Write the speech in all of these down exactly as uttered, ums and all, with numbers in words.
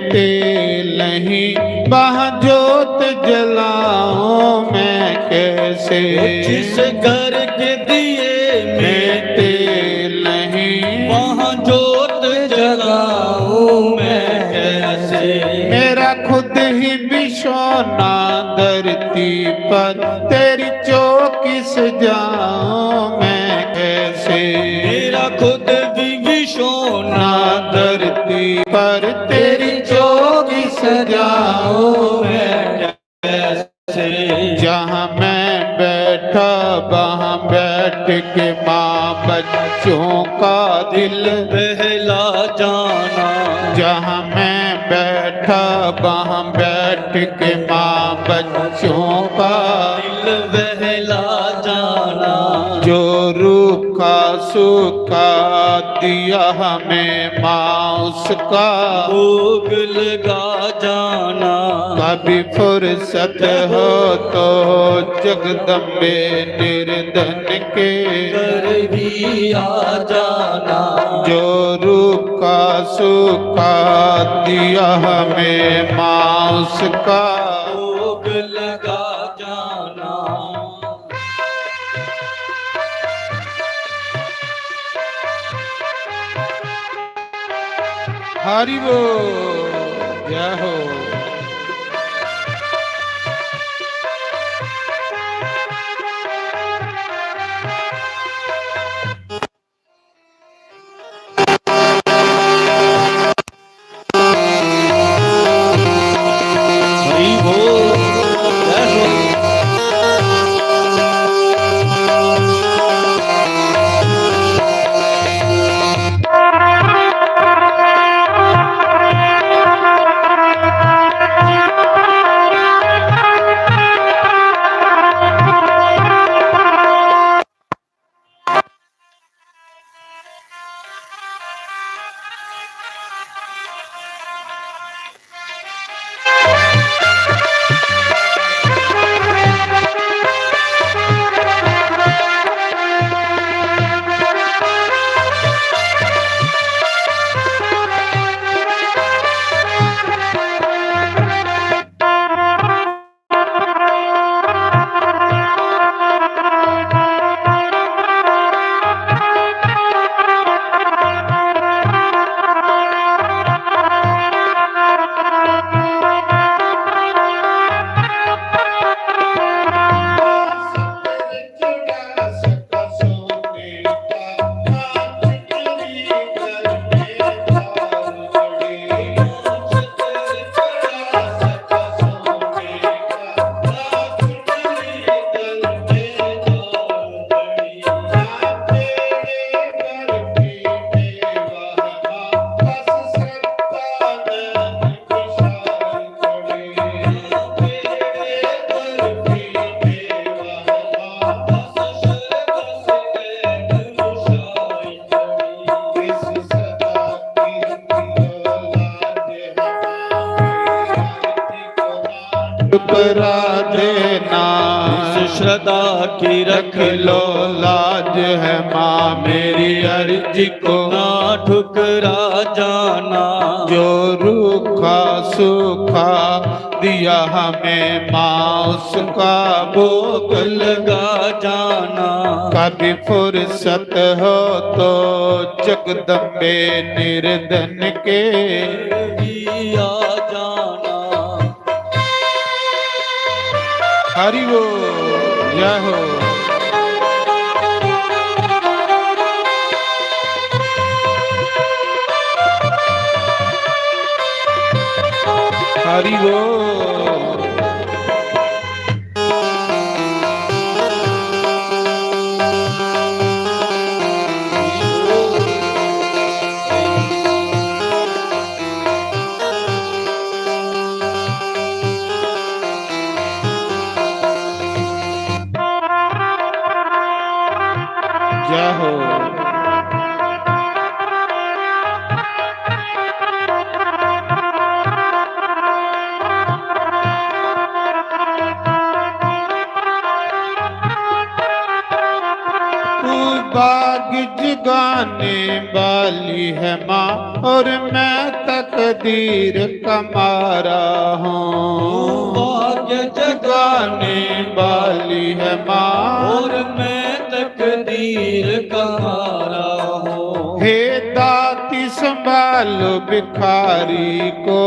तेल नहीं, वहाँ जोत जलाऊं मैं कैसे? जिस घर के दिए में तेल नहीं, वहाँ जोत जलाऊं मैं कैसे? मेरा खुद ही बिछोना धरती पर, तेरी चौकी सजाऊं मैं कैसे? मेरा खुद भी बिछोना धरती पर, तेरी चौकी सजाऊं मैं कैसे? जहाँ मैं बैठा, वहाँ बैठ के माँ बच्चों का दिल बहला जाना। जहाँ मैं बैठा, वहाँ बैठ के माँ बच्चों का दिल बहला जाना। जो रूखा सूखा दिया हमें माँ, उसका भोग लगा जाना। कभी फुर्सत हो तो जगदम्बे निर्धन के घर भी आ जाना। जो रूखा सूखा दिया हमें माँ, उसका भोग लगा जाना। हरि बोल, जय हो। हरि बोल। जय हो। ठुकरा देना। इस श्रद्धा की रख लो लाज, है माँ मेरी अर्जी को ना ठुकरा जाना। जो रूखा सूखा दिया हमें माँ, उसका भोग लगा जाना। कभी फुर्सत हो तो जगदम्बे निर्धन के भी आ जाना। हरि बोल, जय हो। हरि बोल। जय हो। बाग जगाने वाली है माँ और मैं तकदीर का मारा हूँ। बाग जगाने वाली है माँ और मैं तकदीर का मारा हूँ। हे दाती संभालो भिखारी को,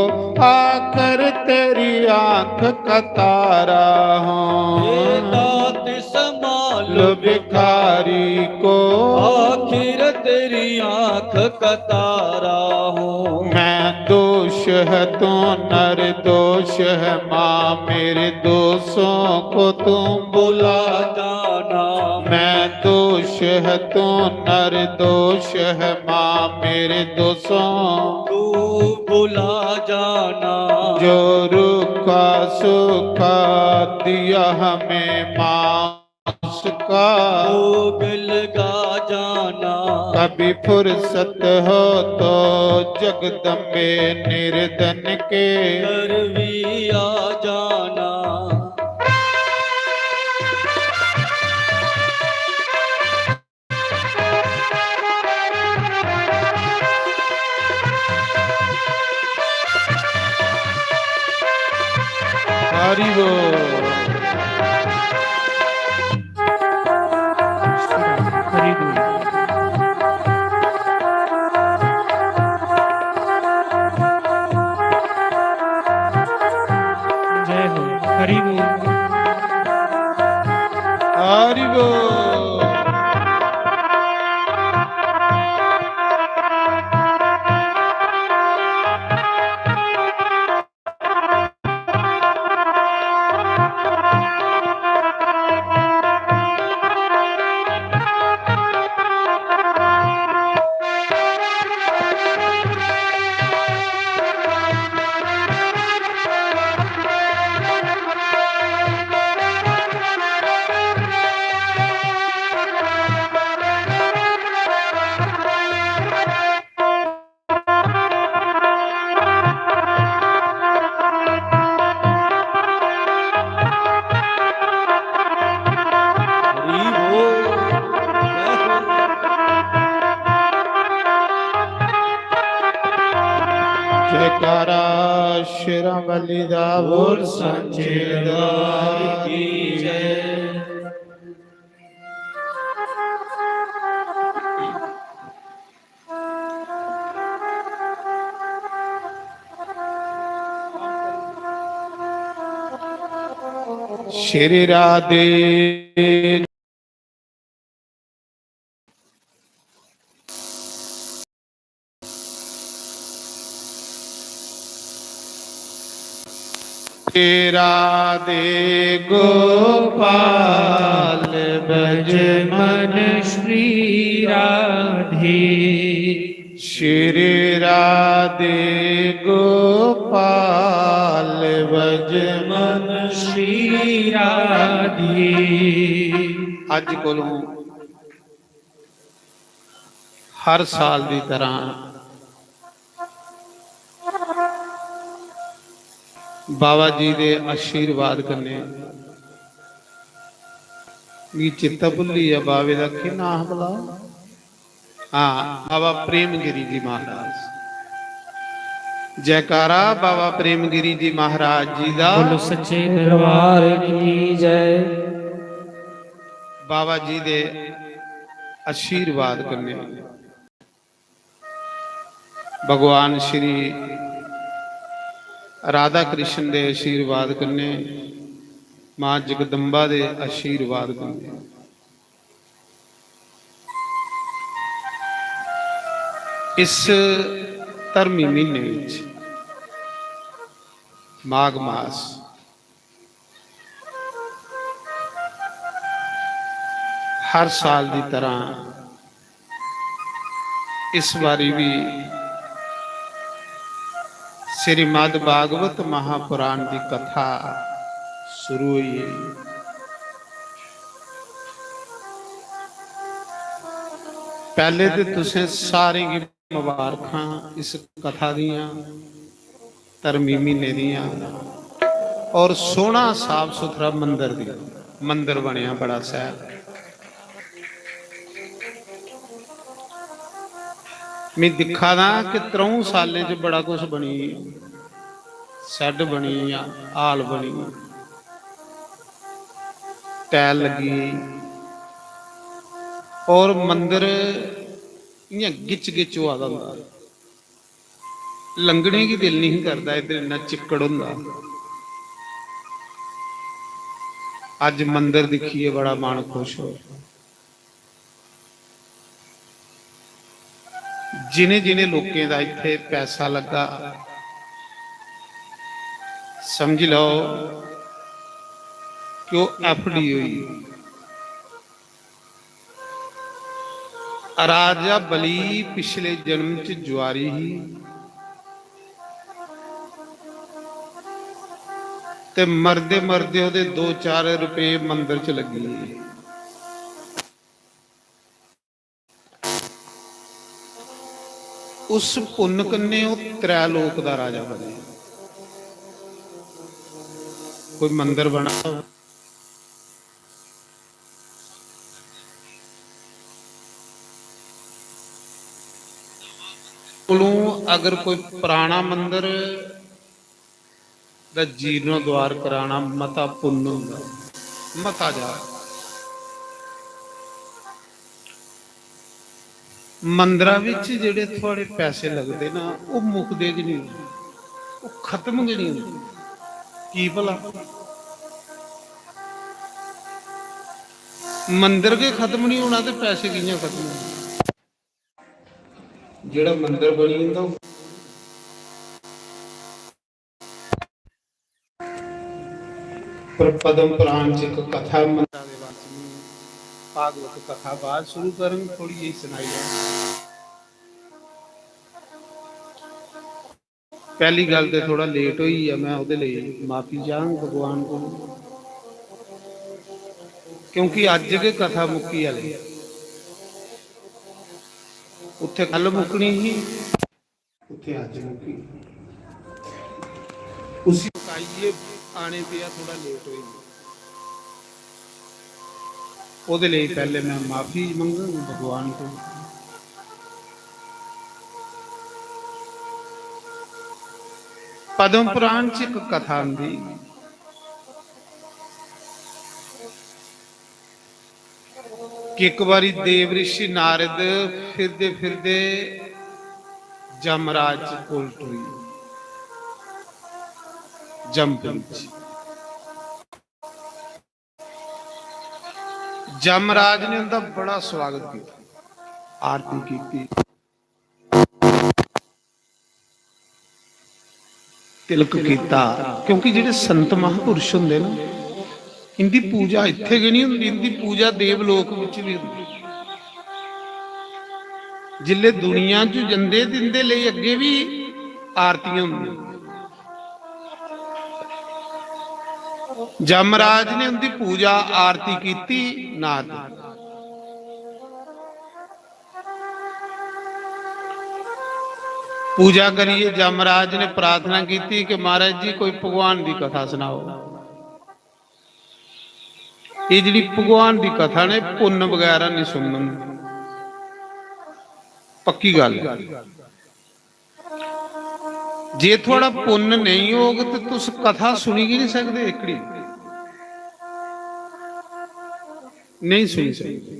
आखिर तेरी आंख का तारा हूँ। हे दाती संभालो भिखारी को, आखिर तेरी आंख का तारा हूँ। मैं दोष है तू निर्दोष है माँ, मेरे दोषों को तू भुला जाना। मैं दोष है तू निर्दोष है माँ, मेरे दोषों तू भुला जाना। जो रूखा सूखा दिया हमें माँ, उसका भोग लगा जाना। कभी फुर्सत हो तो जगदम्बे निर्धन के घर भी आ जाना। हरि बोल। हरि बोल। जय हो। हरि बोल। हरि बोल। जयकारा शेरां वाली दा बोल सांचे दरबार की जय। श्री राधे। राधे गोपाल ब्रज मन श्री राधे। श्री राधे गोपाल ब्रज मन श्री राधे। अज कोलों हर साल दी तरह बाबा जी दे आशीर्वाद कन्नै, मी चेता भुल्ली गेआ बाबे दा केह् नांऽ हा भला? हां, बाबा प्रेमगिरी जी महाराज। जयकारा बाबा प्रेमगिरी जी महाराज जी दा। बोलो सच्चे दरबार की जय। बाबा जी दे आशीर्वाद कन्नै, भगवान श्री राधा कृष्ण दे आशीर्वाद कन्नै, मां जगदम्बा दे आशीर्वाद कन्नै इस धर्मी म्हीने विच माघ मास हर साल दी तरह इस बारी भी श्रीमद् भागवत महापुराण दी कथा शुरू हुई है। पहले ते तुसें सारें गी मुबारखां इस कथा दियां, धर्मी म्हीने दियां, और सोहना साफ सुथरा मंदर दी, मंदर बनया बड़ा शैल। में दिक्खा दा कि त्र'ऊं सालें च बड़ा कुछ बनी गेआ, सैड बनी गेआ, हाल बनी गेआ, टैल लग्गी गेई, और मंदर इ'यां गिच गिच होआ दा होंदा, लंघने गी दिल नहीं करदा, इद्धर इन्ना चिक्कड़ होंदा। अज्ज मंदर दिक्खियै बड़ा मन खुश होआ। जिनें जिनें लोकें दा इत्थै पैसा लग्गा, समझी लैओ कि ओह् एफ डी होई। राजा बलि पिछले जन्म च जुआरी ही ते मरदे मरदे ओह्दे दो चार रुपये मंदर च लग्गी गे। उस पुन्न कन्नै ओह् त्रै लोक दा राजा बनेआ। कोई मंदर बना, कोलों अगर कोई पराना मंदर दा जीर्णोद्धार कराना मता पुन्न होंदा, मता जा। मंदरा विच जेह्ड़े थुआड़े पैसे लगदे ना, ओह् मुकदे गै निं होंदे, ओह् खत्म गै निं होंदे। की भला? मंदर गै खत्म निं होना ते पैसे कि'यां खत्म होने? जेह्ड़ा मंदर बनी जंदा, ओह् पर पद्म पुराण च इक कथा मंदरा दे बारे च, भागवत कथा बाद शुरू करङ, थोड़ी जेही सनाई लैङ। पैह्ली गल्ल ते थोड़ा लेट होई गेआ, मैं ओह्दे लेई माफी चाहङ भगवान कोल, क्योंकि अज्ज गै कथा मुक्की आह्ली, उत्थे कल मुक्कनी ही। उत्थे अज्ज मुक्की। उसी मुकाइयै आने पेआ, थोड़ा लेट होई गेआ। ओह्दे लेई पैह्ले मैं माफी मंगङ भगवान कोल। पद्म पुराण च इक कथा आंदी कि इक बारी देव ऋषि नारद फिरदे फिरदे जमराज कोल टुरी, जमपुरी च। जमराज ने उंदा बड़ा स्वागत किया, आरती की, तिलक किया, क्योंकि जेह्ड़े संत महापुरुष होंदे ना, इंदी पूजा इत्थे गै नहीं होंदी, इंदी पूजा देवलोक विच भी होंदी। जिल्ले दुनिया च जंदे ते इंदे लेई अग्गे भी आरतियां होंदियां। जमराज ने उंदी पूजा आरती कीती, नारद। पूजा करियै जमराज ने प्रार्थना कीती कि महाराज जी, कोई भगवान दी कथा सनाओ। एह् जेह्ड़ी भगवान दी कथा ने, पुन्न बगैरा नहीं सुनन। पक्की गल्ल ऐ। जे थुआढ़ा पुन्न नेईं होग ते तुस कथा सुनी गै नहीं सकदे। एकड़ी नहीं सुनी सकदे।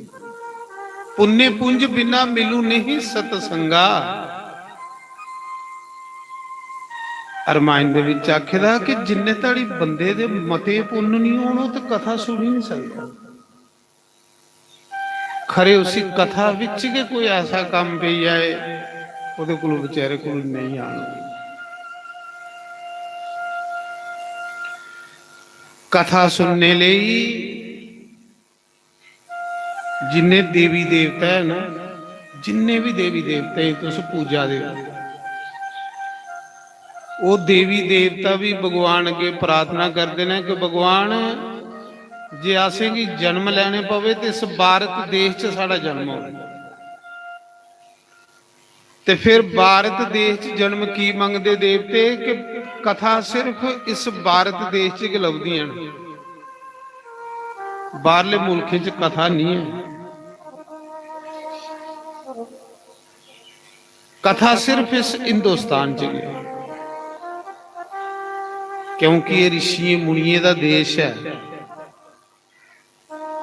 पुन्ने पुंज बिना मिलू नहीं सतसंगा। रामायण दे विच आखे दा कि जिन्ने धड़ी बंदे दे मते पुन्न नहीं होन, ओह् ते कथा सुनी नहीं सकदा। खरे उसी कथा विच गै कोई ऐसा कम्म पेई जाए, ओह्दे कोल, बेचारे कोल नहीं आना। कथा सुनने लेई जिन्ने देवी देवता है ना, जिन्ने भी देवी देवता गी तुस पूजा दे, ओह् देवी देवता भी भगवान अग्गे प्रार्थना करदे न कि भगवान, जे असेंगी जन्म लैने पवे ते इस भारत देश च साढ़ा जन्म होवे। ते फिर भारत देश च जन्म की मंगदे देवते कि कथा सिर्फ इस भारत देश च गै लभदियां न, बाहरले मुल्खें च कथा नहीं है। कथा सिर्फ इस हिंदुस्तान च गै, क्योंकि एह् ऋषियें मुनियें दा देश ऐ,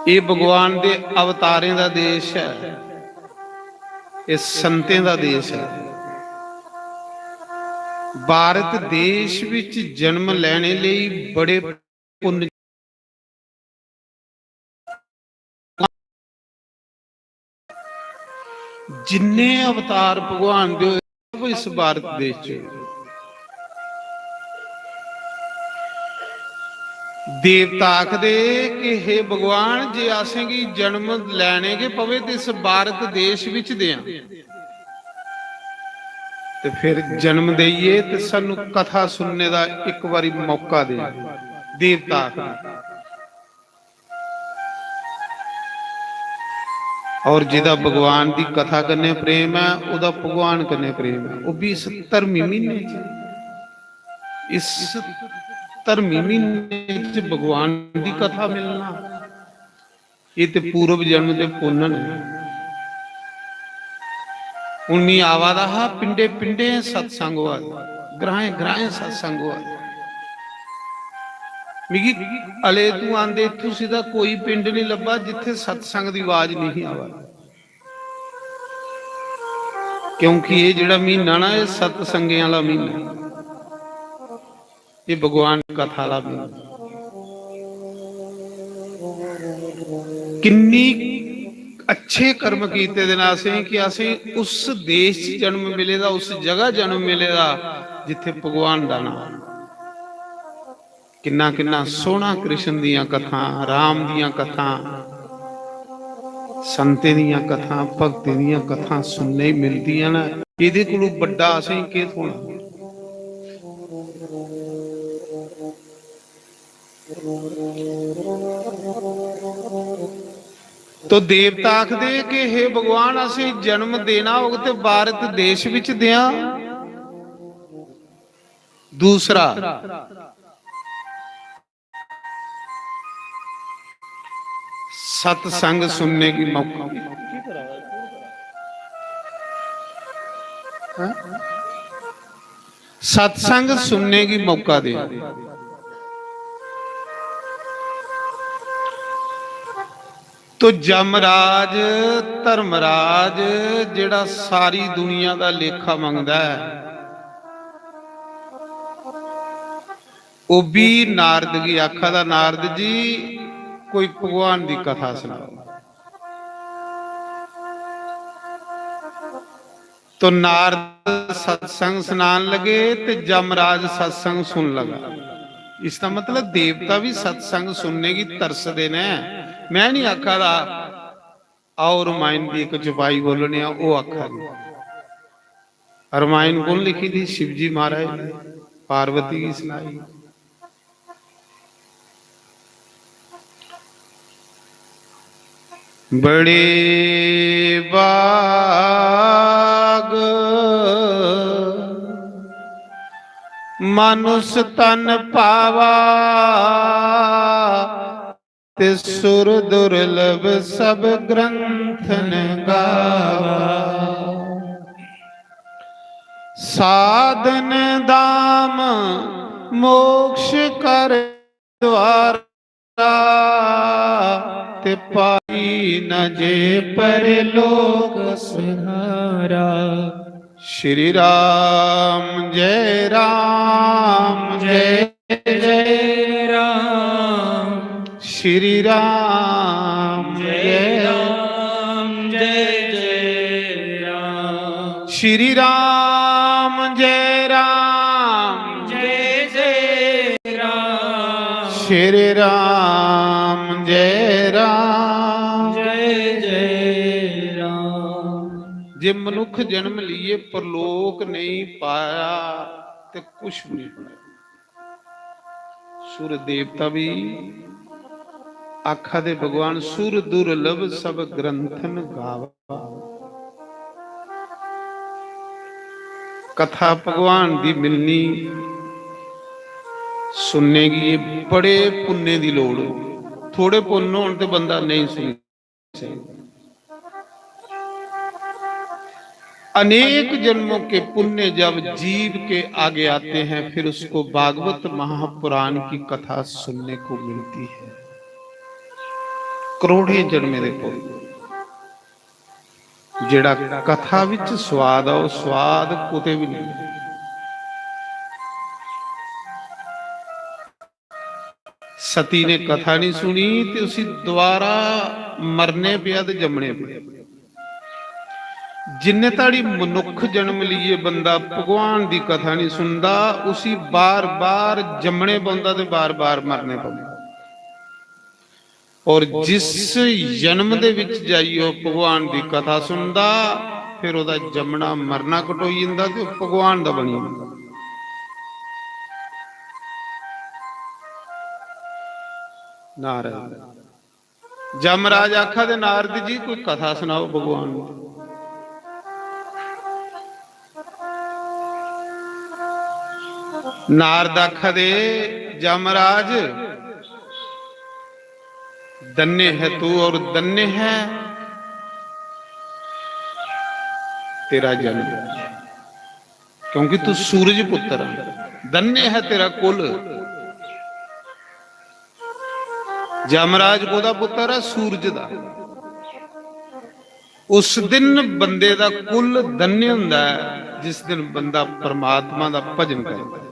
एह् भगवान दे अवतारें दा देश ऐ, एह् संतें दा देश ऐ। भारत देश विच जन्म लैने लेई बड़े पुन्न, जिन्ने अवतार भगवान दे होए, सब इस भारत देश च। देवता आखदे कि हे भगवान, जे असेंगी जन्म लैने गै पवे ते इस भारत देश विच देआं, ते फिर जन्म देइयै ते सानू कथा सुनने दा इक बारी मौका दे। देवता आखदे। और जिदा भगवान दी कथा कन्नै प्रेम ऐ, ओदा भगवान कन्नै प्रेम ऐ। ओह् भी इस धर्मी म्हीने च, इस धर्मी म्हीने च भगवान दी कथा मिलना, एह् ते पूर्व जन्म दे पुन्न न। हून मी आवा दा हा, पिंडे पिंडे सत्संग होआ दे, ग्राएं ग्राएं सत्संग होआ दे। मिगी अले तू आंदे इत्थू सिद्धा कोई पिंड नहीं लब्भा जित्थे सत्संग दी आवाज नहीं आवा दी। क्योंकि एह् जेह्ड़ा म्हीना ना, एह् सत्संगें आह्ला म्हीना, एह् भगवान कथा आह्ला म्हीना। किन्नी अच्छे कर्म कीते दे न असें कि असें उस देश च जन्म मिले दा, उस जगह जन्म मिले दा जित्थे भगवान दा नाम। किन्ना किन्ना सोहना कृष्ण दियां कथां, राम दियां कथां, संतें दियां कथां, भक्तें दियां कथां सुनने गी मिलदियां न। एह्दे कोलू बड्डा असेंगी केह् थ्होना? तो देवता आखदे कि हे भगवान, असें जन्म देना होग ते भारत देश विच देआं। दूसरा, सत्संग सुनने की मौका, सत्संग सुनने की मौका दे। तो जमराज, धर्मराज, जेड़ा सारी दुनिया दा लेखा मंगदा है, ओह् बी नारद गी आखा दा, "नारद जी, कोई भगवान दी कथा सनाओ।" तो नारद सत्संग सनान लगे ते जमराज सत्संग सुन लगा। इसका मतलब देवता भी सत्संग सुनने की तरसदे ने। मैं नहीं आखा दा, आओ रमायण की एक चौपाई बोलने आं, ओह् आखा दी। रमायण कु'न लिखी दी? शिवजी महाराज ने पार्वती गी सनाई। बड़े भाग मानुष तन पावा, ते सुर दुर्लभ सब ग्रंथन गावा। साधन धाम मोक्ष कर द्वारा, ते पाई न जे परलोक सहारा। श्री राम जय राम जय जय राम। श्री राम जय राम जय जय राम। श्री राम जय राम जय जय राम। श्री राम जय राम जय जय राम। जे मनुख जन्म लिए परलोक नहीं पाया ते कुछ भी नहीं पाया। सुर देवता भी आखा दे, भगवान सुर दुर्लभ सब ग्रंथन गावा। कथा भगवान दी मिलनी, सुनने गी बड़े पुण्य दी लोड़ होंदी। थोड़े पुण्य होन ते बंदा नेईं सुनी सकदा। अनेक जन्मों के पुण्य जब जीव के आगे आते हैं, फिर उसको भागवत महापुराण की कथा सुनने को मिलती है। करोड़ें जन्मे दे पुन्न, जेड़ा कथा विच स्वाद आ, ओह स्वाद कुते भी नहीं। सती ने कथा नहीं सुनी ते उसी दोबारा मरने पिया ते जम्मने पिया। जिन्ने ताड़ी मनुख जन्म लिए बंदा भगवान दी कथा नहीं सुनदा, उसी बार बार जम्मने पौंदा ते बार बार मरने पौंदा। और जिस जन्म दे विच जाइयै ओह भगवान दी कथा सुनदा, फिर ओहदा जम्मना मरना कटोई जंदा ते ओह भगवान दा बनी जंदा। नारद, जमराज आखा दे, "नारद जी, कोई कथा सुनाओ भगवान दी।" नारद आखा दे, "जमराज, धन्य है तू और धन्य है तेरा जन्म, क्योंकि तू सूरज पुत्र है, धन्य है तेरा कुल।" जमराज कोदा पुत्र है? सूरज दा। उस दिन बंदे दा कुल धन्य हुंदा है, जिस दिन बंदा परमात्मा दा भजन करदा है।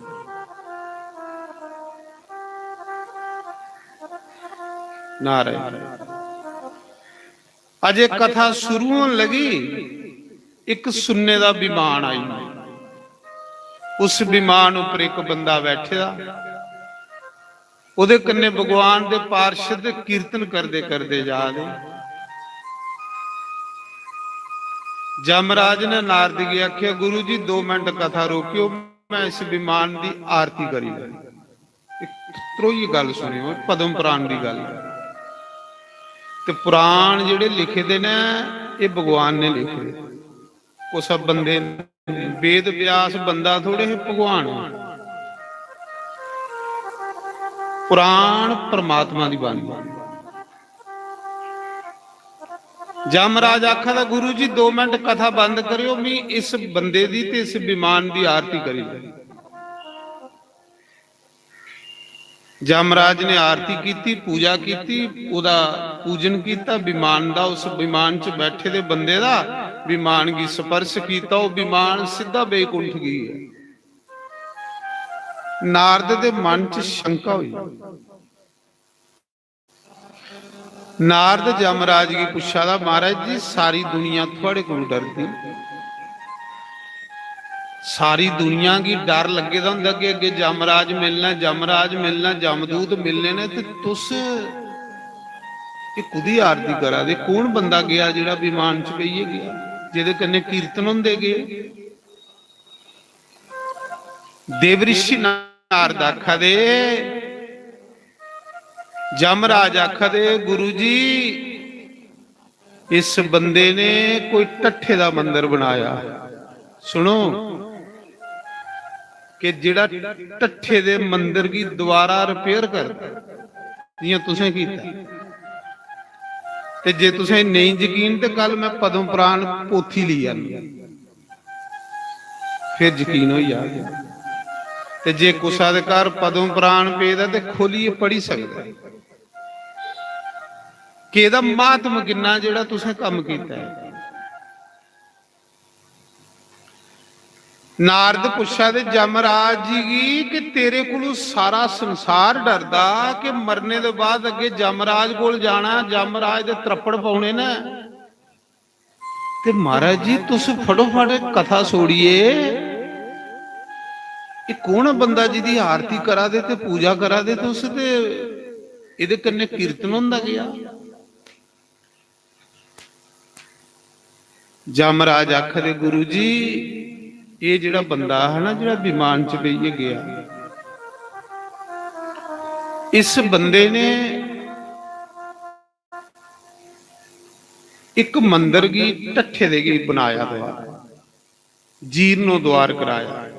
नारायण। अजे कथा शुरू होन लगी, इक सुन्ने दा विमान आई। उस विमान उपर इक बंदा बैठे दा, ओदे कन्ने भगवान दे पार्षद कीर्तन करदे करदे जा दे। जमराज ने नारद गी आख्या, "गुरु जी, दो मिनट कथा रोकियो, मैं इस विमान दी आरती करी लैं।" इक त्रोई गल सुनियो, पद्म पुराण दी गल। ते पुराण जेड़े लिखे दे ने, एह भगवान ने लिखे दे। कुसै बंदे ने, वेद व्यास बंदा थोड़े हे, भगवान। पुराण परमात्मा दी बाणी। जमराज आखा दा, "गुरु जी, दो मिनट कथा बंद करियो, मी इस बंदे दी ते इस विमान दी आरती करी लैं।" जमराज ने आरती कीती, पूजा कीती, ओदा पूजन कीता, विमान दा, उस विमान च बैठे दे बंदे दा, विमान गी स्पर्श कीता, ओह विमान सिद्धा बैकुंठ गी है। नारद दे मन च शंका हुई। नारद जमराज गी पुच्छा दा, "महाराज जी, सारी दुनिया थुआड़े कोल डरदी, सारी दुनिया गी डर लग्गे दा हुंदा कि अग्गे जमराज मिलना, जमराज मिलना, जमदूत मिलने ने, ते तुस एह कुदी आरती करा दे? कौन बंदा गया जेड़ा विमान च बेहियै गया, जेदे कन्नै कीर्तन हुंदे गे?" देवऋषि नारद आखा दे, जमराज आखा दे, "गुरु जी, इस बंदे ने कोई ढट्ठे दा मंदर बनाया।" सुनो, कि जेड़ा ढट्ठे दे मंदर गी दोबारा repair करदा, जियां तुसें कीता, ते जे तुसें नेईं यकीन, ते कल मैं पद्म पुराण पोथी लेई आनी, फिर यकीन होई जाग। ते जे कुसै दे घर पद्म पुराण पेदा, ते खोलियै पढ़ी सकदा ऐ कि एह्दा महात्म किन्ना, जेह्ड़ा तुसें कम्म कीता ऐ। नारद पुच्छा दे जमराज जी गी कि तेरे कोलू सारा संसार डरदा कि मरने दे बाद अग्गे जमराज कोल जाना, जमराज दे त्रप्पड़ पौने न। ते महाराज जी, तुस फटोफट कथा छोड़िए, एह् कौन ऐ बंदा जिदी आरती करा दे ते पूजा करा दे तुस, ते एह्दे कन्नै कीर्तन होंदा गेआ। जमराज आखदे, "गुरु जी, एह् जेह्ड़ा बंदा हा ना, जेह्ड़ा विमान च बेहियै गेआ, इस बंदे ने इक मंदर गी ढट्ठे दे गी बनाया, द्वार, जीर्णोद्वार कराया।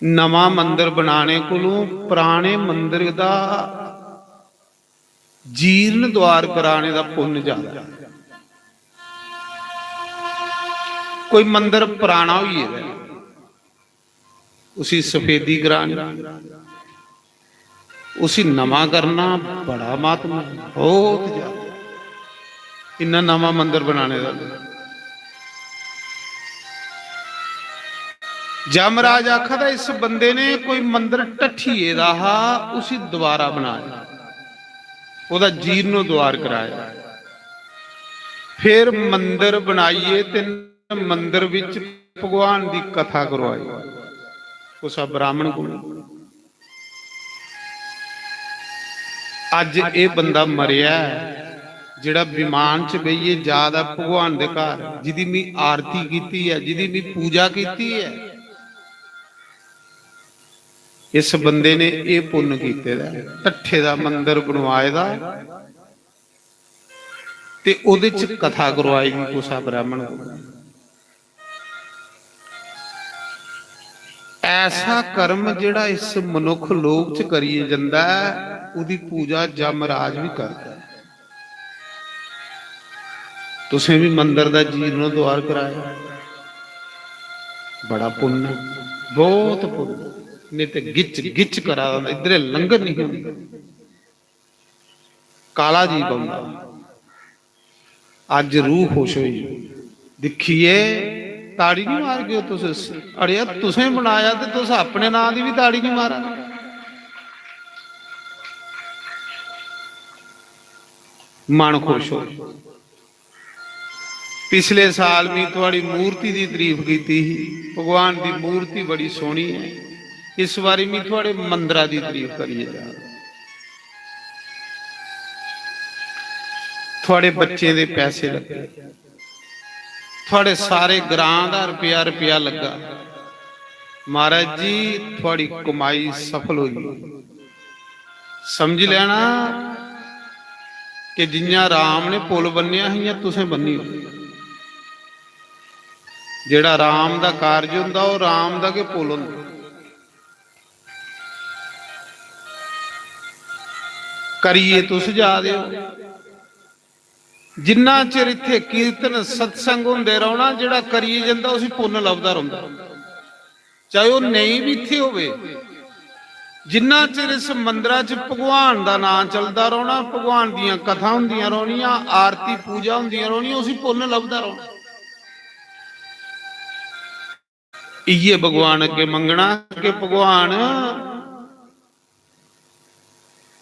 नमां मंदर बनाने कोलू पराने मंदर दा जीर्ण द्वार कराने दा पुन्न ज्यादा ऐ।" कोई मंदर पराना होई गेदा ऐ, उसी सफेदी करानी, उसी नमां करना बड़ा महात्मा ऐ, बहुत ज्यादा। इन्ना नमां मंदर बनाने दा। जमराज आखा दा, इस बंदे ने कोई मंदर ढट्ठी गेदा हा, उसी दोबारा बनाया, ओह्दा जीर्णोद्धार कराया, फिर मंदर बनाइयै ते मंदर विच भगवान दी कथा करवाई कुसा ब्राह्मण कोल। अज्ज एह् बंदा मरेआ ऐ, जेह्ड़ा विमान च बेहियै जा दा भगवान दे घर, जिदी मी आरती कीती ऐ, जिदी मी पूजा कीती ऐ, इस बंदे ने एह् पुन्न कीते दा ऐ, ढट्ठे दा मंदर बनवाए दा ऐ ते ओह्दे च कथा करवाई दी कुसा ब्राह्मण कोल। ऐसा कर्म जेह्ड़ा इस मनुक्ख लोक च करियै जंदा ऐ, ओह्दी पूजा जमराज बी करदा ऐ। तुसें बी मंदर दा जीर्णोद्धार कराया, बड़ा पुन्न, बहुत पुन्न। नेईं ते गिच गिच करा दा, इद्धरे लंगर नहीं होंदा, काला जी बंदा। अज्ज रूह खुश होई, दिक्खियै ताड़ी नहीं मारगे तुस? अड़ेआ, तुसें बनाया ते तुस अपने नां दी बी ताड़ी नहीं मारा। मन खुश हो। पिछले साल मी थुआड़ी मूर्ति दी तारीफ कीती ही, भगवान दी मूर्ति बड़ी सोहनी है। इस बारी मी थुआड़े मंदरा दी तारीफ करियै जा। थुआड़े बच्चें दे पैसे लग्गे, थुआड़े सारे ग्रां दा रपेआ रपेआ लग्गा। महाराज जी, थुआड़ी कमाई सफल होई। समझी लैना कि जियां राम ने पुल बन्नेआ हा, इयां तुसें बन्नी ओड़ी। जेड़ा राम दा कारज होंदा, ओह राम दा गै पुल होंदा। करियै तुस जा दे ओ। जिन्ना चिर इत्थे कीर्तन सत्संग होंदे रौहना, जेड़ा करियै जंदा, उसी पुन्न लभदा रौहदा, चाहे ओह नेईं बी इत्थे होवे। जिन्ना चिर इस मंदरा च भगवान दा नां चलदा रौहना, भगवान दियां कथा होंदियां रौहनियां, आरती पूजा होंदियां रौहनियां, उसी पुन्न लभदा रौहना। इयै भगवान अग्गे मंगना कि भगवान,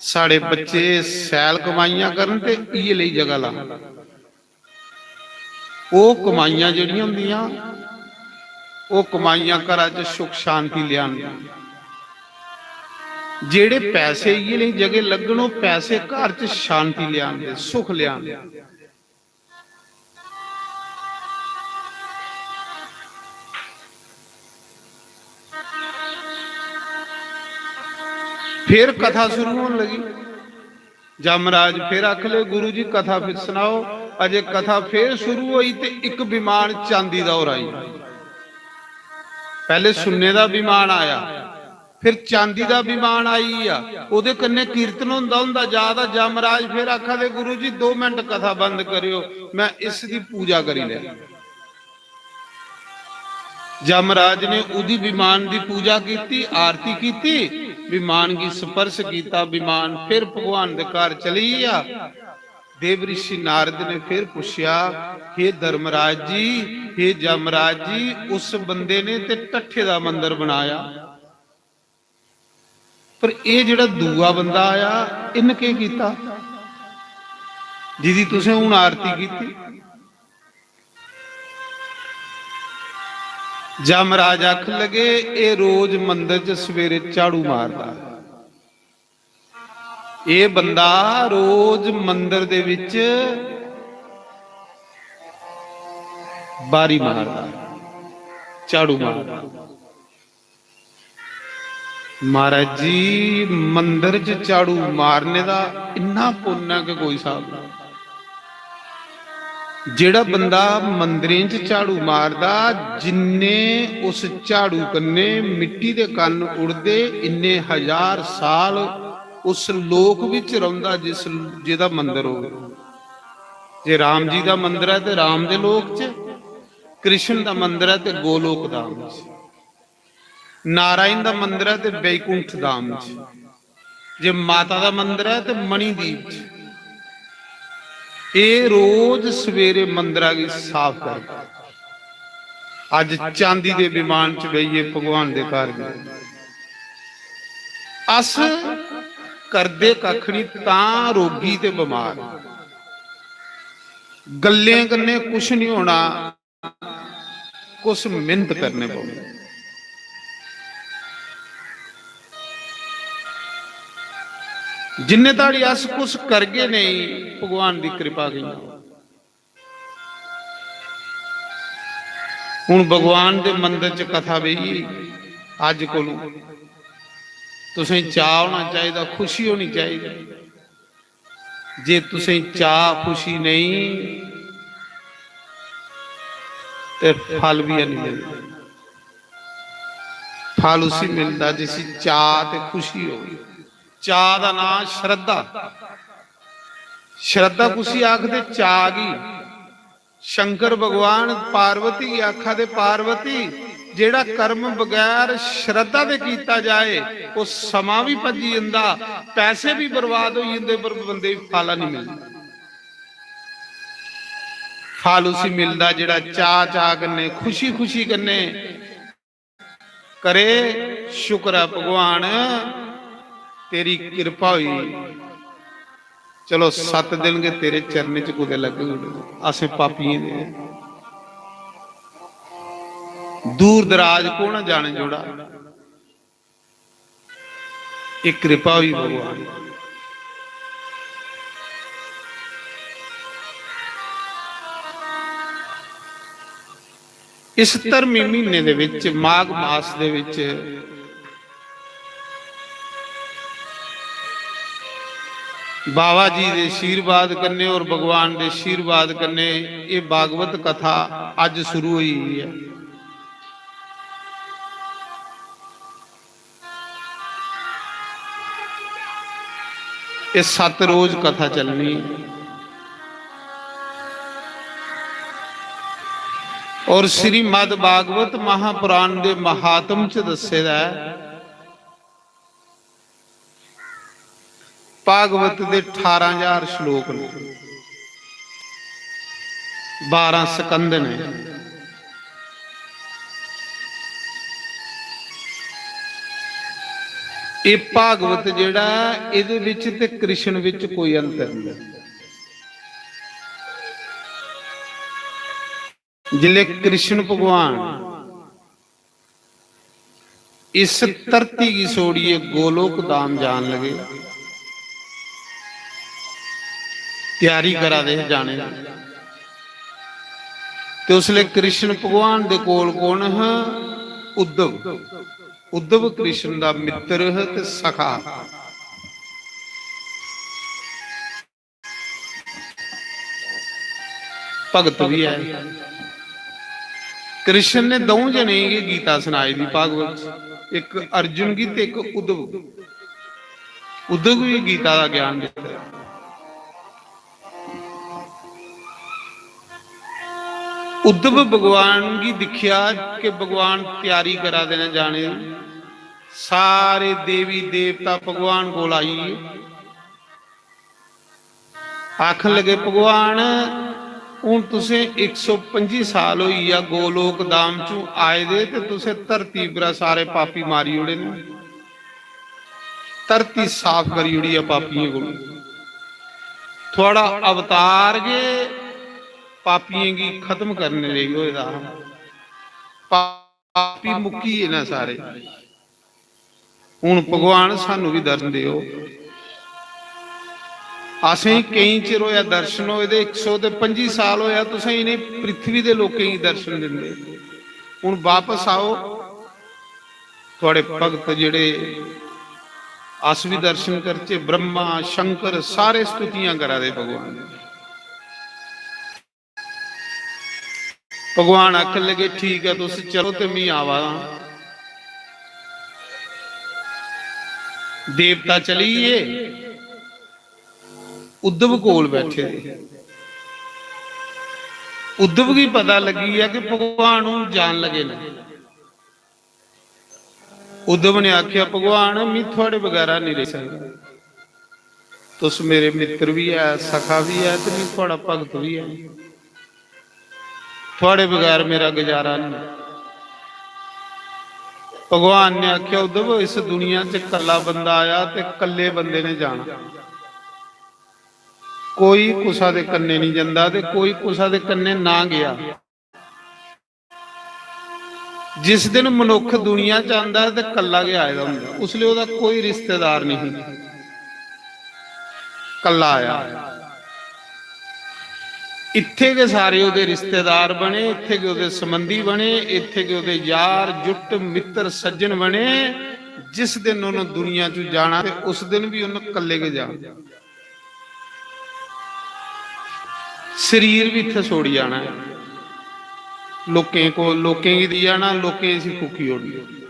साढ़े बच्चे सैल कमाइयां करन ते इयै लेई जगह लान। ओह कमाइयां जेहड़ियां होंदियां, ओह कमाइयां घरा च सुख शांति लेआंदियां। जेहड़े पैसे इयै लेई जगह लग्गन, ओह पैसे घर च शांति लेआंदे, सुख लेआंदे। फिर कथा शुरू होन लगी। जमराज फिर आख ले, "गुरु जी, कथा फिर सनाओ।" अजे कथा फिर शुरू होई ते इक विमान चांदी दा होर आई। पैहले सुन्ने दा विमान आया, फिर चांदी दा विमान आई गेआ, ओहदे कन्नै कीर्तन होंदा होंदा जा दा। जमराज फिर आखा दे, "गुरु जी, दो मिनट कथा बंद करियो, मैं इस दी पूजा करी लै।" जमराज ने ओहदी विमान दी पूजा कीती, आरती कीती, विमान गी स्पर्श कीता, विमान फिर भगवान दे घर चली गेआ। देव ऋषि नारद ने फिर पुच्छेआ, "हे धर्मराज जी, हे जमराज जी, उस बंदे ने ते ढट्ठे दा मंदर बनाया, पर एह जेहड़ा दूआ बंदा आया, इन्न केह कीता, जिदी तुसें हुन आरती कीती?" जमराज आखन लगे, "एह रोज मंदर च सवेरे झाड़ू मारदा, एह बंदा रोज मंदर दे विच बारी मारदा, झाड़ू मारदा।" महाराज जी, मंदर च झाड़ू मारने दा इन्ना पुन्न ऐ कि कोई स्हाब नहीं। जेड़ा बंदा मंदरें च झाड़ू मारदा, जिन्ने उस झाड़ू कन्नै मिट्टी दे कण उड़दे, इन्ने हजार साल उस लोक विच रौंहदा जिस, जेदा मंदर होवे। जे राम जी दा मंदर ऐ ते राम दे लोक च, कृष्ण दा मंदर ऐ ते गोलोक धाम च, नारायण दा मंदर ऐ ते बैकुंठ धाम च, जे माता दा मंदर ऐ ते मणिदीप च। एह् रोज सवेरे मंदरा गी साफ करदा। अज्ज चांदी दे विमान च बेहियै भगवान दे घर गे। अस करदे कक्ख निं, तां रोगी ते बमार। गल्लें कन्नै कुछ निं होना, कुछ मेहनत करने पौंदी। जिन्ने धड़ी अस कुछ करगे नेईं, भगवान दी कृपा कि'यां? हुन भगवान दे मंदर च कथा बेही, अज्ज कोलू तुसें चाऽ होना चाहिदा, खुशी होनी चाहिदी। जे तुसें चाऽ, खुशी नेईं, ते फल बी हैनी मिलदा। फल उसी मिलदा जिसी चाऽ ते खुशी होवे। चाऽ दा नां श्रद्धा। श्रद्धा कुसी आखदे? चाऽ गी। शंकर भगवान पार्वती गी आखा दे, "पार्वती, जेह्ड़ा कर्म बगैर श्रद्धा दे कीता जाए, ओह् समां बी भज्जी जंदा, पैसे बी बर्बाद होई जंदे, पर बंदे गी फल निं मिलदा।" फल उसी मिलदा जेह्ड़ा चाऽ चाऽ कन्नै, खुशी खुशी कन्नै करे। शुक्र ऐ भगवान, तेरी किरपा होई। चलो, सत्त दिन गै तेरे चरणें च कुतै लग्गन, असें पापियें दे। दूर दराज कौन जाने जोड़ा, एह् किरपा होई भगवान। इस धर्मी म्हीने दे विच, माघ मास दे विच, बाबा जी दे आशीर्वाद कन्नै और भगवान दे आशीर्वाद कन्नै एह् भागवत कथा अज्ज शुरू होई है। एह् सत्त रोज कथा चलनी। और श्रीमद् भागवत महापुराण दे महात्म च दस्से दा ऐ, भागवत दे ठारां हजार श्लोक न, बारां स्कंद न। एह् भागवत जेह्ड़ा ऐ, एह्दे बिच ते कृष्ण बिच कोई अंतर नेईं। जिसलै कृष्ण भगवान इस धरती गी छोड़ियै गोलोक धाम जान लगे, त्यारी करा दे हे जाने दी। ते उसलै कृष्ण भगवान दे कोल कौन हा? उद्धव। उद्धव कृष्ण दा मित्र हा ते सखा हा। भगत बी ऐ। कृष्ण ने द'ऊं जनें गी गीता सनाई दी भागवत च, इक अर्जुन गी ते इक उद्धव गी। उद्धव गी बी गीता दा ज्ञान दित्ता। उद्धव भगवान गी दिक्खेआ कि भगवान त्यारी करा दे न जाने दी। सारे देवी देवता भगवान कोल आई गे। आखन लगे, "भगवान, हून तुसें इक सौ पंजी साल होई गेआ गोलोक धाम चों आए दे, ते तुसें धरती उप्परा सारे पापी मारी ओड़े न, धरती साफ करी ओड़ी ऐ पापियें कोल। थुआढ़ा अवतार गै पापियें गी खत्म करने लेई होए दा हा। पापी मुक्की गे न सारे।" हून भगवान, सानू भी दर्शन देओ। असें केईं चिर होया दर्शन होए दे, इक सौ ते पंजी साल होया तुसें इ'नें पृथ्वी दे लोकें गी दर्शन दिंदे। हून बापस आओ, थुआड़े भगत जेह्ड़े, अस भी दर्शन करचे। ब्रह्मा, शंकर, सारे स्तुतियां करा दे भगवान दी। भगवान आखन लगे, "ठीक ऐ, तुस चलो ते मी आवा दा।" देवता चली गे, उद्धव कोल बैठे दे। उद्धव गी पता लग्गी गेआ कि भगवान हून जान लगे न। उद्धव ने आखेआ, "भगवान, मी थुआड़े बगैरा नेईं रेही सकदा। तुस मेरे मित्र बी ऐ, सखा बी ऐ, ते मी थुआड़ा भगत बी ऐ। थुआड़े बगैर मेरा गुजारा नेईं।" भगवान ने आखेआ, "उद्धव, इस दुनिया च कल्ला बंदा आया ते कल्ले बंदे ने जाना। कोई कुसा दे कन्ने नेईं जंदा ते कोई कुसा दे कन्ने ना गेआ।" जिस दिन मनुक्ख दुनिया च आंदा ऐ ते कल्ला गै आए दा होंदा, उसलै ओह्दा कोई रिश्तेदार नेईं, कल्ला आया। इत्थे गै सारे ओह्दे रिश्तेदार बने, इत्थे गै ओह्दे संबंधी बने, इत्थे गै ओह्दे यार जुट्ट मित्र सज्जन बने। जिस दिन उन्होंने दुनिया चों जाना ते उस दिन भी उन्होंने कल्ले गै जाना। शरीर भी इत्थै छोड़ी जाना ऐ, लोकें को, लोकें गी देई जाना, लोकें इसी फूकी ओड़ना।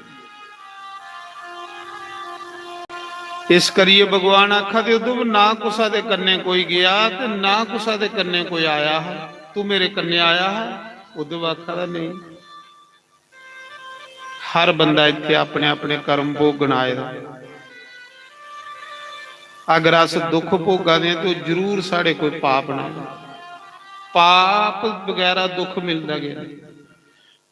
इस करियै भगवान आखा दे, "उद्धव, ना कुसा दे कन्नै कोई गेआ ते ना कुसा दे कन्नै कोई आया हा, तू मेरे कन्नै आया हा?" उद्धव आखा दा, "नेईं।" हर बंदा इत्थै अपने अपने कर्म भोगन आए दा। अगर अस दुख भोगा दे आं, ते जरूर साढ़े कोई पाप न। पाप बगैरा दुख मिलदा गै नेईं।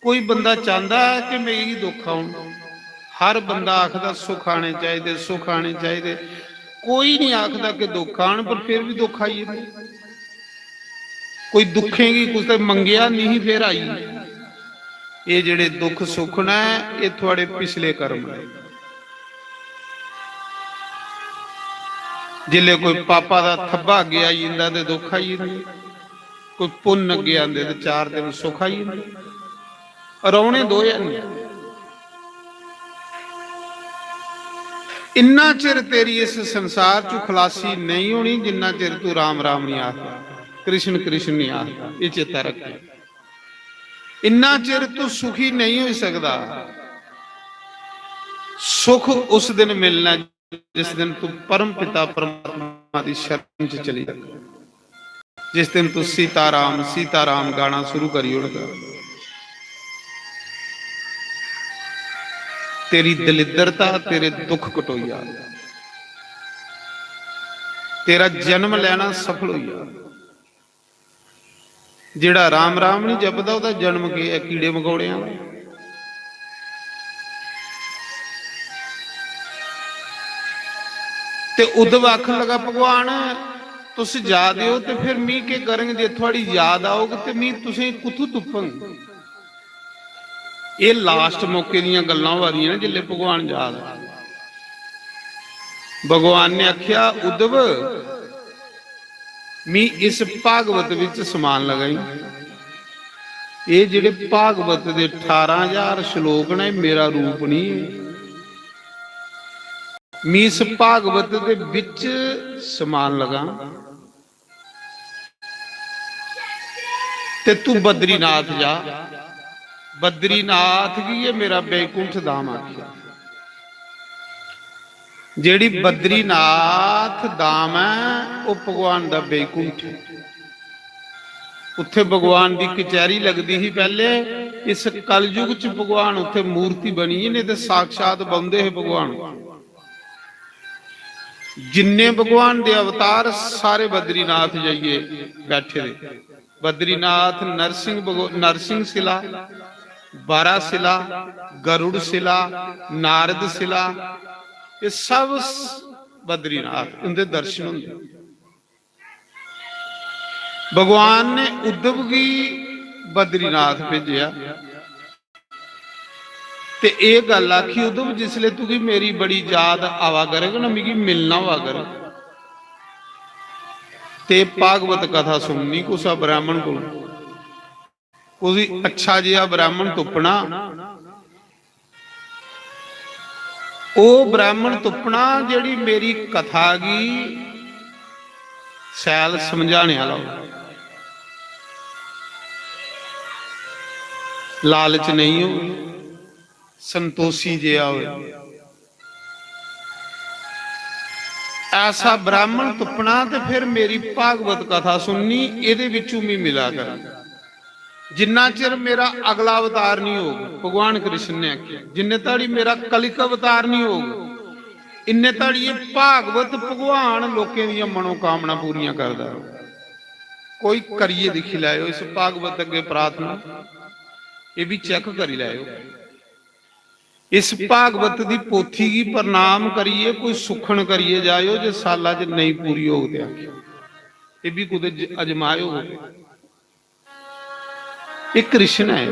कोई बंदा चांहदा ऐ कि मिगी दुख औन? हर बंदा आखदा, "सुख आने चाहिदे, सुख आने चाहिदे।" कोई नहीं आखदा कि दुख आन, पर फिर भी दुख आई जंदे। कोई दुखें गी कुसै मंगेआ नहीं, फिर आई। एह् जेह्ड़े दुख सुख न, एह् थुआड़े पिछले कर्म न। जिसलै कोई पापा दा थब्बा अग्गें आई जंदा ते दुख आई जंदे, कोई पुन्न अग्गें आंदे ते चार दिन सुख आई जंदे। रौह्ने दो हैन। इन्ना चिर तेरी इस संसार च खलासी नहीं होनी, जिन्ना चिर तू राम राम नहीं आखदा, कृष्ण कृष्ण नहीं आखदा। ये चेता रखे, इन्ना चिर तू सुखी नहीं होई सकदा। सुख उस दिन मिलना जिस दिन तू परम पिता परमात्मा दी शरण च चली जाएगा। जिस दिन तू सीताराम सीताराम गाना शुरू करी ओड़गा, तेरी दलिद्रता, तेरे दुख कटोई जाएगा, तेरा जन्म लेना सफल हो जाएगा। जेड़ा राम राम नहीं जपदा, ओहदा जन्म के है? कीड़े मकोड़े आला। ते उद्धव आखन लगा, "भगवान, तुस जा दे ओ ते फिर मी केह् करङ? जे थुआड़ी याद औग ते मी तुसें कुत्थू तुप्पङ?" एह् लास्ट मौके दियां गल्लां होआ दियां न, जिसलै भगवान जा दा। भगवान ने आखेआ, "उद्धव, मी इस भागवत विच समान लगाई। एह् जेह्ड़े भागवत दे ठारां हजार श्लोक न, एह् मेरा रूप नहीं है। मी इस भागवत दे विच समान लगा।" ते तू बद्रीनाथ जा। बद्रीनाथ गी ये मेरा बैकुंठ धाम आखेआ। जेह्ड़ी बद्रीनाथ धाम ऐ, ओह् भगवान दा बैकुंठ ऐ। उत्थे भगवान दी कचैरी लगदी ही पैह्ले। इस कलयुग च भगवान उत्थे मूर्ति बनी ऐ, नेईं ते साक्षात बौंह्दे हे भगवान। जिन्ने भगवान दे अवतार, सारे बद्रीनाथ जाइयै बैठे दे। बद्रीनाथ, नरसिंह भगव-, नरसिंह शिला, बारा शिला, गरुड़ शिला, नारद शिला, ये सब स-, बद्रीनाथ, उंदे दर्शन होंदे। भगवान ने उद्धव गी बद्रीनाथ भेजेआ। ते एह् गल्ल आखी, "उद्धव, जिसलै तुगी मेरी बड़ी याद आवा करग ना, मिगी मिलना होआ करग, ते भागवत कथा सुननी कुसा ब्राह्मण कोल, कोई अच्छा जेहा ब्राह्मण तुप्पना, ओह् ब्राह्मण तुप्पना जेह्ड़ी मेरी कथा गी शैल समझाने आह्ला होऐ, लालच नेईं होऐ, संतोषी जेहा होऐ। ऐसा ब्राह्मण तुप्पना ते फिर मेरी भागवत कथा सुननी, एह्दे बिच्चों मी मिला कर।" जिन्ना चिर मेरा अगला अवतार नहीं होग, भगवान कृष्ण ने आखेआ, जिन्ने धड़ी मेरा कलिक अवतार नहीं होग, इन्ने धड़ी एह् भागवत भगवान लोकें दियां मनोकामना पूरियां करदा रौह्ग। कोई करियै दिक्खी लैओ इस भागवत अग्गें प्रार्थना, एह् बी चेक करी लैओ। इस भागवत दी पोथी गी प्रणाम करियै कोई सुक्खन करियै जाएओ, जे साला च नेईं पूरी होग ते आखेओ। एह् बी कुतै ज-, अजमाएओ। एह् कृष्ण ऐ।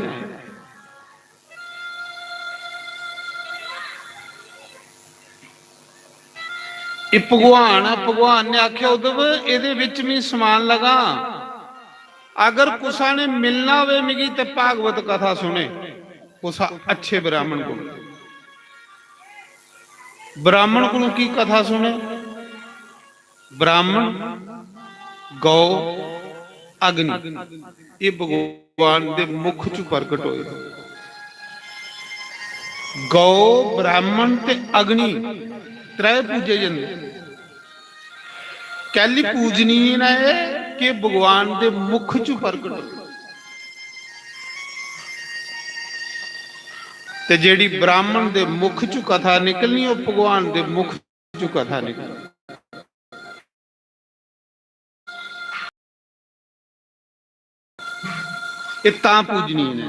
एह् भगवान ऐ। भगवान ने आखेआ, "उद्धव, एह्दे बिच मी समान लगा। अगर कुसा ने मिलना होवे मिगी ते भागवत कथा सुने, कुसा अच्छे ब्राह्मण कोल।" ब्राह्मण कोलों की कथा सुने? ब्राह्मण, गौ, अग्नि, एह् भगवान दे मुख च प्रकट होए। गौ, ब्राह्मण ते अग्नि त्रै पूजे जंदे। कैली पूजनीय न एह् कि भगवान दे मुख च प्रकट होए। ते जेह्ड़ी ब्राह्मण दे मुख च कथा निकलनी, ओह् भगवान दे मुख च कथा निकलनी। एह् तां पूजनीय न।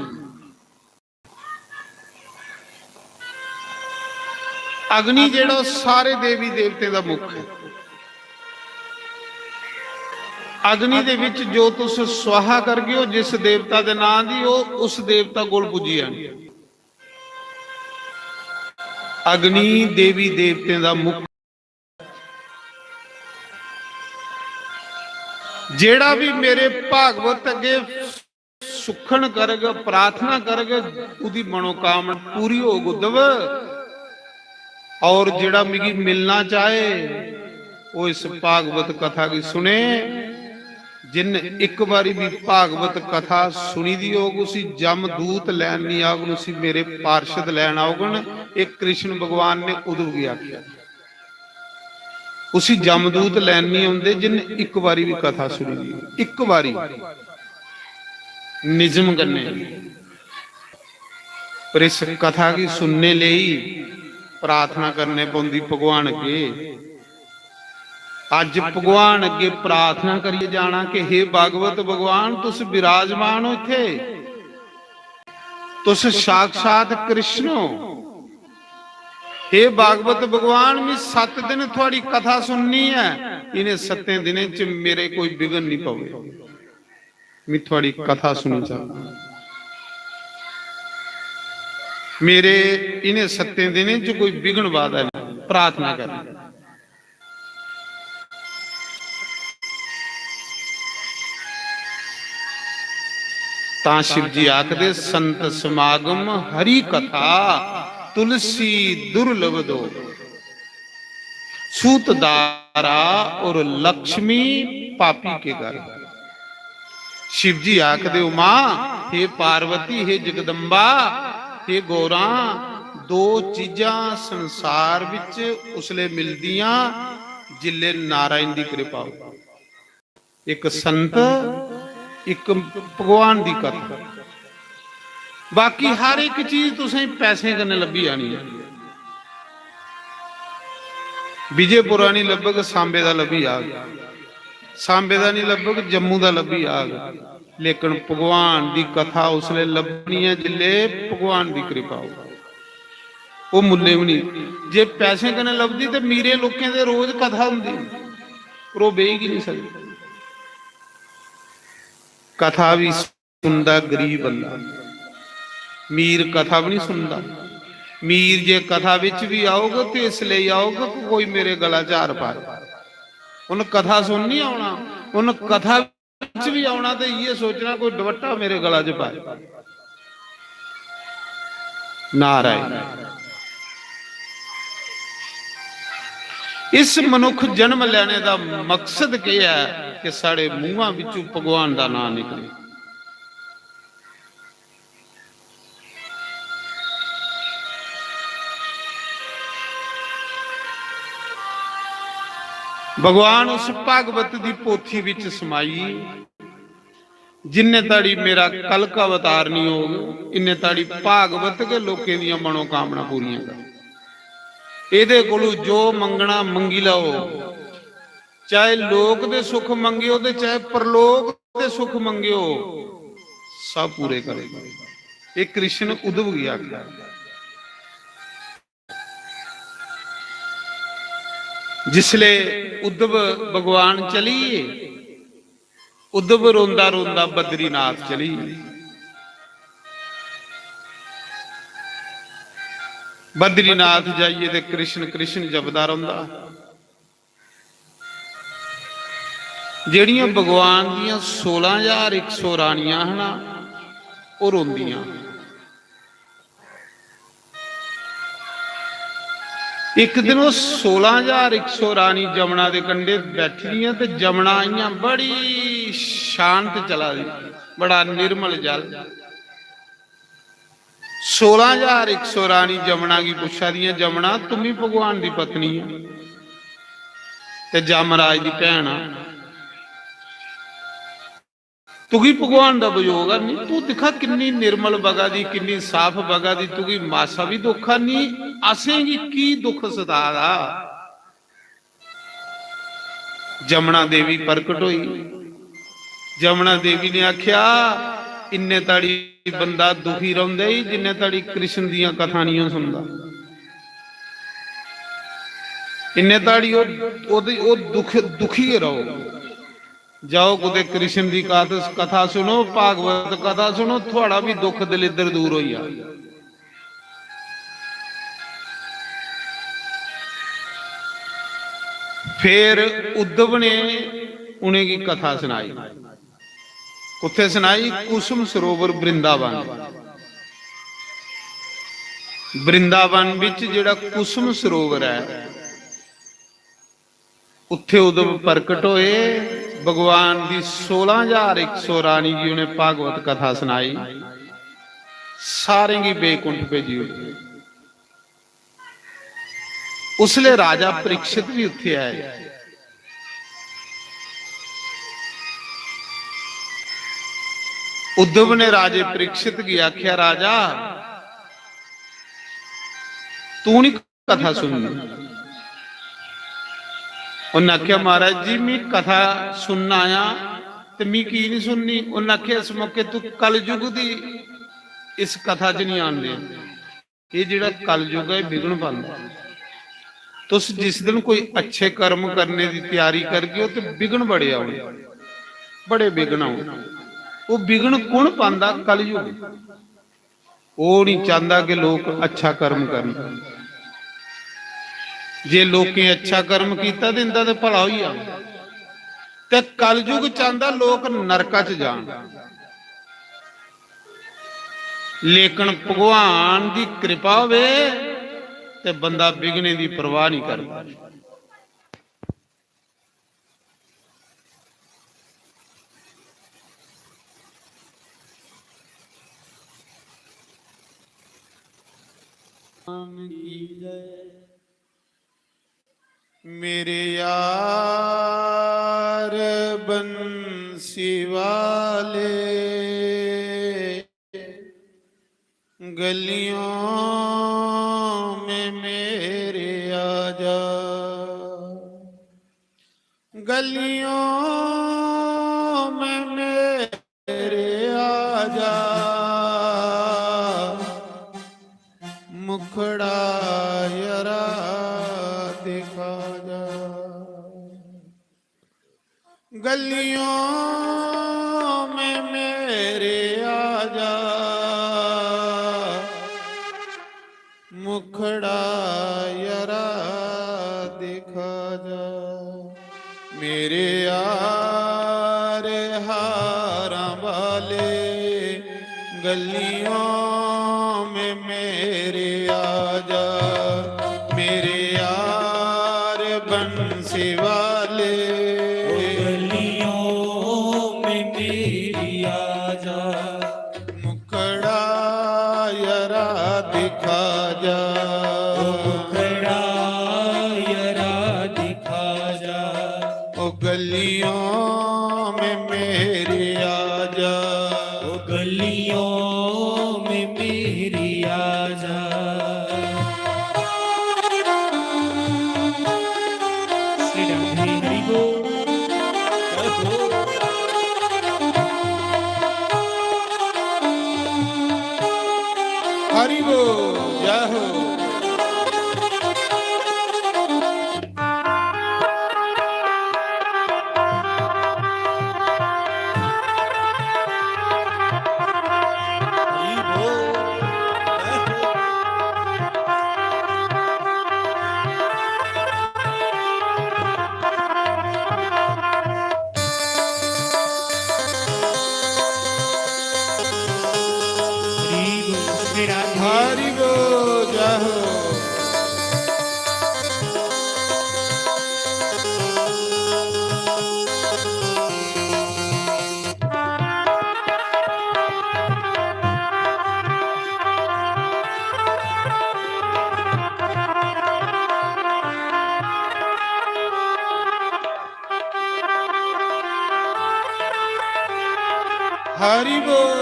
अग्नि जेह्ड़ा, ओह् सारे देवी देवतें दा मुख ऐ। अग्नि दे विच जो तुस स्वाहा करगे ओ जिस देवता दे नां दी, ओह् उस देवता कोल पुज्जी जानी। अग्नि देवी देवतें दा मुख। जेह्ड़ा भी मेरे भागवत अग्गे सुखन करग, प्रार्थना करग, ओह्दी मनोकामना पूरी होग उद्धव। और जेह्ड़ा मिगी मिलना चाहे, ओह् इस भागवत कथा गी सुने। जिन इक बारी भी भागवत कथा सुनी दी होग, उसी जमदूत लैन नहीं आग, उसी मेरे पार्षद लैन आउगन। एक कृष्ण भगवान ने उद्धव गी आख्या। उसी जमदूत लैन नहीं आंदे जिन इक बारी भी कथा सुनी दी, इक बारी निजम कन्नै। पर इस कथा गी सुनने लेई प्रार्थना करने पौंदी भगवान अग्गे। अज्ज भगवान अग्गे प्रार्थना करियै जाना कि हे भागवत भगवान, तुस विराजमान हो इत्थे, तुस साक्षात कृष्ण हो। हे भागवत भगवान, मैं सत्त दिन थुआड़ी कथा सुननी ऐ, इन्हें सत्तें दिनें च मेरे कोई विघ्न नहीं पवे, मैं थुआड़ी कथा सुनी सकदा, मेरे इन्हें सत्तें दिनें च कोई विघ्न बाधा नहीं। प्रार्थना करनी। तां शिव जी आखदे, संत समागम हरि कथा, तुलसी दुर्लभ दो, सूत दारा और लक्ष्मी पापी के घर। शिव जी आखदे, उमा, हे पार्वती, हे जगदम्बा, हे गौरा, दो चीजां संसार विच उसले मिलदियां जिल्ले नारायण दी कृपा हो। एक संत, एक भगवान दी कथा। बाकी हर एक चीज तुसें पैसें कन्नै लब्भी जानी ऐ। विजयपुरा नहीं लब्भग, सांबे दा लब्भी जाग। सांबे दा नहीं लब्भग, जम्मू दा लब्भी जाग। लेकिन भगवान दी कथा उसले लब्भनी ऐ जिल्ले भगवान दी कृपा हो। ओह् मुल्ले बी नहीं। जे पैसें कन्नै लब्भदी ते मीरे लोकें दे रोज कथा होंदी, पर ओह् बेही गै नहीं सकदे। कथा भी सुनदा गरीब बंदा, मीर कथा भी नहीं सुनदा। मीर जे कथा विच भी आउग ते इसलेई आउग कि कोई मेरे गला च हार पाए। उन कथा सुन नहीं आना, उन कथा च भी आना ते इयै सोचना कोई दुपट्टा मेरे गला च पाए। नारायण। इस मनुख जन्म लेने दा मकसद केह् ऐ कि साढ़े मुंहां विचों भगवान दा नां निकले। भगवान उस भागवत दी पोथी विच समाई, जिन्ने ताड़ी मेरा कल का अवतार नहीं होग, इन्ने ताड़ी भागवत के लोकें दियां मनोकामना पूरियां कर। एदे कोलू जो मंगना मंगी लओ, चाहे लोक दे सुख मंगियो ते चाहे परलोक दे सुख मंगियो, सब पूरे करेगा। ये कृष्ण उद्धव की आख्या। जिसले उद्धव भगवान चली गे, उद्धव रोंदा रोंदा बद्रीनाथ चली गे। बद्रीनाथ जाइए ते कृष्ण कृष्ण जपदा रौंदा। जेड़ियां भगवान दियां सोलां हजार इक सौ रानियां हना, ओह रोंदियां। इक दिन ओह सोलां हजार इक सौ रानी जमुना दे कंढे बैठी दियां ते जमुना इयां बड़ी शांत चला दी, बड़ा निर्मल जल। सोलां हजार इक सौ रानी जमुना गी पुच्छा दियां, "जमुना, तुम ही भगवान दी पत्नी है ते जामराज दी भैन आ, तुगी भगवान दा वियोग है नहीं? तू दिक्खा किन्नी निर्मल बगा दी, किन्नी साफ बगा दी, तुगी मासा भी दुख है नहीं, असेंगी की दुख सता दा?" जमुना देवी प्रकट होई। जमुना देवी ने आख्या, "इन्ने ताड़ी बंदा दुखी रौंदे ही जिन्ने ताड़ी कृष्ण दियां कथां नहीं सुनदा। इन्ने ताड़ी ओह, ओहदे, ओह दुख, दुखी गै रहो। जाओ कुते कृष्ण दी कथ-, कथा सुनो, भागवत कथा सुनो, थुआड़ा भी दुख दलिद्र दूर होई जा।" फिर उद्धव ने उनेंगी कथा सुनाई। कुत्थे सुनाई? कुसुम सरोवर वृंदावन। वृंदावन बिच जेड़ा कुसुम सरोवर है, उत्थे उद्धव प्रकट होए। भगवान दी सोलां हजार इक सौ रानी गी उन्हें भागवत कथा सुनाई, सारें गी बैकुंठ भेजी ओड़े। उसले राजा परीक्षित भी उत्थे आए। उद्धव ने राजे परीक्षित गी आख्या, "राजा, तू नहीं कथा सुननी?" उन्हें आख्या, "महाराज जी, मैं कथा सुनना आया, ते मैं की नहीं सुननी?" उन्हें आख्या, "इस मौके तू कलयुग दी इस कथा च नहीं आन दे। ये जेड़ा कलयुग है, विघ्न पांदा। तुस जिस दिन कोई अच्छे कर्म करने की तैयारी करगे हो, तो विघ्न बड़े आने, बड़े विघ्न आने। वो विघ्न कौन पांदा? कलयुग।" ओह नहीं चाहता कि लोक अच्छा कर्म करन। जे लोकें अच्छा कर्म किया तो इनका तो भला होई जाना। ते कलयुग चाहता लोक नरका च जान, लेकिन भगवान दी कृपा होवे ते बंदा विघ्नें दी परवाह नहीं करता। मेरे यार बंसी वाले, गलियों में मेरे आजा, गलियों में मेरे आजा, मुखड़ा यरा दिखा जा। गलियों में मेरे आजा, मुखड़ा यरा दिखा जा। मेरे यार हारां वाले, गलियों में मेरे आजा। मेरे यार बंसी वाले, गलियों में मेरी आजा। मुखड़ा यरा दिखा जा, मुखड़ा यरा दिखा जा। ओ गलियों में मेरी आजा, गलियों में मेरी आजा। श्री राधे हरि बोल। हरि बोल, जय हो। हरि बोल, जय हो। हरि बोल।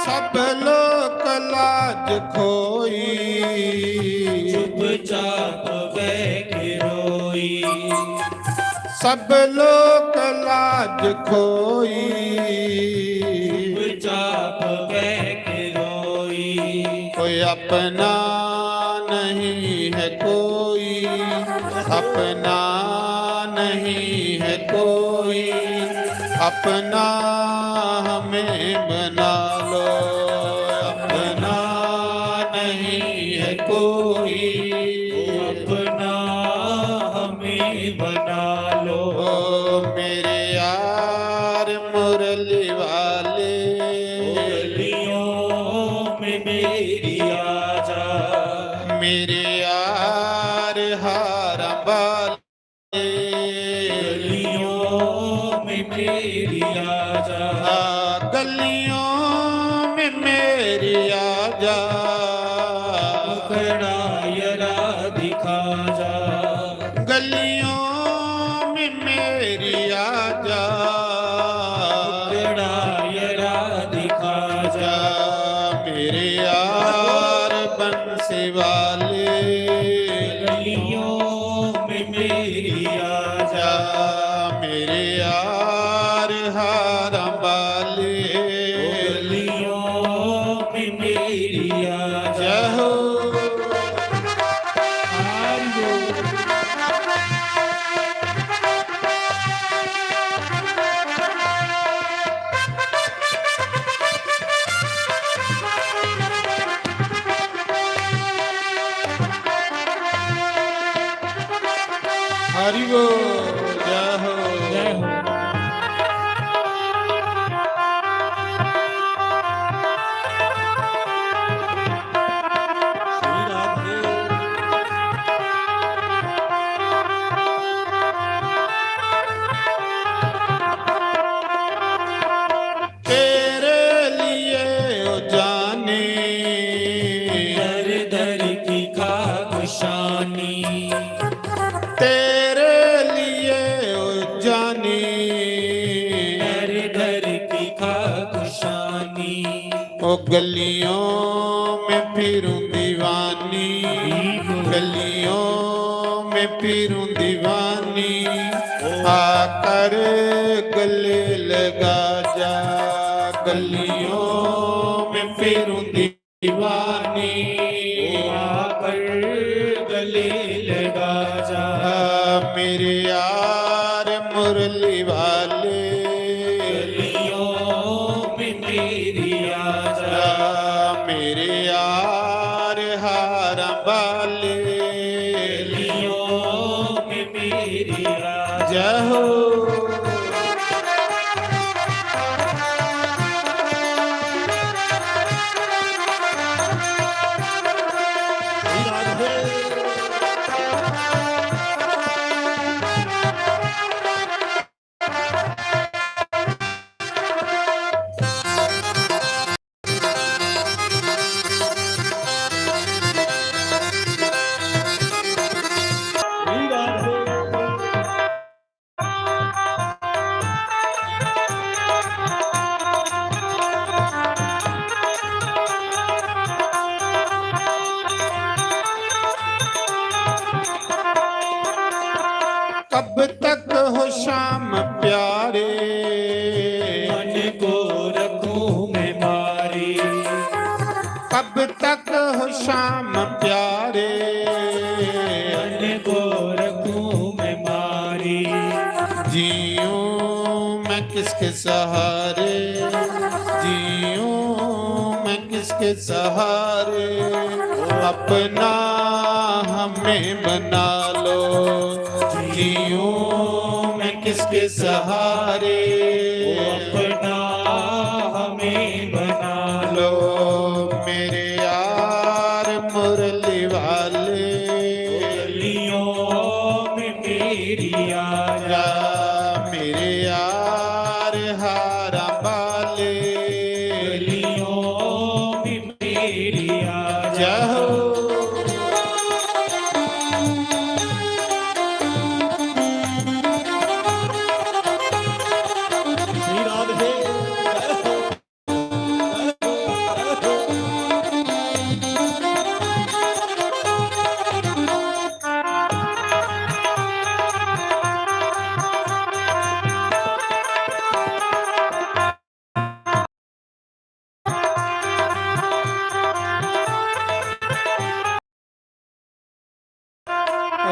सब लोक लाज खोई, चुपचाप बह के रोई। सब लोक लाज खोई, चुपचाप बह के रोई। कोई अपना नहीं है कोई, अपना नहीं है कोई, अपना हमें बना लो। अपना नहीं है कोई, अपना हमें बना लो। ओ मेरे यार मुरली वाले, मुरलियों में मेरी आजा। मेरे यार हारा वाले, गलियों में मेरी आजा। आ, गलियों में मेरी आजा। मुखड़ा यरा दिखा जा। गलियों में मेरी आजा। मुखड़ा यरा दिखा जा। मेरे यार बंसी वाले, गलियों में मेरी आजा। मेरे यार हारा वाले, गलियों में मेरी आजा। जय हो। हरि बोल, जय हो। जय हो। तेरे लिए ओ जानी, दर दर की खाक शानी। तेरे लिए ओ जानी, दर दर की खाक शानी। ओ गलियों में फिरूं दीवानी, गलियों में फिरूं दीवानी। आकर गले लगा जा, गलियों में फिरूं दीवानी। आकर गले लगा जा। मेरे यार मुरली वाले, गलियों में मेरी आजा। मेरे यार हारा वाले, गलियों में मेरी आजा। जय हो। कब तक हो शाम प्यारे, मन को रखूं मैं मारी। कब तक हो शाम प्यारे, मन को रखूं मैं मारी। जीऊं मैं किसके सहारे, जीऊं मैं किसके सहारे, अपना हमें बना लो। जीऊं मैं किसके सहारे, अपना हमें बना लो। मेरे यार मुरली वाले, गलियों में मेरी आजा, मेरे यार हारा वाले, गलियों में मेरी आजा हो। श्री राधे।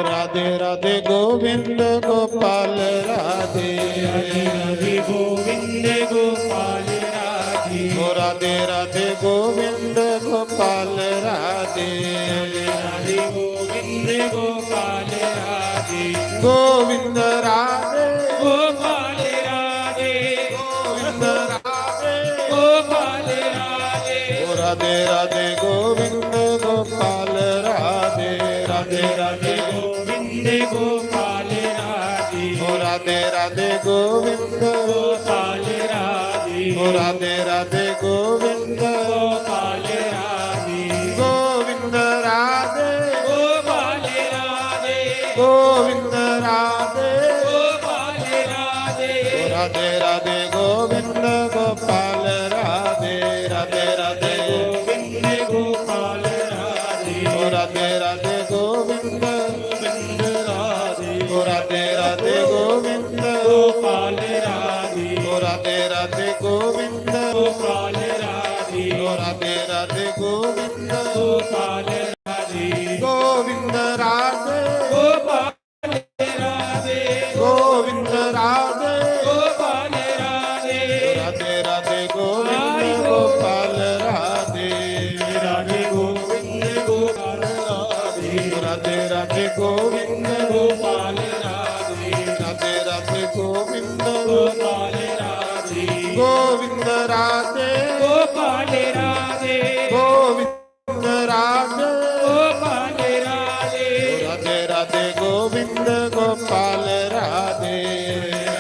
राधे राधे गोविंद गोपाल राधे। राधे राधे गोविंद गोपाल राधे। ओ राधे राधे गोविंद गोपाल राधे। राधे राधे गोविंद गोपाल राधे। गोविंद राधे। गोपाल राधे। गोविंद राधे। गोपाल राधे। ओ राधे राधे गोविंद गोपाल राधे। राधे राधे गोविंद गोपाल राधे। ओ राधे राधे गोविंद गोपाल राधे। ओ राधे राधे गोविंद गोपाल राधे। गोविंद राधे। गोपाल राधे। गोविंद राधे। गोपाल राधे। ओ राधे राधे गोविंद गोपाल राधे। राधे राधे गोविंद गोपाल राधे। ओ राधे राधे गोविंद गोविंद राधे। ओ राधे राधे गोविंद गोपाल राधे। ओ राधे राधे गोविंद गोपाल राधे। ओ राधे राधे गोविंद गोपाल राधे। गोविंद राधे। गोपाल राधे। गोविंद राधे। गोपाल राधे। राधे राधे गोविंद गोपाल राधे। राधे गोविंद गोपाल राधे। राधे राधे गोविंद गोपाल राधे। राधे राधे गोविंद गोपाल राधे। गोविंद राधे। गोपाल राधे। गोविंद राधे। गोपाल राधे। राधे राधे गोविंद गोपाल राधे।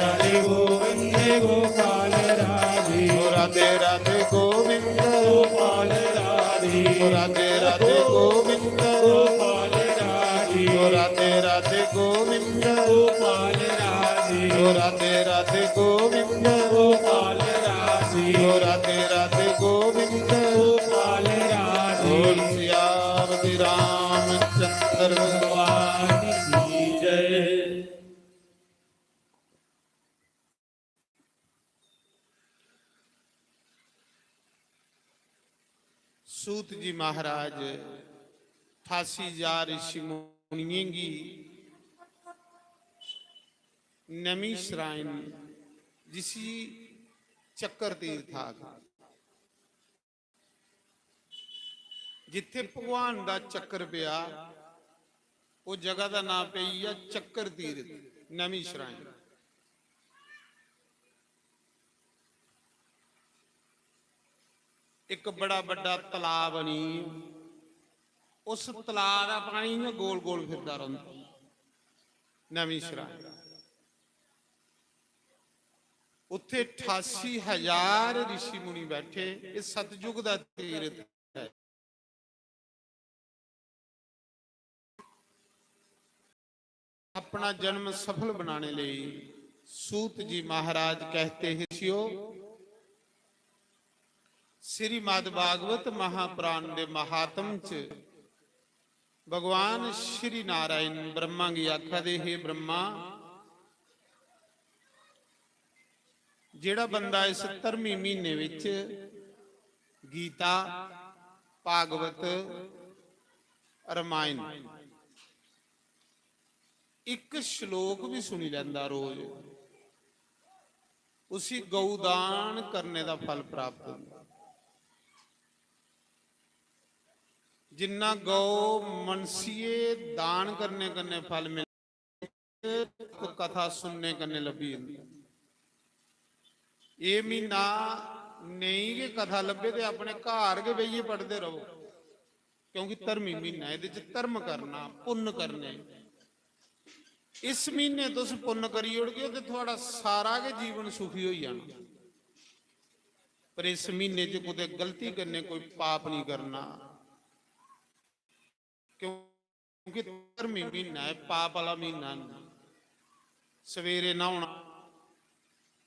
राधे गोविंद गोपाल राधे। राधे राधे गोविंद गोपाल राधे। राधे राधे गोविंद गोपाल राधे। राधे राधे गोविंद गोपाल राधे। राधे राधे गोविंद गोपाल राधे। राधे राधे गोविंद गोपाल राधे। बोल सियावती रामचंद्र भगवान की जय। सूत जी महाराज ठासी हजार ऋषि मुनियें गी नमीं श्राइन, जिसी चक्कर तीर्थ आखदे, जित्थे भगवान दा चक्कर पेआ, ओह जगह दा नां पेई गेआ चक्कर तीर्थ, नमीं श्राइन। एक बड़ा बड्डा तलाऽ बनी, उस तलाऽ दा पानी इ'यां गोल गोल फिरदा रौंह्दा। नमीं शराय, उत्थे अठासी हजार रिशी मुनि बैठे। एह् सतयुग दा तीर्थ ऐ। अपना जन्म सफल बनाने लेई सूत जी महाराज कहते हैं, "शिष्यो, श्रीमद् भागवत महापुराण दे महात्म च भगवान श्री नारायण ब्रह्मा गी आखा दे, हे ब्रह्मा, जेह्ड़ा बंदा इस धर्मी म्हीने विच गीता, भागवत, रमायण इक श्लोक भी सुनी लैंदा रोज, उसी गौ दान करने दा फल प्राप्त होंदा। जिन्ना गौ मनसिये दान करने कन्नै फल मिलदा, कथा सुनने कन्नै लब्भी जंदा। एह् म्हीना नेईं गै कथा लब्भे ते अपने घर गै बेहियै पढ़दे र'वो, क्योंकि धर्मी म्हीना, एह्दे च धर्म करना, पुन्न करने। इस म्हीने तुस पुन्न करी ओड़गे ते थुआढ़ा सारा गै जीवन सुखी होई जाना। पर इस म्हीने च कुतै गलती कन्नै कोई पाप नहीं करना, क्योंकि धर्मी म्हीना ऐ, पाप आह्ला म्हीना नेईं। सवेरे न्हौना,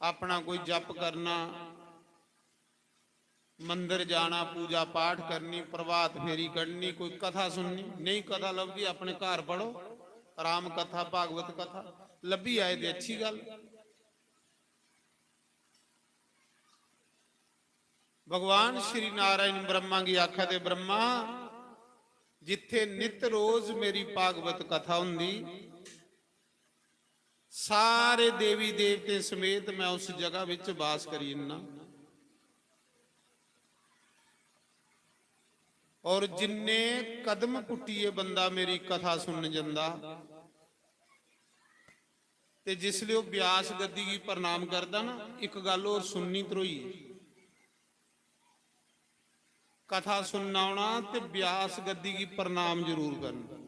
अपना कोई जप करना, मंदर जाना, पूजा पाठ करनी, प्रभात फेरी कड्ढनी, कोई कथा सुननी, नेईं कथा लभदी अपने घर पढ़ो, राम कथा, भागवत कथा लब्भी आए ते अच्छी गल्ल। भगवान श्री नारायण ब्रह्मा गी आखा दे, "ब्रह्मा, जित्थे नित रोज मेरी भागवत कथा हुंदी, सारे देवी देवतें समेत मैं उस जगह विच वास करी जन्ना। और जिन्ने कदम पुट्टियै बंदा मेरी कथा सुनन जंदा, ते जिसले ओह् ब्यास गद्दी गी प्रणाम करदा ना, इक गल्ल होर सुननी ध्रोइयै, कथा सुनना औना ते ब्यास गद्दी गी प्रणाम जरूर करना।"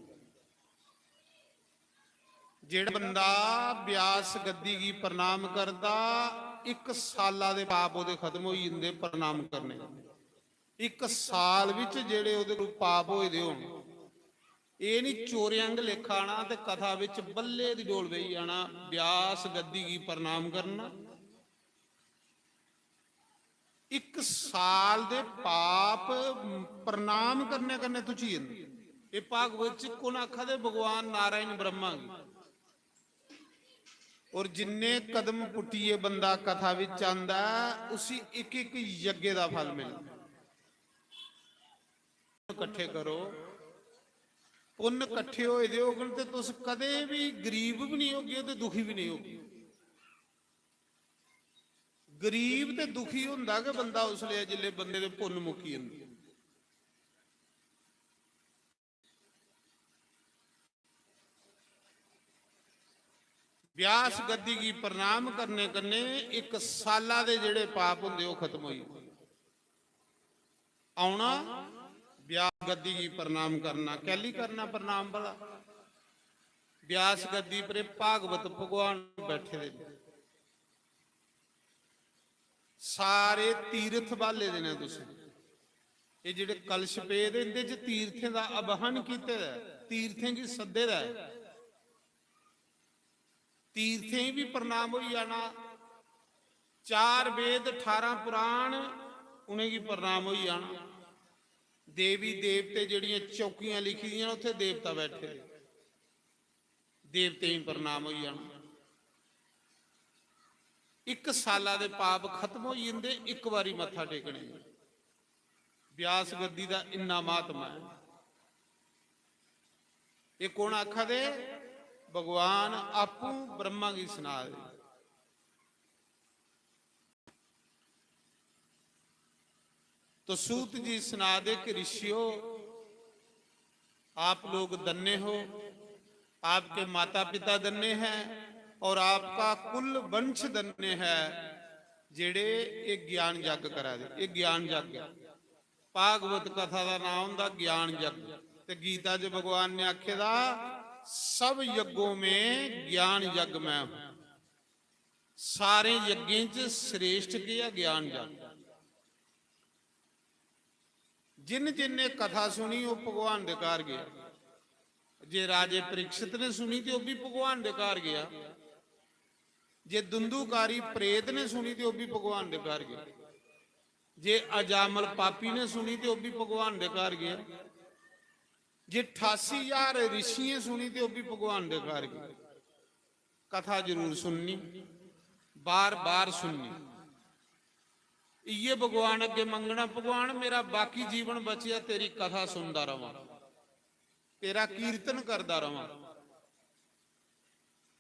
जेह्ड़ा बंदा ब्यास गद्दी गी प्रणाम करदा, इक साला दे पाप ओह्दे खत्म होई जंदे प्रणाम करने कन्नै। इक साल बिच जेह्ड़े ओह्दे कोल पाप होए दे होन, एह् निं चोरें आंग लेखा आना ते कथा बिच बल्ले दी डोल बेही जाना, ब्यास गद्दी गी प्रणाम करना। इक साल दे पाप प्रणाम करने कन्नै तुची जंदे। एह् भागवत च कु'न आखा दे? भगवान नारायण ब्रह्मा गी। और जिन्ने कदम पुट्टियै बंदा कथा बिच आंदा ऐ, उसी इक इक यज्ञ दा फल मिलदा। कट्ठे करो, पुन्न कट्ठे होए दे होङन ते तुस कदें बी गरीब बी नेईं होगे ते दुखी बी नेईं होगे। गरीब ते दुखी होंदा गै बंदा उसलै, जिसलै बंदे दे पुन्न मुक्की जंदे। व्यास गद्दी गी प्रणाम करने कन्नै इक साला दे जेह्ड़े पाप होंदे, ओह् खत्म होई जंदे। औना, व्यास गद्दी गी प्रणाम करना। कैली करना प्रणाम भला? व्यास गद्दी पर एह् भागवत भगवान बैठे दे न। सारे तीर्थ ब्हाले दे न तुसें। एह् जेह्ड़े कलश पेदे, इंदे च तीर्थें दा आवाहन कीते दा ऐ, तीर्थें गी सद्दे दा ऐ। तीर्थें गी बी प्रणाम होई जाना, चार वेद, ठारां पुराण, उ'नेंगी प्रणाम होई जाना। देवी देवते, जेह्ड़ियां चौकियां लिखी दियां न, उत्थै देवता बैठे दे, देवतें गी प्रणाम होई जाना। इक साला दे पाप खत्म होई जंदे इक बारी मत्था टेकने। व्यास गद्दी दा इन्ना महात्मा ऐ। एह् कौन आखा दे? भगवान आपूं ब्रह्मा गी सना दे। तो सूत जी सना दे कि ऋषियों, आप लोग धन्य हो, आपके माता पिता धन्य हैं और आपका कुल वंश धन्य है, जेड़े ये ज्ञान यज्ञ करा दे। ये ज्ञान यज्ञ है। भागवत कथा दा नांऽ होंदा ज्ञान यज्ञ। ते गीता च भगवान ने आखे दा, "सब यज्ञों में ज्ञान यज्ञ मैं हूं।" सारे यज्ञें च श्रेष्ठ केह् ऐ? ज्ञान यज्ञ। जिन जिन ने कथा सुनी, ओह् भगवान दे घर गेआ। जे राजे परीक्षित ने सुनी, ते ओह् बी भगवान दे घर गेआ। जे दुंदुकारी प्रेत ने सुनी, ते ओह् बी भगवान दे घर गेआ। जे अजामल पापी ने सुनी, ते ओह् बी भगवान दे घर गेआ। जे अठासी ज्हार ऋषियें सुनी, ते ओह् बी भगवान दे घर गेआ। कथा जरूर सुननी, बार बार सुननी। इयै भगवान अग्गे मंगना, "भगवान, मेरा बाकी जीवन बचेआ तेरी कथा सुनदा रवां, तेरा कीर्तन करदा रवां।"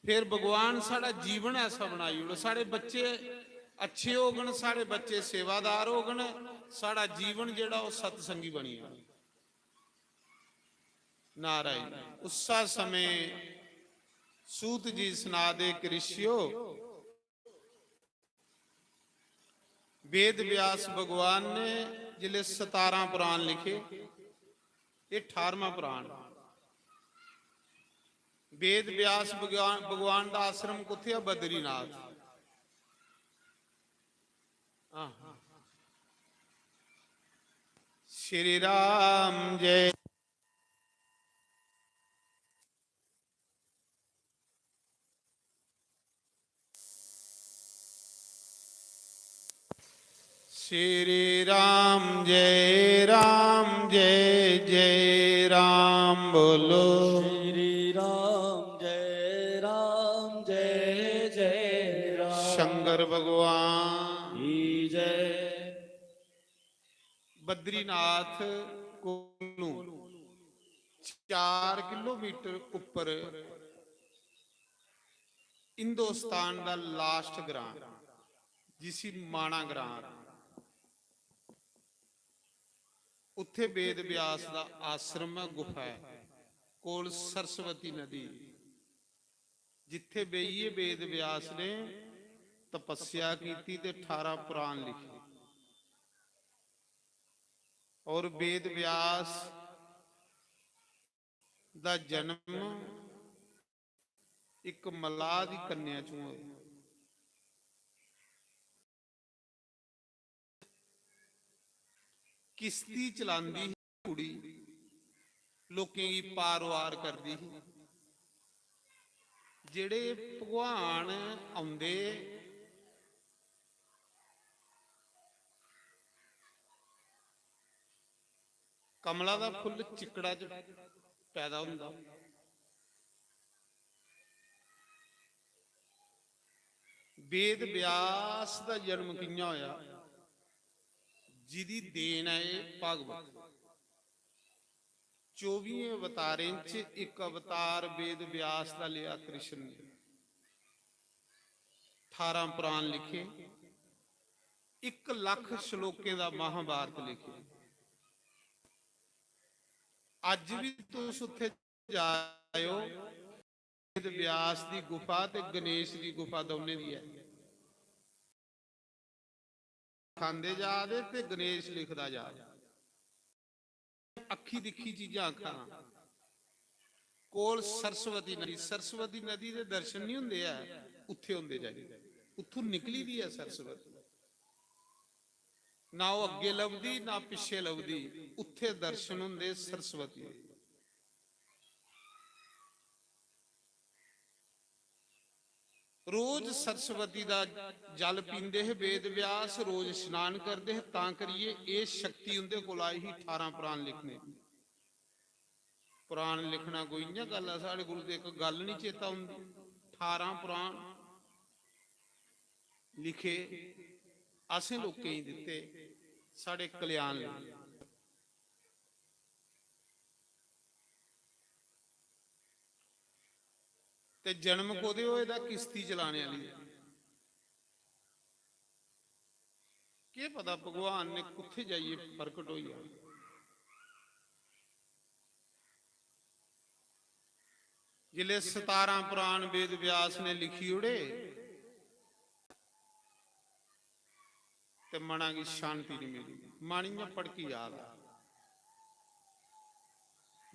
फिर भगवान साढ़ा जीवन ऐसा बनाई ओड़ो, साढ़े बच्चे अच्छे होगन, साढ़े बच्चे सेवादार होगन, साढ़ा जीवन जेह्ड़ा ओह् सत्संगी बनी जाए। नारायण। उस्सा समें सूत जी सना दे, "इक ऋषियो, वेद व्यास भगवान ने जिसले सतारां पुराण लिखे, एह् ठारमां पुराण, वेद व्यास भगवान, भगवान दा आश्रम कुत्थै ऐ? बद्रीनाथ।" आह। श्री राम जय। श्री राम जय राम जय जय राम बोलो। श्री राम जय राम जय जय राम। शंकर भगवान की जय। बद्रीनाथ कोलों चार किलोमीटर उप्पर हिंदुस्तान दा लास्ट ग्रां, जिसी माना ग्रां आखदे, उत्थे वेद व्यास दा आश्रम ऐ, गुफा ऐ, कोल सरस्वती नदी, जित्थे बेहियै वेद व्यास ने तपस्या कीती ते ठारां पुराण लिखे। और वेद व्यास दा जन्म इक मलाह दी कन्या चों होया। किश्ती चलांदी ही कुड़ी, लोकें गी पार-वार करदी ही। जेह्ड़े भगवान औंदे, कमला दा फुल्ल चिक्कड़ा च पैदा होंदा। वेद व्यास दा जन्म कि'यां होया? जिदी देन ऐ एह् भागवत। चौबियें अवतारें च इक अवतार वेद व्यास दा लेआ कृष्ण ने। ठारां पुराण लिखे, इक लक्ख श्लोकें दा महाभारत लिखे। अज्ज बी तुस उत्थे जाओ, वेद व्यास दी गुफा ते गणेश दी गुफा दौनें दी ऐ। खांदे जा दे ते गणेश लिखदा जा दे। अक्खी दिक्खी चीजां आखा ना। कोल सरस्वती नदी, सरस्वती नदी दे दर्शन नहीं हुंदे ऐ, उत्थे हुंदे जाई, उत्थों निकली दी ऐ सरस्वती। ना ओह् अग्गे लभदी, ना पिच्छे लभदी, उत्थे दर्शन हुंदे सरस्वती दे। रोज सरस्वती दा जल पींदे हे वेद व्यास, रोज स्नान करदे हे, तां करियै एह् शक्ति उंदे कोल आई ही ठारां पुराण लिखने दी। पुराण लिखना कोई इ'यां गल्ल ऐ, साढ़े कोल ते इक गल्ल निं चेता औंदी। ठारां पुराण लिखे, असें लोकें गी दित्ते, साढ़े कल्याण लेई। ते जन्म कोह्दे होए दा? किश्ती चलाने आह्ली। केह् पता भगवान ने कुत्थै जाइयै प्रकट होई जा। जिसलै सतारां पुराण वेद व्यास ने लिखी ओड़े, ते मना गी शांति नहीं मिलदी। मन इ'यां भड़की जा दा।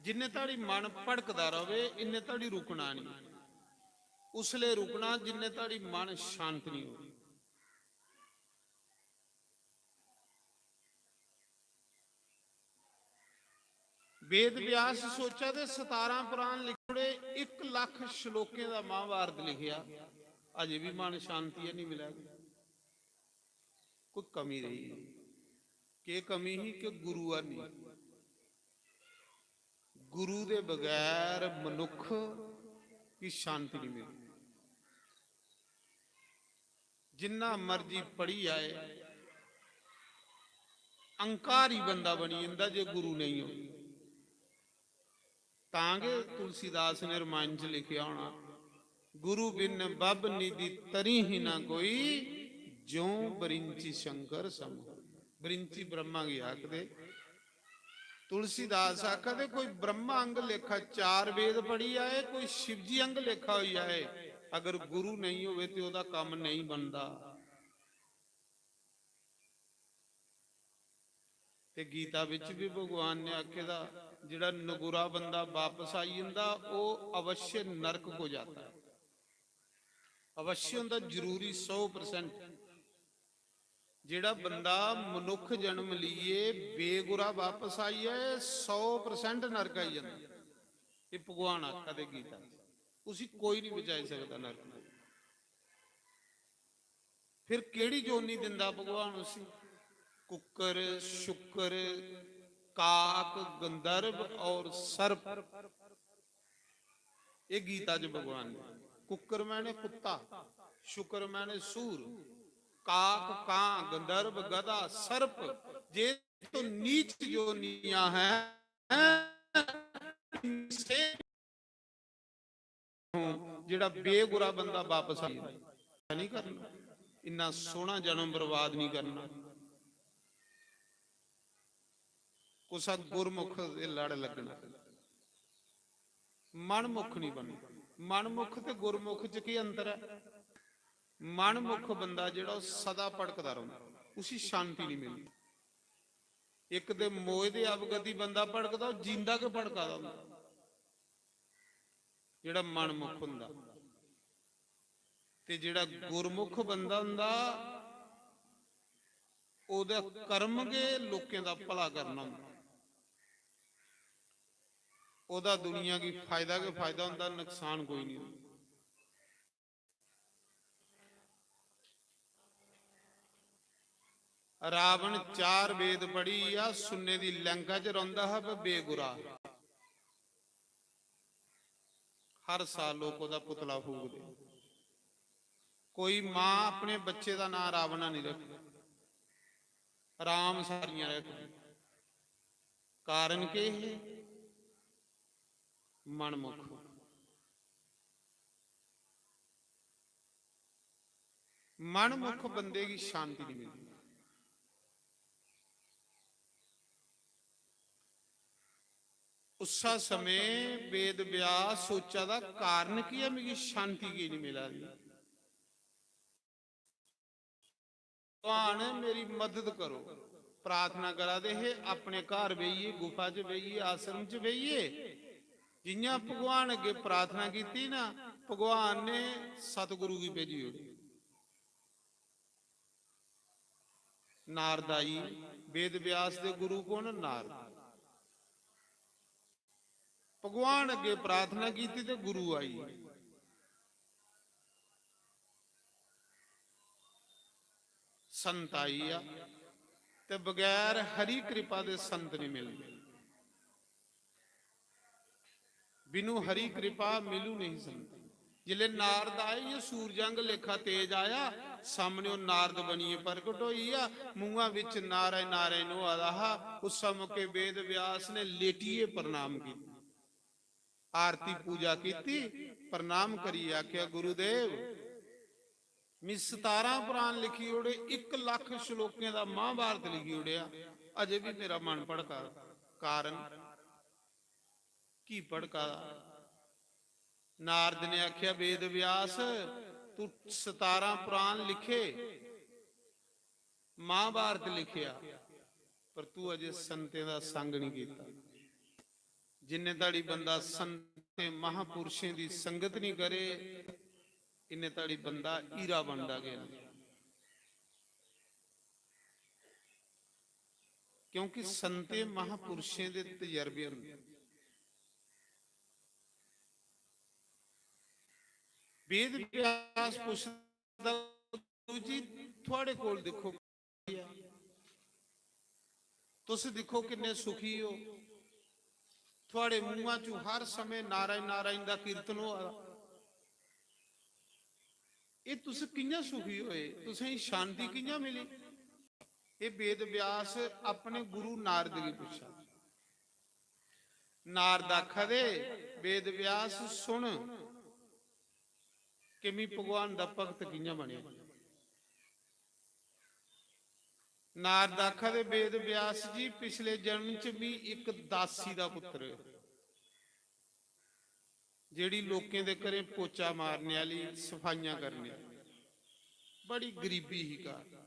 जिन्ने धड़ी मन भड़कदा रवे, इन्ने धड़ी रुकना नहीं। उसले रुकना जिन्ने धड़ी मन शांत नहीं हो। वेद व्यास सोचा दे सतारां पुराण लिखी ओड़े, इक लक्ख श्लोकें दा महाभारत लिखेआ, अजे भी मन शांति है नहीं मिला दी। कोई कमी रही है। केह् कमी ही कि गुरु है नहीं। गुरु दे बगैर मनुख की शांति नहीं मिलदी। जिन्ना मर्जी पढ़ी आए, अहंकारी बंदा बनी जंदा जे गुरु नहीं हो। तां गै तुलसीदास ने रामायण च लिखेआ होना, "गुरु बिन बब निधि तरी ही ना कोई, ज्यों बरिंची शंकर सम।" बरिंची ब्रह्मा गी आखदे। तुलसीदास आखदे, कोई ब्रह्मा अंग लेखा चार वेद पढ़ी आए, कोई शिवजी अंग लेखा होई आए, अगर गुरु नहीं होवे ते ओदा कम्म नहीं बनदा। ते गीता विच भी भगवान ने आखे दा, जेड़ा नगुरा बंदा वापस आई जंदा, ओह अवश्य नरक को जाता है। अवश्य होंदा, जरूरी, सौ परसेंट। जेड़ा बंदा मनुख जन्म लीए बेगुरा वापस आई जाए, सौ परसेंट नरक आई जंदा। ये भगवान आखा दे गीता च, उसी कोई नहीं बचाई सकदा नरक कोला। फिर केड़ी जोनी दिंदा भगवान उसी? कुक्कर, शुक्कर, काक, गंधर्व और सर्प। ये गीता च भगवान ने, कुक्कर मैंने कुत्ता, शुक्र मैंने सूर, काक, कां, गंधर्व, गधा, सर्प, जे तो नीच जोनियां हैं, इनसे जेड़ा बेगुरा बंदा वापस आई जाए। नहीं करना, इन्ना सोहना जन्म बर्बाद नहीं करना। कुसा गुरमुख दे लड़ लगना, मनमुख नहीं बनना। मनमुख ते गुरमुख च की अंतर है? मनमुख बंदा जेड़ा, ओह सदा भटकदा रौंहदा, उसी शांति नहीं मिलदी। इक ते मोए दे अवगति बंदा भटकदा, ओह जींदा गै भटका दा होंदा, जेड़ा मनमुख होंदा। ते जेड़ा गुरमुख बंदा होंदा, ओहदा कर्म गै लोकें दा भला करना होंदा। ओहदा दुनिया गी फायदा गै फायदा होंदा, नुकसान कोई नहीं होंदा। रावण चार वेद पढ़ी आ, सुन्ने दी लंका च रौंहदा हा, पर बेगुरा। हर साल लोक ओहदा पुतला फूकदे। कोई मां अपने बच्चे दा नां रावणा नहीं रखदी, राम सारियां रखदी। कारण केह् है? मनमुख। मनमुख बंदे गी शांति नहीं मिलदी। उस्सा समें वेद व्यास सोचा दा, कारण की है, मिगी शांति की नहीं मिला दी? भगवान, मेरी मदद करो। प्रार्थना करा दे हे, अपने घर बेहियै, गुफा च बेहियै, आश्रम च बेहियै, जियां भगवान अग्गे प्रार्थना कीती ना, भगवान ने सतगुरु गी भेजी ओड़ी। नारद आई। वेद व्यास दे गुरु कौन? नारद। भगवान अग्गे प्रार्थना कीती ते गुरु आई, संत आई आ। ते बगैर हरि कृपा दे संत नहीं मिलदे। बिनु हरि कृपा मिलू नहीं संत। जिसले नारद आए, ये सूरजंग लेखा तेज आया, सामने ओह नारद बनिए प्रकट होई आ, मुंहा विच नारायण नारायण होआ दा हा। उस मौके वेद व्यास ने लेटिए प्रणाम किया, आरती पूजा कीती, प्रणाम करिए आख्या, "गुरुदेव, मी सतारां पुराण लिखी ओड़े, इक लख श्लोकें दा महाभारत लिखी ओड़ेआ, अजे भी मेरा मन भड़का।" कारण की भड़का दा? नारद ने आख्या, "वेद व्यास, तू सतारां पुराण लिखे, महाभारत लिखेआ, पर तू अजे संतें दा संग नहीं कीता। जिन्ने धड़ी बंदा संतें महापुरुषें दी संगत नहीं करे, इन्ने धड़ी बंदा हीरा बनदा गै नहीं। क्योंकि संतें महापुरुषें दे तजर्बे होंदे। वेद व्यास पुछदा, "गुरु जी, थुआड़े कोल दिक्खो, तुस दिक्खो किन्ने सुखी हो, थुआड़े मुंहा चों हर समें नारायण नारायण दा कीर्तन होआ दा। एह् तुस कि'यां सुखी होए? तुसेंगी शांति कि'यां मिली?" एह् वेद व्यास अपने गुरु नारद गी पुच्छा। नारद आखा दे, "वेद व्यास सुन कि मी भगवान दा भक्त कि'यां बनेआ।" नारद आखा दे, "वेद व्यास जी, पिछले जन्म च मी इक दासी दा पुत्र, जेह्ड़ी लोकें दे घरें पोचा मारने आह्ली, सफाइयां करने आह्ली, बड़ी गरीबी ही घर।"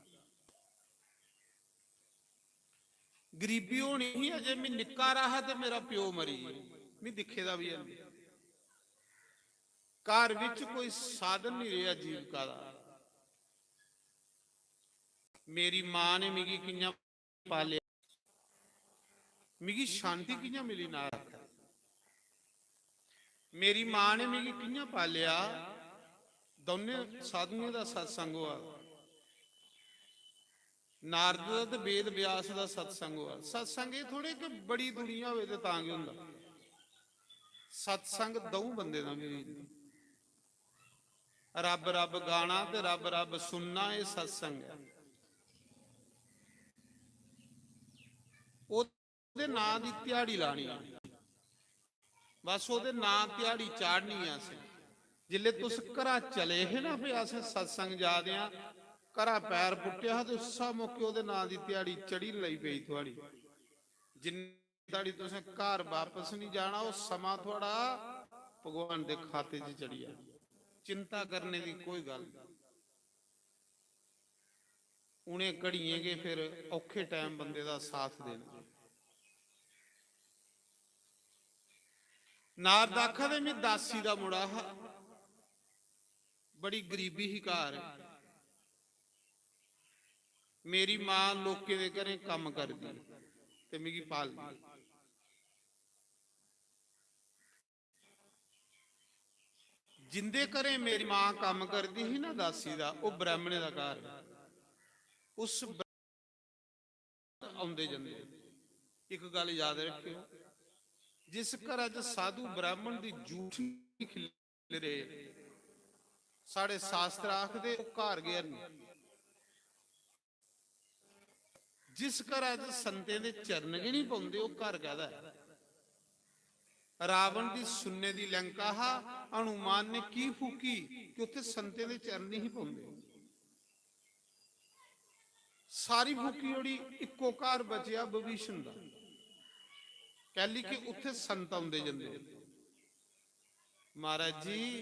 गरीबी होनी ही, अजे मैं निक्का हारा हा ते मेरा प्यो मरी गेआ, मैं दिक्खे दा बी है नहीं। घर विच कोई साधन नहीं रेहा जीविका दा। मेरी मां ने मिगी कि'यां पालेआ, मिगी शांति कि'यां मिली? नारद, मेरी मां ने मिगी कि'यां पालेआ? दौनें साधुएं दा सत्संग होआ। नारद दा ते वेद व्यास दा सत्संग होआ। सत्संग एह् थोड़े कि बड़ी दुनिया होवे ते तां गै होंदा। सत्संग द'ऊं बंदे दा मिली जंदा। रब रब गाना ते रब रब सुनना, एह् सत्संग ऐ। ओह्दे नां दी ध्याड़ी लानी ऐ, बस ओह्दे नां ध्याड़ी चाढ़नी ऐ असें। जिसले तुस घरा चले हे ना, फिर असें सत्संग जा दे आं, घरा पैर पुट्टेआ हा ते उस्सै मौके ओह्दे नां दी ध्याड़ी चढ़ी लगी पेई थुआड़ी। जिन्नी धड़ी तुसें घर बापस नहीं जाना, ओह् समां थुआड़ा भगवान दे खाते च चढ़ी जाना। चिंता करने दी कोई गल्ल नहीं। उ'नें घड़ियें गै फिर औखे टैम बंदे दा साथ देना। नारद आखा दे, "मैं दासी दा मुड़ा हा, बड़ी गरीबी ही घर, मेरी मां लोकें दे घरें कम्म करदी ते मिगी पालदी।" जिंदे घरें मेरी मां कम्म करदी ही ना दासी दा, ओह् ब्राह्मणे दा घर। उस ब्राह्मण औंदे जंदे। इक गल्ल याद रखेओ, जिस घरा च साधु ब्राह्मण दी जूठ नहीं खिलरे, साढ़े शास्त्र आखदे, ओह् घर गै नहीं। जिस घरा च संतें दे चरण गै नहीं पौंदे, ओह् घर कैह्दा ऐ? रावण दी सुन्ने दी लंका हा, हनुमान ने की फूकी? कि उत्थे संतें दे चरण नहीं पौंदे। सारी फूकी ओड़ी, इक्को घर बचेआ विभीषण दा। कैली कि उत्थे संत औंदे जंदे। महाराज जी,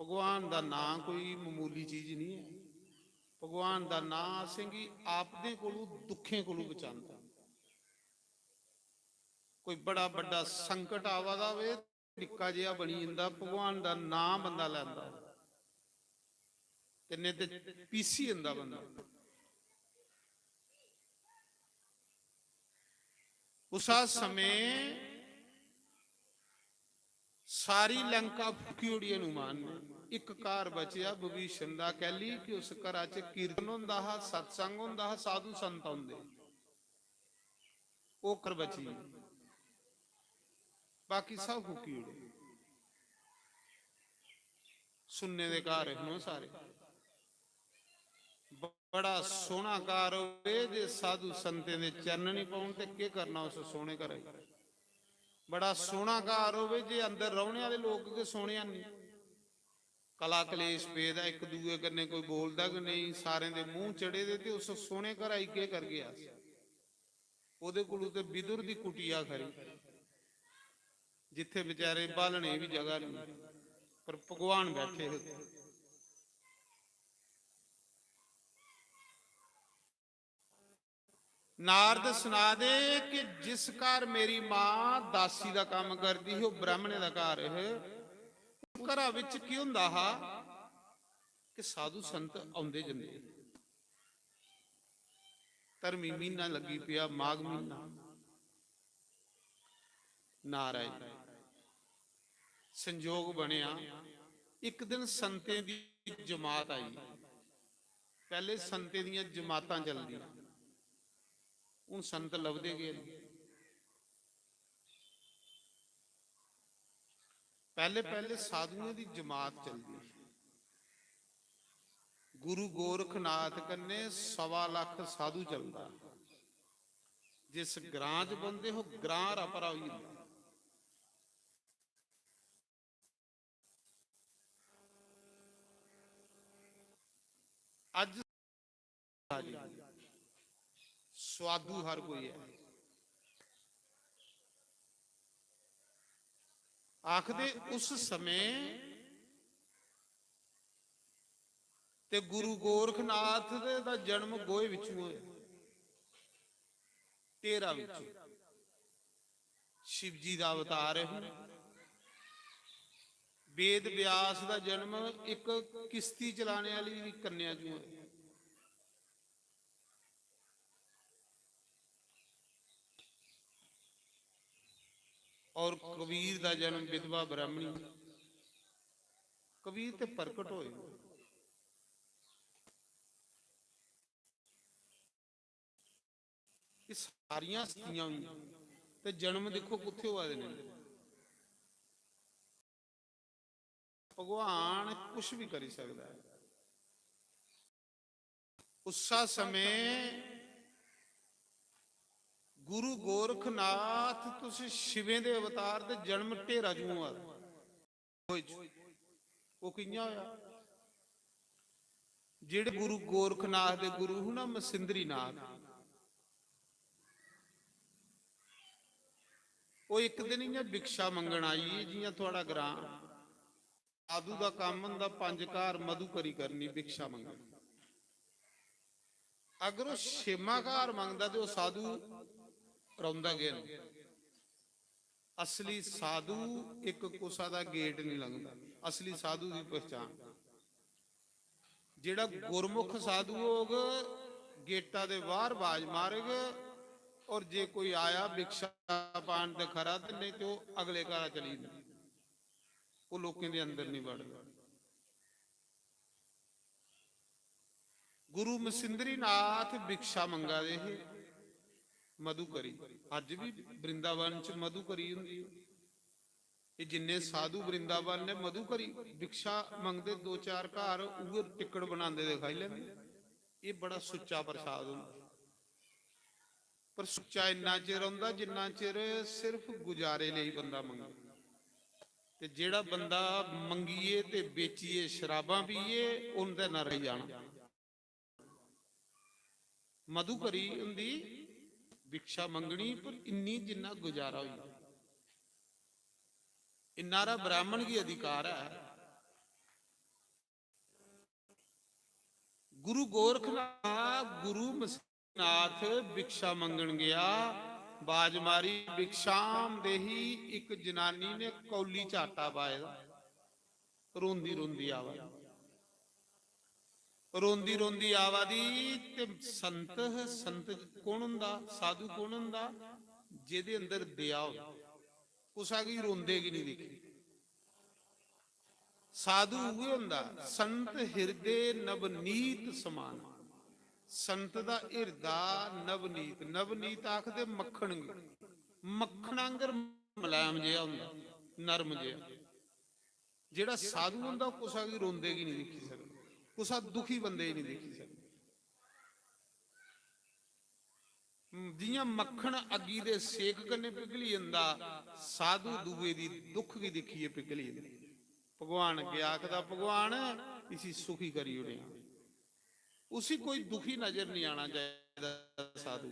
भगवान दा नां कोई मामूली चीज नहीं है। भगवान दा नां असेंगी आपदें कोलू, दुखें कोलू बचांदा। कोई बड़ा बड्डा संकट आवा दा होवे, निक्का जेहा बनी जंदा, भगवान दा नां बंदा लैंदा, ते नेईं ते पीसी जंदा बंदा। उसा समें सारी लंका फूकी ओड़ी हनुमान ने, इक घर बचेआ विभीषण दा। कैली कि उस घरा च कीर्तन होंदा हा, सत्संग होंदा हा, साधु संत औंदे। ओह् घर बची गे, बाकी सब फूकी ओड़े। सुन्ने दे घर हे सारे। बड़ा सोहना घर होवे, जे साधु संतें दे चरण नहीं पौन ते केह् करना उस सोहने घरै च? बड़ा सोहना घर होवे, जे अंदर रौहने आह्ले लोक गै सोहने हैनी। कला कलेश पेदा, इक दूए कन्नै कोई बोलदा गै नेईं, सारें दे मूंह चढ़े दे, ते उस सोहने घरा गी केह् करगे अस? ओह्दे कोलू ते विदुर दी कुटिया खरी, जित्थे बेचारे बालने दी बी जगह नेईं, पर भगवान बैठे हे उत्थे। नारद सना दे कि जिस घर मेरी मां दासी दा कम्म करदी ही, ओह् ब्राह्मणे दा घर हे, उस घरा बिच केह् होंदा हा कि साधु संत औंदे जंदे। धर्मी म्हीना लग्गी पेआ, माघ म्हीना। नारायण, संजोग बनेआ, इक दिन संतें दी जमात आई। पैह्ले संतें दियां जमातां चलदियां, हून संत लभदे गै नेईं। पैह्ले पैह्ले साधुएं दी जमात चलदी ही। गुरु गोरखनाथ कन्नै सवा लक्ख साधु चलदा। जिस ग्रां च बौंह्दे हो, ग्रां रा भरा होई जंदा। अज्ज स्वादु हर कोई ऐ। आखदे उस समें ते गुरु गोरखनाथ दे दा जन्म गोहे विचों होया, ढेरा विचों। शिवजी दा अवतार है। वेद व्यास दा जन्म इक किश्ती चलाने आह्ली कन्या चों होया। और कबीर दा जन्म विधवा ब्राह्मणी। कबीर ते प्रकट होए। एह् सारियां हस्तियां होइयां ते जन्म दिक्खो कुत्थै होआ दे न। भगवान कुछ भी करी सकदा है। उस्सा समें गुरु गोरखनाथ तुस शिवें दे अवतार ते जन्म ढेरा चों होआ दा। ओह् कि'यां होआ? जेह्ड़े गुरु गोरखनाथ दे गुरु हून ना मसिंद्रीनाथ, ओह् इक दिन इ'यां भिक्षा मंगन आई, जि'यां थुआढ़ा ग्रां। साधु दा कम्म होंदा पंज घर मधुकरी करनी, भिक्षा मंगनी। अगर ओह् छेमा घर मंगदा ते ओह् साधु रौंह्दा गै नेईं। असली साधु इक कुसा दा गेट निं लंघदा। असली साधु दी पहचान, जेह्ड़ा गुरमुख साधु होग, गेटा दे बाह्र बाज मारग, और जे कोई आया भिक्षा पान ते खरा, ते नेईं ते ओह् अगले घरा चली जंदा। ओह् लोकें दे अंदर निं वड़दा। गुरु मसिंद्रीनाथ भिक्षा मंगा दे हे, मधुकरी। अज्ज भी वृंदावन च मधुकरी होंदी ऐ। एह् जिन्ने साधु वृंदावन ने मधुकरी भिक्षा मंगदे, दो चार घर उ'ऐ टिक्कड़ बनांदे ते खाई लैंदे। एह् बड़ा सुच्चा प्रसाद होंदा। पर सुच्चा इन्ना चिर होंदा जिन्ना चिर सिर्फ गुजारे लेई बंदा मंगे। ते जेह्ड़ा बंदा मंगियै ते बेचियै शराबां पियै, उं'दे नरक जाना। मधुकरी होंदी भिक्षा मंगनी, पर इन्नी जिन्ना गुजारा होई जा। इन्ना हारा ब्राह्मण गी अधिकार ऐ। गुरु गोरखनाथ, गुरु मसीनाथ भिक्षा मंगन गया, बाज मारी, भिक्षाम देही, इक जनानी ने कौली च आटा पाए दा, रोंदी रोंदी आवा दी। रोंदी रोंदी आवा दी ते संत, संत कौन होंदा, साधु कौन होंदा? जेह्दे अंदर दया हो, कुसा गी रोंदे गी नहीं दिक्खी। साधु उ'ऐ होंदा, संत हिरदे नवनीत समान। संत दा हिरदा नवनीत, नवनीत आखदे मक्खन गी, मक्खन आंगर मलैम जेहा होंदा, नरम जेहा। जेह्ड़ा साधु होंदा, ओह् कुसा गी रोंदे गी निं दिक्खी सकदा, कुसा दुखी बंदे गी निं दिक्खी सकदा। जि'यां मक्खन अग्गी दे सेक कन्नै पिघली जंदा, साधु दूए दी दुख गी दिक्खियै पिघली जंदा। भगवान अग्गें आखदा, "भगवान, इसी सुखी करी ओड़ेआं।" उसी कोई दुखी नजर निं आना चाहिदा साधु।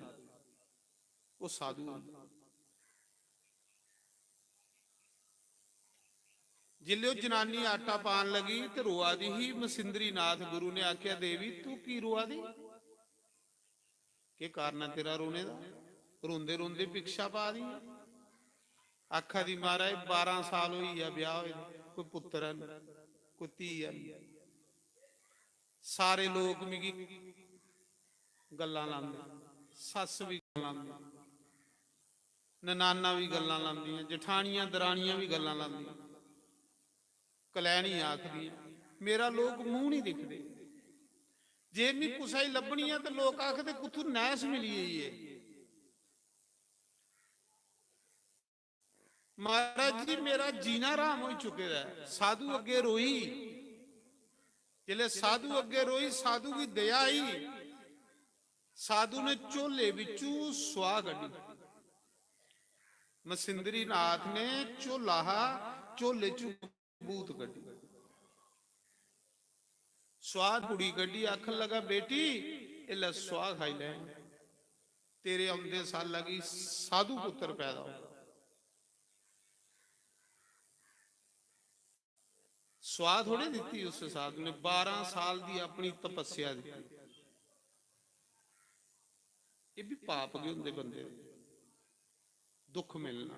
ओह् साधु होंदा। जिसलै ओह् जनानी आटा पान लगी ते रोआ दी ही, मसिंद्रीनाथ गुरु ने आखेआ, "देवी, तू की रोआ दी?" केह् कारण ऐ तेरा रोने दा? रोंदे रोंदे भिक्षा पा दी ऐ। आखा दी, "महाराज, बारां साल होई गेआ ब्याह होए दे, कोई पुत्तर है नहीं, कोई धी है नहीं। सारे लोक मिगी गल्लां लांदे, सस्स बी गल्लां लांदी, ननानां बी गल्लां लांदियां, जठानियां दरानियां बी गल्लां लांदियां।" कलैनी आखदी, "मेरा लोक मूंह नहीं दिखदे। जे मी कुसै गी लब्भनी ऐ ते लोक आखदे, 'कुत्थू नैस मिली गेई ऐ?'" महाराज जी, मेरा जीना हराम होई चुके दा ऐ। साधु अग्गे रोई, जिसले साधु अग्गे रोई, साधु की दया आई, साधु ने झोले बिचू सुआह कड्ढी। मसिंदरी नाथ ने झोला हा, झोले चू बूत कड्ढी। सुआह कुड़ी कड्ढी, आखन लगा, "बेटी, एल्लै सुआह खाई लै, तेरे औंदे साला गी साधु पुत्तर पैदा होगा।" सुआह थोड़े दित्ती उस साधु ने, बारां साल दी अपनी तपस्या दी। एह् बी पाप गै होंदे बंदे दे, दुख मिलना,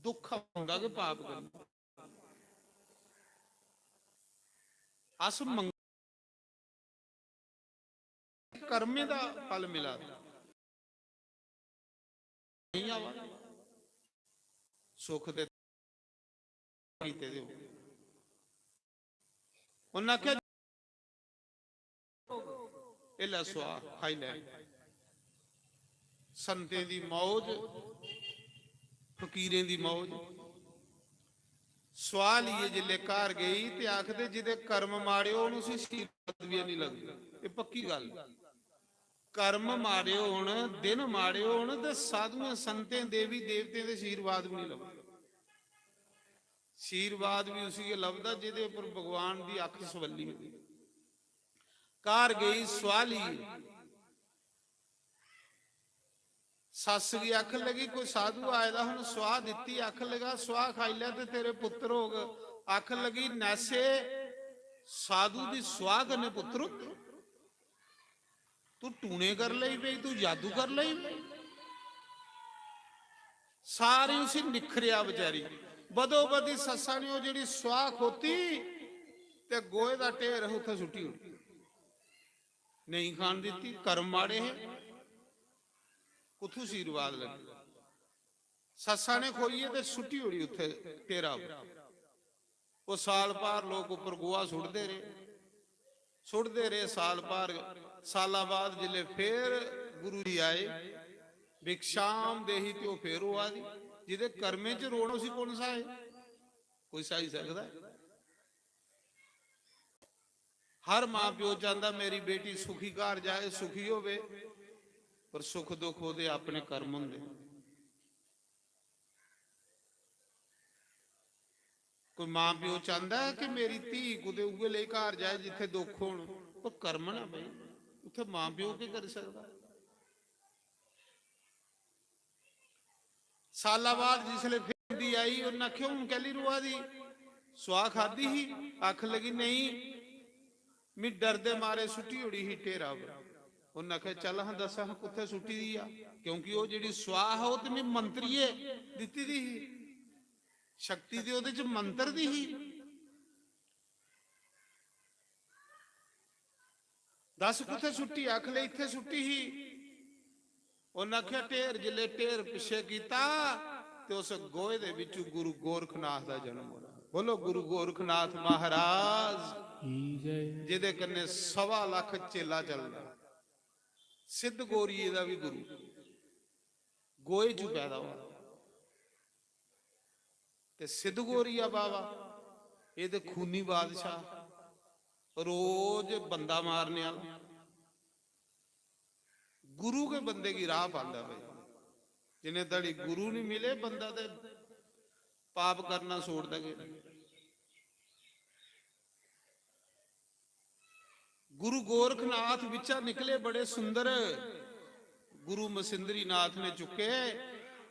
दुख औंदा गै पाप कन्नै। अस मंग-, कर्में दा फल मिला दा। नेईं आवा, सुख ते कीते दे हो। उन्नै आखेआ, "एह् लै सुआह, खाई लै।" संतें दी मौज, फकीरें दी मौज। सुआह लेइयै जिसलै घर गेई ते आखदे, "जिदे कर्म माड़े होन, उसी शीरवाद बी निं लगदा।" एह् पक्की गल्ल। कर्म माड़े होन, दिन माड़े होन, ते साधुएं, संतें, देवी देवतें दे शीरवाद बी निं लभदा। शीरवाद बी उसी गै लभदा जेह्दे उप्पर भगवान दी अक्ख सवल्ली होई। घर गेई सुआह लेइयै, सस्स गी आखन लगी, "कोई साधु आए दा, हून सुआह दित्ती।" आखन लगा, "सुआह खाई लै ते तेरे पुत्तर होग।" आखन लगी, "नैसे, साधु दी सुआह कन्नै पुत्तर होंदे? तू टूने कर लेई पेई, तू जादू कर लेई पेई।" सारी उसी निखरेआ बेचारी। बदो बदी सस्सा ने ओह् जेह्ड़ी सुआह खोती ते गोहे दा ढेर उत्थै सुट्टी ओड़ी। नेईं खान दित्ती, कर्म माड़े हे। कुत्थू शीरवाद लग्गी? सस्सा ने खोइयै ते सुट्टी ओड़ी उत्थै ढेरा पर। ओह् साल भर लोक उप्पर गोहा सुट्टदे रेह्, सुट्टदे रेह् साल भर। साला बाद जिसलै फेर गुरु जी आए, भिक्षाम देही, ते ओह् फेर रोआ दी। जेह्दे कर्में च रोना, उसी कु'न स्हाए? कोई स्हाई सकदा ऐ? हर मां प्यो चांह्दा मेरी बेटी सुखी घर जाए, सुखी होवे, पर सुख दुख ओह्दे अपने कर्म होंदे। कोई मां प्यो चांह्दा ऐ कि मेरी धी कुतै उ'ऐ लेई घर जाए जित्थै दुख होन? ओह् कर्म ना भाई, उत्थै मां प्यो केह् करी सकदा? साला बाद जिसलै फिर दी आई, उन्न आखेआ, "हून कैह्ली रोआ दी? सुआह खाद्धी ही?" आखन लगी, "नेईं, मी डर दे मारे सुट्टी ओड़ी ही ढेरा पर।" उन्न आखेआ, "चल हां, दस्स हां, कुत्थै सुट्टी दी आ?" क्योंकि ओह् जेह्ड़ी सुआह हा, ओह् ते मी मंत्रिये दित्ती दी ही, शक्ति ते ओह्दे च मंत्र दी ही। "दस्स कुत्थै सुट्टी?" आखन लगी, "इत्थै सुट्टी ही।" उन्न आखेआ, "ढेर।" जिसलै ढेर पिच्छे कीता ते उस गोहे दे बिच्चों गुरु गोरखनाथ दा जन्म होआ। बोलो, गुरु गोरखनाथ महाराज की जय। जेह्दे कन्नै सवा लक्ख चेला चलदा, सिद्ध गौरिये दा बी गुरु गोहे च पैदा होआ। ते सिद्ध गौरिया बाबा, एह् ते खूनी बादशाह, रोज बंदा मारने आह्ला। गुरु गै बंदे गी राह पांदा भाई। जिन्ने धड़ी गुरु नहीं मिले, बंदा ते पाप करना छोड़दा गै नहीं। गुरु गोरखनाथ बिच्चा निकले बड़े सुंदर। गुरु मसिंद्री नाथ ने चुक्के,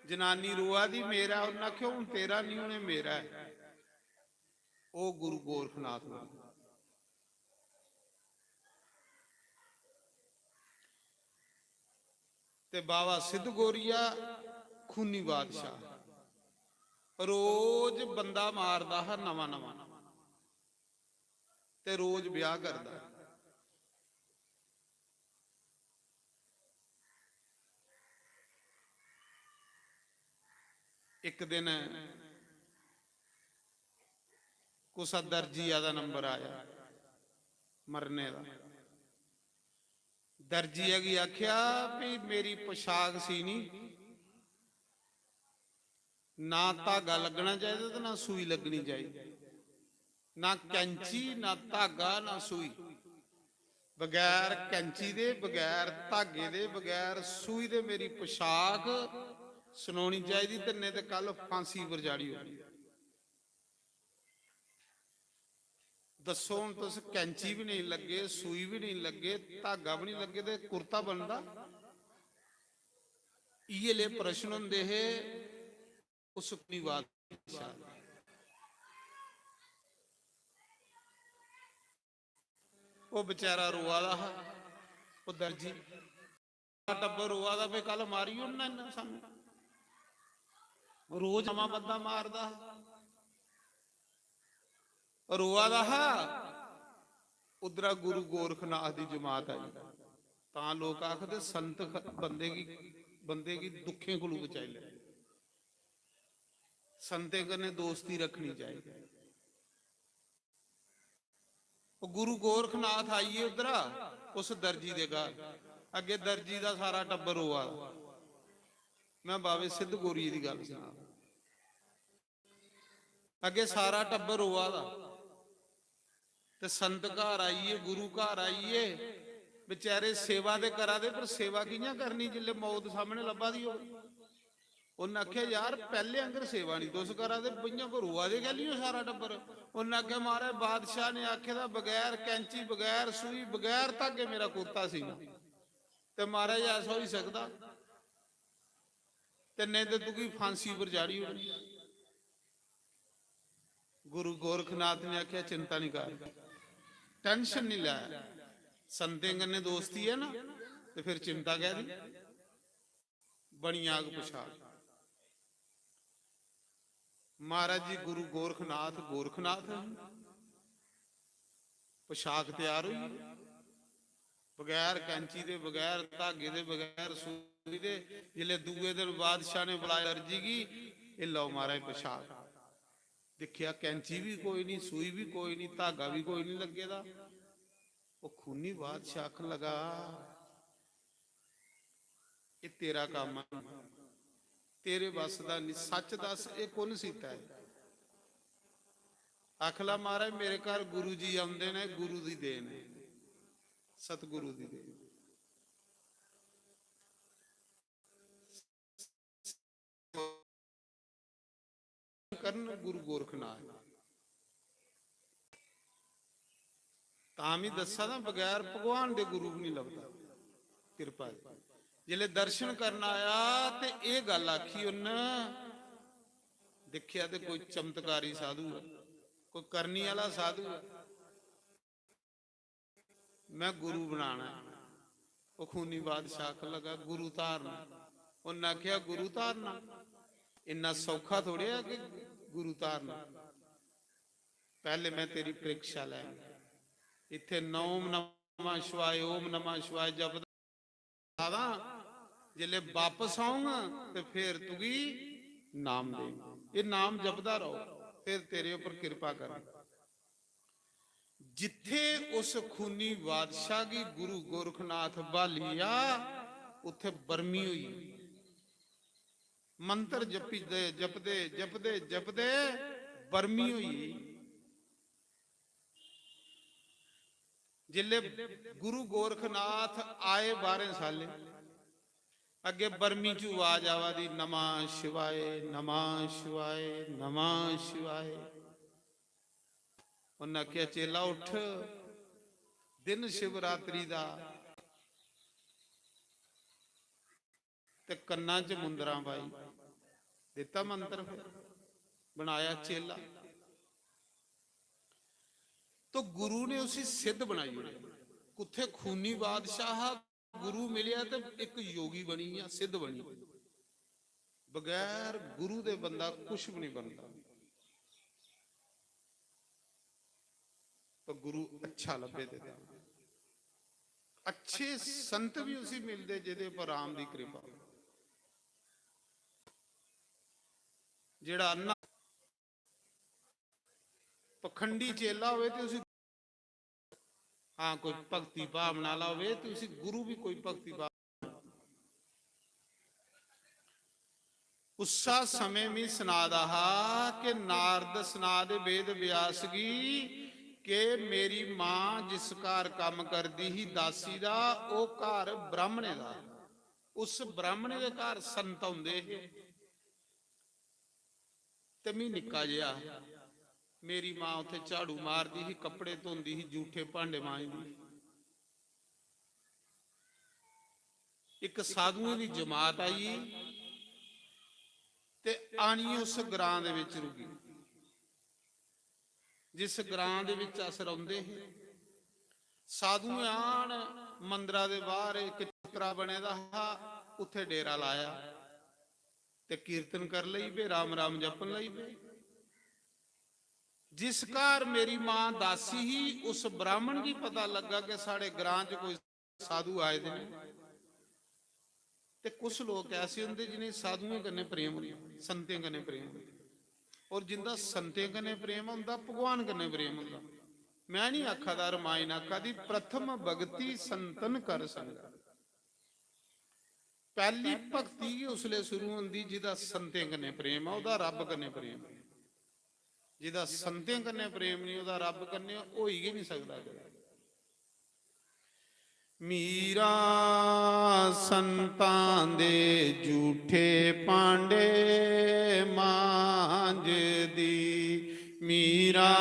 जनानी रोआ दी, "मेरा।" उन्नै आखेआ, "हून तेरा नहीं, हून एह् मेरा ऐ।" ओह् गुरु गोरखनाथ बने। ते बाबा सिद्ध गोरिया खूनी बादशाह, रोज बंदा मारदा हा नमां नमां, ते रोज ब्याह करदा। इक दिन कुसा दर्जिया दा नंबर आया मरने दा। दर्जिया गी आखेआ, "भी मेरी पोशाक सीनी, ना धागा लग्गना चाहिदा ते ना सूई लग्गनी चाहिदी, ना कैंची, ना धागा, ना सूई। बगैर कैंची दे, बगैर धागे दे, बगैर सूई दे मेरी पोशाक सनोनी चाहिदी, ते नेईं ते कल फांसी पर चाढ़ी ओड़नी।" दस्सो, हुन तुस कैंची बी नेईं लग्गे, सूई बी नेईं लग्गे, धागा बी नेईं लग्गे, ते कुर्ता बनदा? इयै ले प्रश्न होंदे हे उस कुलीवाद। ओह् बेचारा रोआ दा हा, ओह् दर्जी। टब्बर रोआ दा, "भाई, कल मारी ओड़ना इन्ना सानू।" रोज नमां बंदा मारदा हा, रोआ दा हा। उद्धरा गुरु गोरखनाथ दी जमात आई। तां लोक आखदे, संत ख-, बंदे गी, बंदे गी दुखें कोलू बचाई लै। संतें कन्नै दोस्ती रखनी चाहिदी। ओह् गुरु गोरखनाथ आई गे उद्धरा, उस दर्जी दे घर। अग्गे दर्जी दा सारा टब्बर रोआ दा। मैं बाबे सिद्ध गोरिये दी गल्ल सना। अग्गे सारा टब्बर रोआ दा। ते संत घर आई गे, गुरु घर आई गे, बेचारे सेवा ते करा दे, पर सेवा कि'यां करनी जिसलै मौत सामने लब्भा दी होग? उन्नै आखेआ, "यार, पैह्ले आंगर सेवा निं तुस करा दे, इ'यां कोई रोआ दे कैह्ली ओ सारा टब्बर?" उन्नै आखेआ, "महाराज, बादशाह ने आखे दा, बगैर कैंची, बगैर सूई, बगैर धागे मेरा कुर्ता सीना। ते महाराज, ऐसा होई सकदा? ते नेईं ते तुगी फांसी पर चाढ़ी ओड़नी।" गुरु गोरखनाथ ने आखेआ, "चिंता निं कर, tension निं लै, संतें कन्नै दोस्ती ऐ ना, ते फिर चिंता कैह्दी?" बनी जाग पोशाक। महाराज जी, गुरु गोरखनाथ, गोरखनाथ हे। पोशाक त्यार होई गेई, बगैर कैंची दे, बगैर धागे दे, बगैर सूई दे। जिसलै दूए दिन बादशाह ने बुलाया दर्जी गी, "एह् लैओ महाराज पोशाक।" दिक्खेआ, कैंची बी कोई निं, सूई बी कोई निं, धागा बी कोई निं लग्गे दा। ओह् खूनी बादशाह आखन लगा, "एह् तेरा कम्म ऐ, तेरे बस दा निं, सच्च दस्स, एह् कु'न सीता ऐ?" आखन लगा, "महाराज, मेरे घर गुरु जी औंदे न, गुरु दी देन ऐ, सतगुरु दी देन।" करन गुरु गोरखनाथ। तां बी दस्सा दा, बगैर भगवान दे गुरु बी निं लभदा। किरपा दे। जिसलै दर्शन करन आया ते एह् गल्ल आखी उन्न, दिक्खेआ ते कोई चमत्कारी साधु ऐ, कोई करनी आह्ला साधु ऐ। "मैं गुरु बनाना ऐ।" ओह् खूनी बादशाह आखन लगा, "गुरु धारना।" उन्नै आखेआ, "गुरु धारना इन्ना सौखा थोड़े ऐ कि गुरु धारना। पैह्ले मैं तेरी परीक्षा लैङ। इत्थै ओम नमः शिवाय, ओम नमः शिवाय जपदा दा, जिसलै बापस औङ ते फिर तुगी नाम देङ। एह् नाम जपदा रहो, फिर तेरे उप्पर किरपा करङ।" जित्थे उस खूनी बादशाह गी गुरु गोरखनाथ ब्हाली गेआ, उत्थे बर्मी होई गेई। मंत्र जपदे, जपदे, जपदे, जपदे बर्मी होई गेई। जिसले गुरु गोरखनाथ आए बाहरें साले, अग्गे बर्मी च आवाज आवा दी, "नमः शिवाय, नमः शिवाय, नमः शिवाय।" उन्नै आखेआ, "चेला उठ, दिन शिवरात्रि दा, ते कन्नां च मुंदरां पाई।" दित्ता मंत्र, फिर बनाया चेला। तो गुरु ने उसी सिद्ध बनाई ओड़ेआ। कुत्थै खूनी बादशाह हा, गुरु मिलेआ ते इक योगी बनी जां सिद्ध बनी। बगैर गुरु दे बंदा कुछ भी नहीं बनता। पर गुरु अच्छा लब्भे ते तां। अच्छे संत भी उसी मिलदे जेह्दे पर राम दी कृपा। जेह्ड़ा अन्ना पखंडी चेला होवे ते उसी, हाँ, कोई भक्ति भावना आह्ला होवे ते उसी गुरु भी कोई भक्ति भाव। उस्सा समें मी सना दा हा कि नारद सना दे वेद व्यास गी कि मेरी मां जिस घर कम्म करदी ही दासी दा, ओह् घर ब्राह्मणे दा। उस ब्राह्मणे दे घर संत औंदे हे। ते मी निक्का जेहा, मेरी मां उत्थे झाड़ू मारदी ही, कपड़े धोंदी ही, जूठे भांडे मांजदी ही। इक साधुएं दी जमात आई ते आनियै उस ग्रां दे विच रुकी। जिस ग्रां दे विच अस रौंदे हे, साधुएं आन मंदरा दे बाहर इक चौतरा बने दा हा, उत्थे डेरा लाया ते कीर्तन कर लई पे, राम राम जपन लई पे। जिस घर मेरी मां दासी ही, उस ब्राह्मण गी पता लग्गा कि साढ़े ग्रां च कोई साधु आए दे न। ते कुछ लोक ऐसे होंदे जिनें साधुएं कन्नै प्रेम होंदा, संतें कन्नै प्रेम होंदा। और जिंदा संतें कन्नै प्रेम होंदा, भगवान कन्नै प्रेम होंदा। मैं नहीं आखा दा, रामायण आखा दी, "प्रथम भक्ति संतन कर संग।" पैह्ली भक्ति गै उसलै शुरू होंदी जिदा संतें कन्नै प्रेम ऐ, ओह्दा रब्ब कन्नै प्रेम ऐ। जिदा संतें कन्नै प्रेम नहीं, ओह्दा रब्ब कन्नै होई गै नहीं सकदा कदें। मीरा संतां दे झूठे भांडे मांजदी, मीरा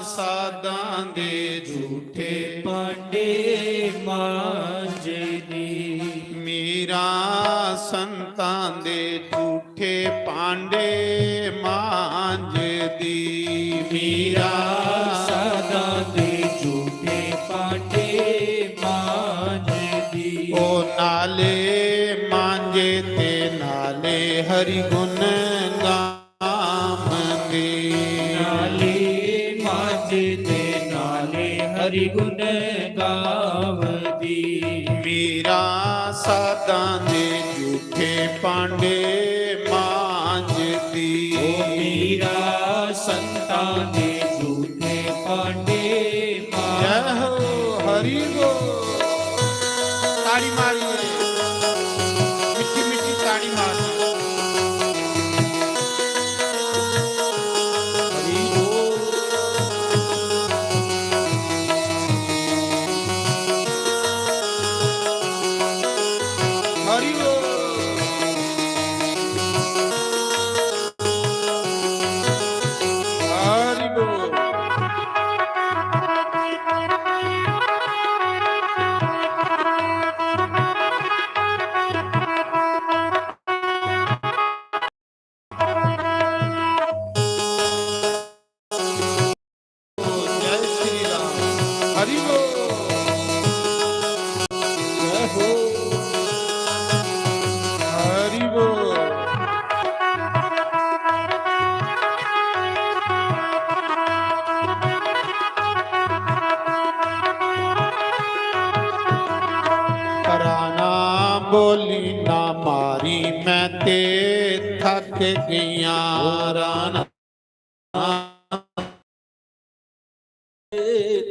साधां दे झूठे भांडे मांजदी। मीरा संतां दे झूठे भांडे मांजदी। मीरा साधां दे झूठे भांडे मांजदी। ओ नाले मांजे ते नाले हरि गुण गावंदी। नाले मांजे ते नाले हरि गुण गावंदी। मीरा साधां दे झूठे भांडे मांजदी। ओ मीरा संतां दे झूठे भांडे मांजदी। जय हो, हरि बोल। ताड़ी मारिए, मिट्ठी मिट्ठी ताड़ी मार। हरि बोल। हरि बोल। हरि बोल। जय श्री राम। हरि बोल। जय हो। हरि बोल। राणा बोली ना मारी, मैं ते थक गईयां। राणा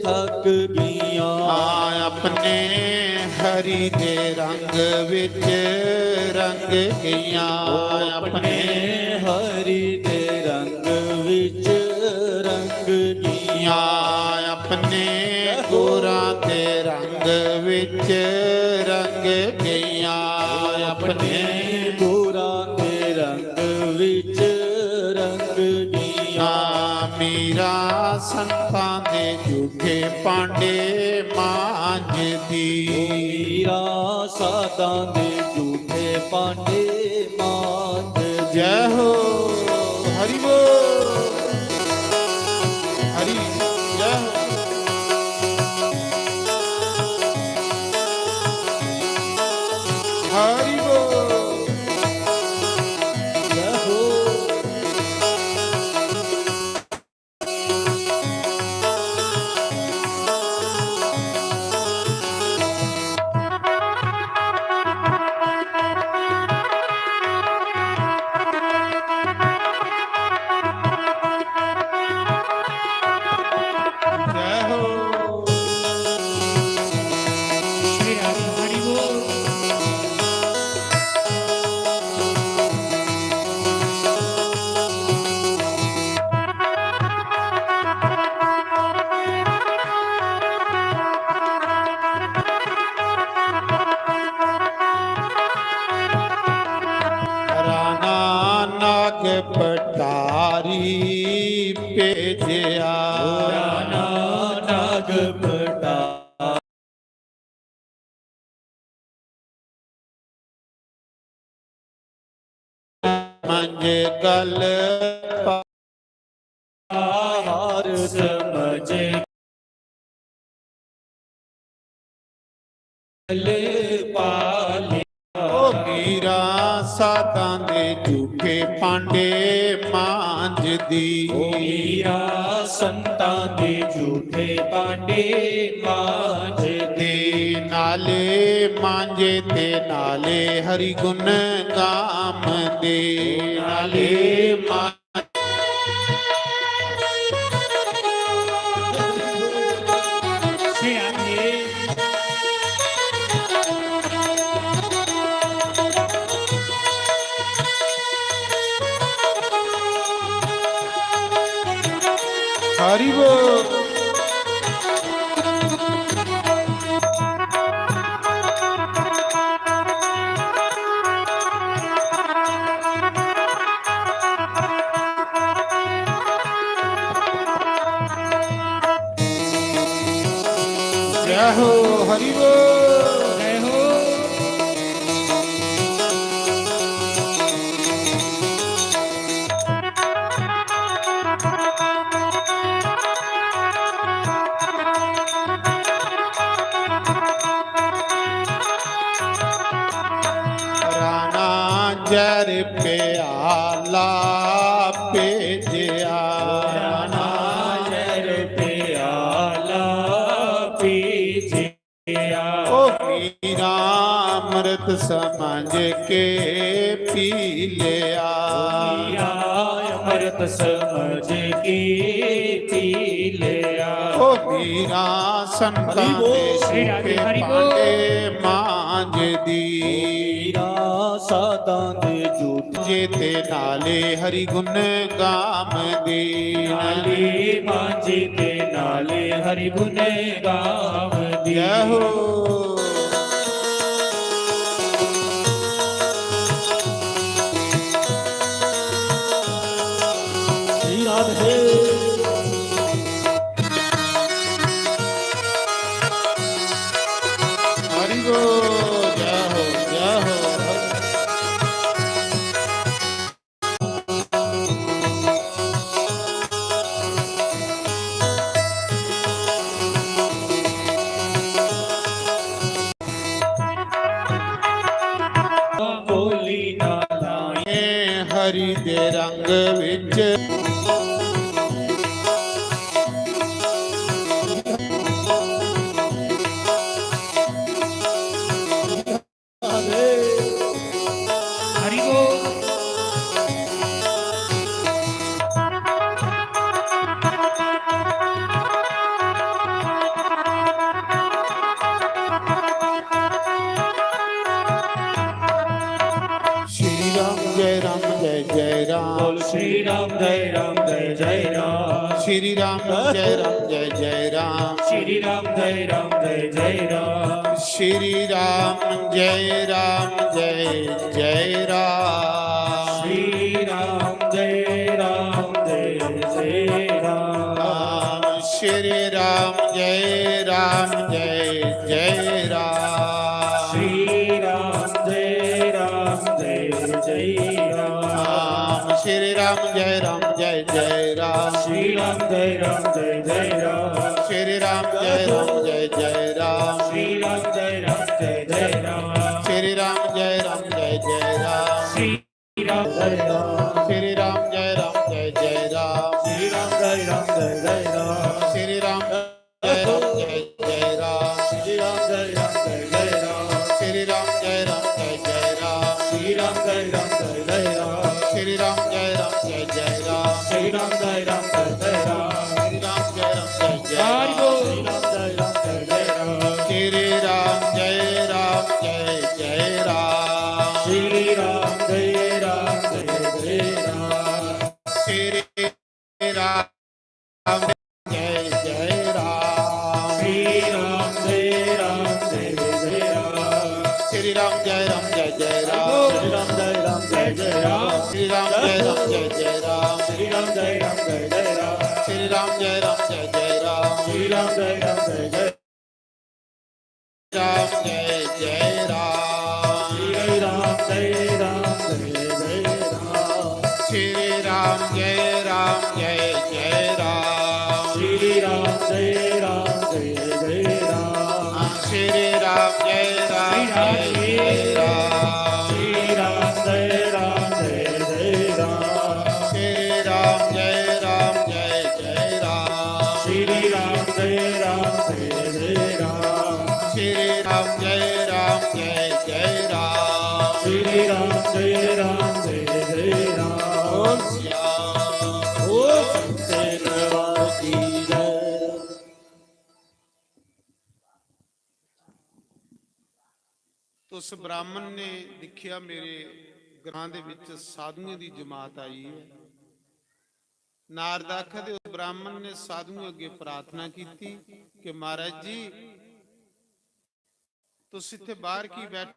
थक गईयां। अपने हरि दे रंग विच रंग गईयां। अपने हरि दे रंग विच रंग गईयां। अपने गोरा दे रंग विच रंग गईयां। अपने गोरा दे रंग विच रंग गईयां। मीरा संतां दे झूठे भांडे मांजदी। मीरा संतां दे झूठे भांडे मांजदी। जय हो, हरि बोल। हरि, जय हो। समझ गल पार समझ गल पाले। ओ मीरा साधां दे झूठे भांडे मांजदी। ओ मीरा संतां दे झूठे भांडे मांजदी। नाले मांजे ते नाले हरि गुण गाम दे। नाले मां हरि बोल। जय हो, हरि बोल। जय हो। राणा जर प्याला पीजिया। राणा जर प्याला पीजिया। ओ मीरा अमृत समझ के पी लिया। मीरा अमृत समझ के पी लिया। ओ मीरा संतां हरि बोल। दे झूठे भांडे मांजदी। मीरा साधां दे झूठे ते नाले हरि गुण गाम दे। नाले मांजे ते नाले हरि गुण गाम दे। जय हो। श्री राधे। हरि बोल, जय हो, जय हो। बोली ना लाए हरि दे रंग विच। हरि बोल। श्री राम जय राम जय जय राम। बोल श्री राम जय राम जय जय राम। श्री राम जय राम जय जय राम। श्री राम जय राम जय जय राम। श्री राम जय राम जय जय राम। श्री राम जय राम जय जय राम। श्री राम जय राम जय जय राम। श्री राम जय राम जय जय राम। श्री राम जय राम जय जय राम। श्री राम जय राम जय जय राम। श्री राम जय राम जय जय राम। श्री राम जय राम जय जय राम। श्री राम जय राम जय जय राम। श्री राम जय राम। श्री राम जय राम जय जय राम। श्री राम जय राम जय जय राम। श्री राम जय राम जय जय राम। श्री राम जय राम जय जय राम। श्री राम जय राम जय जय राम। श्री राम जय राम जय जय राम। श्री राम जय राम जय जय राम। श्री राम जय राम जय जय राम। श्री राम जय राम जय जय राम। हरि बोल। श्री राम जय राम जय जय राम। श्री राम जय राम जय जय राम। श्री राम जय राम जय जय राम। श्री राम जय जय राम। श्री राम जय राम जय जय राम। श्री राम जय राम जय जय राम। श्री राम जय राम जय जय राम। श्री राम जय राम जय जय राम। श्री राम जय राम जय जय राम। श्री राम जय राम जय जय राम। श्री राम जय राम जय जय राम। राम जय जय राम। श्री राम जय राम जय जय राम। श्री राम जय राम जय जय राम। श्री राम जय राम जय जय राम। श्री राम जय राम जय जय राम। श्री राम जय राम जय जय राम। श्री राम जय राम जय जय राम। श्री राम जय राम जय जय राम। ओम श्याम। ओम सत्यनारायण की जय। तो उस ब्राह्मण ने दिक्खेआ, मेरे ग्रां दे विच साधुएं दी जमात आई है। नारद आखदे, उस ब्राह्मण ने साधुएं अग्गे प्रार्थना कीती कि महाराज जी, तुस इत्थे बाहर की बैठे?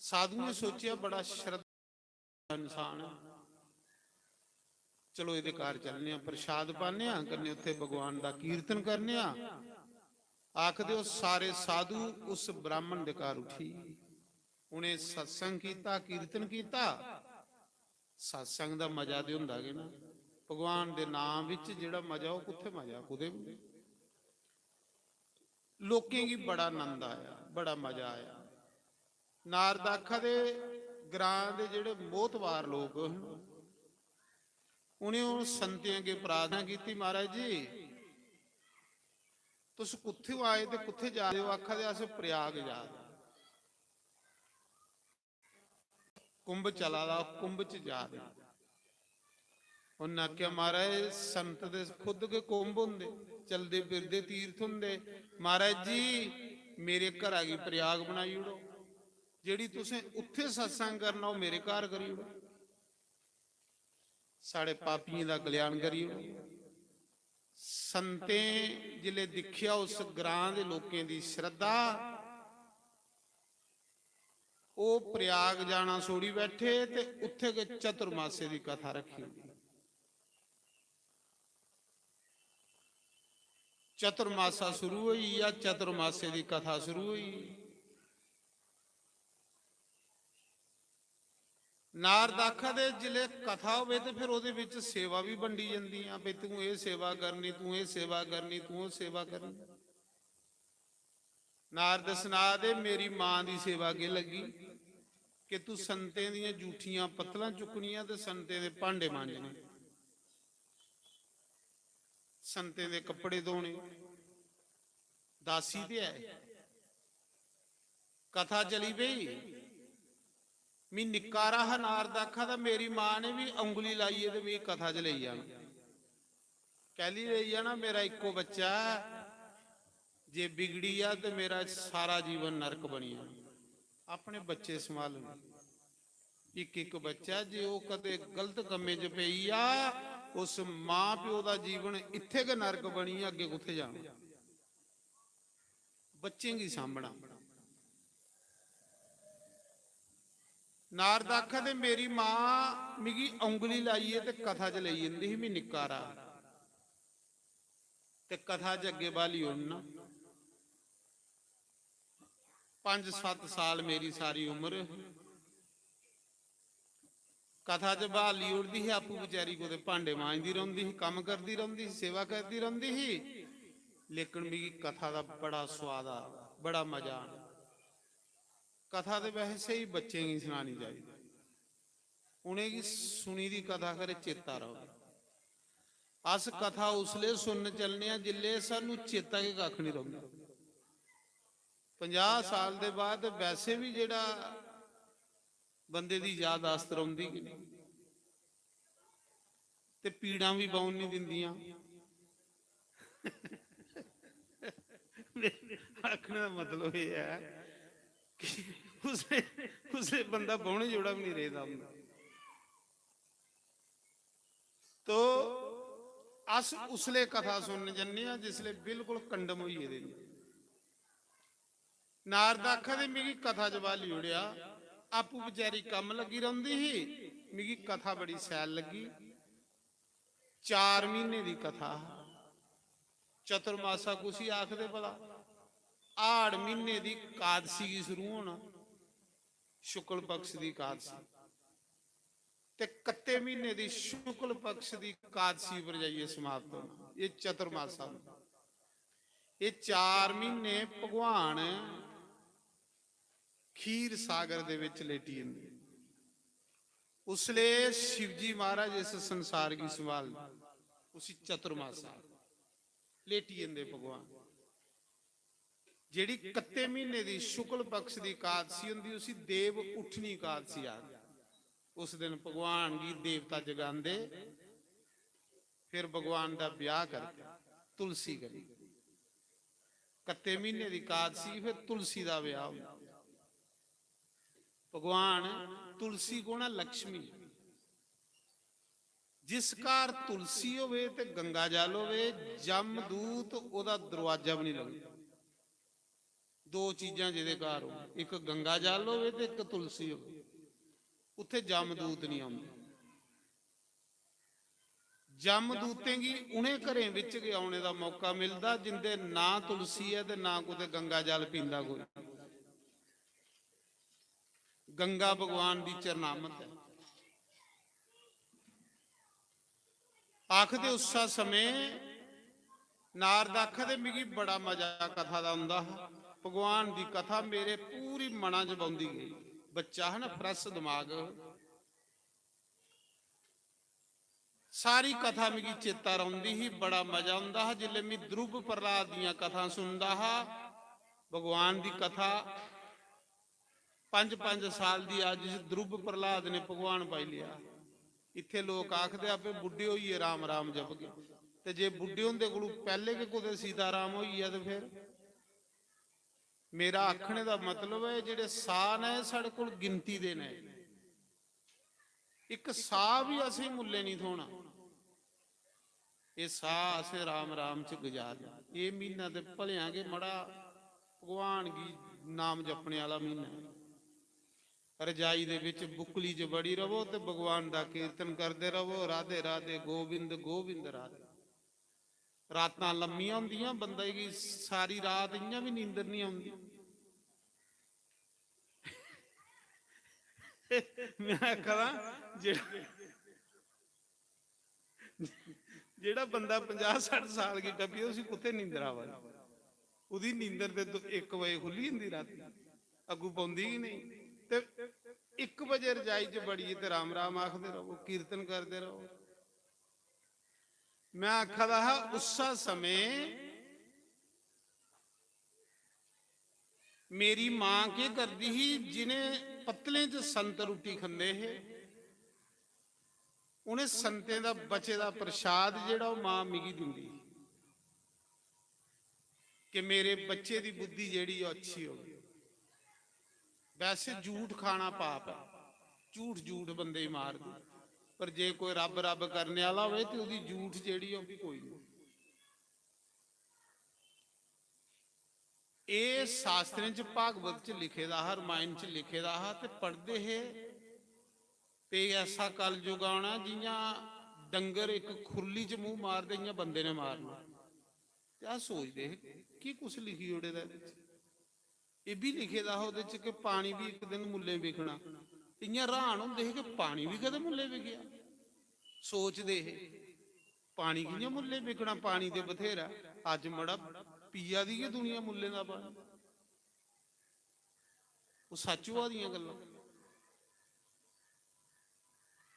साधुएं सोचेआ, बड़ा श्रद्धा इंसान है, चलो एदे घर चलने आं, प्रसाद पाने आं, कन्नै उत्थे भगवान दा कीर्तन करने आं। आखदे, ओह सारे साधु उस ब्राह्मण दे घर उठी, उ'नें सत्संग कीता, कीर्तन कीता। सत्संग दा मजा ते होंदा गै ना, भगवान दे नाम विच जेह्ड़ा मजा, ओह कुत्थे मजा, कुतै भी नेईं। लोकें गी बड़ा आनंद आया, बड़ा मजा आया। नारद आखा दे, ग्रां दे जेह्ड़े मोतबार लोक हन, उ'नें उन संतें अग्गें प्रार्थना कीती, महाराज जी, तुस कुत्थें आए ते कुत्थें जा दे ओ? आखा दे, अस प्रयाग जा दे। कुंभ चला दा, कुंभ च जा दे। उन्नै आखेआ, महाराज, संत दे खुद गै कुंभ होंदे, चलदे फिरदे तीर्थ होंदे। महाराज जी, मेरे घरा गी प्रयाग बनाई ओड़ो, जेह्ड़ी तुसें उत्थें सत्संग करना, ओह् मेरे घर करी ओड़ो, साढ़े पापियें दा कल्याण करी ओड़ो। संतें जिसलै दिक्खेआ उस ग्रां दे लोकें दी श्रद्धा, ओह् प्रयाग जाना छोड़ी बैठे ते उत्थे गै चतुर्मासे दी कथा रखी ओड़ी। चतुर्मासा शुरू होई गेआ, चतुर्मासे दी कथा शुरू होई। नारद आखा दे, जिसलै कथा होवे ते फिर ओह्दे बिच सेवा बी बंडी जंदियां, भई तूं एह् सेवा करनी, तूं एह् सेवा करनी, तूं ओह् सेवा करनी। नारद सना दे, मेरी मां दी सेवा केह् लग्गी कि तूं संतें दियां जूठियां पत्तलां चुक्कनियां ते संतें दे भांडे मांजने, संतें दे कपड़े धोने। दासी ते है। कथा चली पेई। मी निक्का हारा हा, नारद आखा दा, मेरी मां ने बी उंगली लाइयै ते मिगी कथा च लेई जाना। कैली लेई जाना? मेरा इक्को बच्चा ऐ, जे बिगड़ी जा ते मेरा सारा जीवन नरक बनी जाना। अपने बच्चे संभालने। इक इक बच्चा, जे ओह् कदें गलत कम्मै च पेई जा, उस मां प्यो दा जीवन इत्थै गै नरक बनी, अग्गें कुत्थै जाना? बच्चें गी सांभना। नारद आखा दे, मेरी मां मिगी उंगली लाइयै ते कथा च लेई जंदी ही, मी निक्का हारा, ते कथा च अग्गें ब्हाली ओड़ना। पंज सत्त साल मेरी सारी उम्र कथा च ब्हाली ओड़दी ही, आपूं बचैरी कुतै भांडे मांजदी रौंह्दी ही, कम्म करदी रौंह्दी ही, सेवा करदी रौंह्दी ही, लेकिन मिगी कथा दा बड़ा सोआद आ, बड़ा मजा आना। कथा ते वैसे स्हेई बच्चें गी सनानी चाहिदी, उ'नेंगी सुनी दी कथा खरे चेता रौह्ग। अस कथा उसलै सुनन चलने आं जिसलै सानूं चेता गै कक्ख निं रौंह्दा। पंजाह् साल दे बाद वैसे बी जेह्ड़ा बंदे दी यादाश्त रौंह्दी गै निं। ते पीड़ां बी बौह्न निं दिंदियां। आखने दा मतलब एह् ऐ कि उसलै, उसलै बंदा बौह्ने जोड़ा बी निं रेह्दा होंदा। तो अस उसलै कथा सुनन जन्ने आं जिसलै बिल्कुल कंडम होई गेदे न। नारद आखा दे, मिगी कथा च ब्हाली ओड़ेआ। आपूं बचैरी कम्म लग्गी रौंह्दी ही, मिगी कथा बड़ी शैल लग्गी। चार म्हीने दी कथा। चतुर्मासा कुसी आखदे भला? हाड़ म्हीने दी कादसी गी शुरू होना, शुक्ल पक्ष दी कादसी, ते कत्ते म्हीने दी शुक्ल पक्ष दी कादसी पर जाइयै समाप्त होना। एह् चतुर्मासा होंदा। एह् चार म्हीने भगवान खीर सागर दे बिच लेटी जंदे। उसले शिवजी महाराज इस संसार गी संभालदे, उसी चतुर्मासा लेटी जंदे भगवान। जेह्ड़ी कत्ते म्हीने दी शुक्ल पक्ष दी एकादशी होंदी, उसी देव उठनी एकादशी आखदे। उस दिन भगवान गी देवता जगांदे, फिर भगवान दा ब्याह करदे तुलसी कन्नै। कत्ते म्हीने दी एकादशी, फिर तुलसी दा ब्याह होंदा। भगवान तुलसी कौन ऐ? लक्ष्मी। जिस घर तुलसी होवे ते गंगा जल होवे, जमदूत ओदा दरवाजा भी नहीं लगदा। दो चीजां जेह्दे घर होवे, इक गंगा जल होवे ते इक तुलसी होवे, उत्थे जमदूत नहीं आंदे। जमदूतें गी उ'नें घरें बिच गै औने दा मौका मिलदा जिंदे ना तुलसी ऐ ते ना कुतै गंगा जल पींदा कोई। गंगा भगवान दी चरणामत ऐ। आखदे उस्सा समें नारद आखदे, "मिगी बड़ा मजा कथा दा औंदा हा। भगवान दी कथा मेरे पूरी मना च बौंदी गेई।" बच्चा हा ना, फ्रैश दमाग, सारी कथा मिगी चेता रौंदी ही। बड़ा मजा औंदा हा जिसलै मी ध्रुव प्रहलाद दियां कथां सुनदा हा। भगवान दी कथा, पंज पंज साल दी अज्ज ध्रुव प्रहलाद ने भगवान पाई लेआ। इत्थे लोक आखदे, "आपे बुड्ढे होइयै राम राम जपगे।" ते जे बुड्ढे होंदे कोलू पैह्ले गै कुतै सीताराम होई गेआ ते फिर? मेरा आखने दा मतलब ऐ, जेह्ड़े साह् न, एह् साढ़े कोल गिनती दे न। इक साह् बी असें मुल्लें निं थ्होना। एह् साह् असें राम राम च गुजारना। एह् म्हीना ते भलेआं गै मड़ा भगवान गी नाम जपने आह्ला म्हीना ऐ। रजाई दे बिच बुक्कली च बड़ी रवो ते भगवान दा कीर्तन करदे रवो, "राधे राधे, गोविंद गोविंद राधे।" रातां लम्मियां होंदियां, बंदे गी सारी रात इ'यां बी नींदर निं औंदी। में आखा दा, जेह्ड़ा, जेह्ड़ा बंदा पंजाह् सट्ठ साल गी टप्पी, उसी कुत्थै नींदर आवा दी? ओह्दी नींदर ते दो, इक बजे खु'ल्ली जंदी रातीं, अग्गू पौंदी गै नेईं। ते इक बजे रजाई च बड़ियै ते राम राम आखदे र'वो, कीर्तन करदे र'वो। में आखा दा हा, उस्सा समें मेरी मां केह् करदी ही, जिनें पत्तलें च संत रुट्टी खंदे हे, उनें संतें दा बचे दा प्रसाद जेह्ड़ा, ओह् मां मिगी दिंदी ही कि मेरे बच्चे दी बुद्धि जेह्ड़ी, ओह् अच्छी होवे। वैसे झूठ खाना पाप ऐ, झूठ झूठ बंदे गी मारदी, पर जे कोई रब रब करने आह्ला होवे ते ओह्दी झूठ जेह्ड़ी, ओह् बी कोई निं। एह् शास्त्रें च, भागवत च लिखे दा हा, रमायण च लिखे दा हा, ते पढ़दे हे ते ऐसा कलयुग आना जि'यां डंगर इक खुरली च मूंह मारदे, इ'यां बंदे ने मारना। ते अस सोचदे हे, "की कुस लिखी ओड़े दा एह्दे च?" एह् बी लिखे दा हा ओह्दे च कि पानी बी इक दिन मुल्लें बिकना। इ'यां र्हान होंदे हे कि पानी बी कदें मुल्लें बिकेआ। सोचदे हे, "पानी कि'यां मुल्लें बिकना? पानी ते बथ्हेरा।" अज्ज मड़ा पिया दी गै दुनिया मुल्लें दा पानी। ओह् सच्च होआ दियां गल्लां।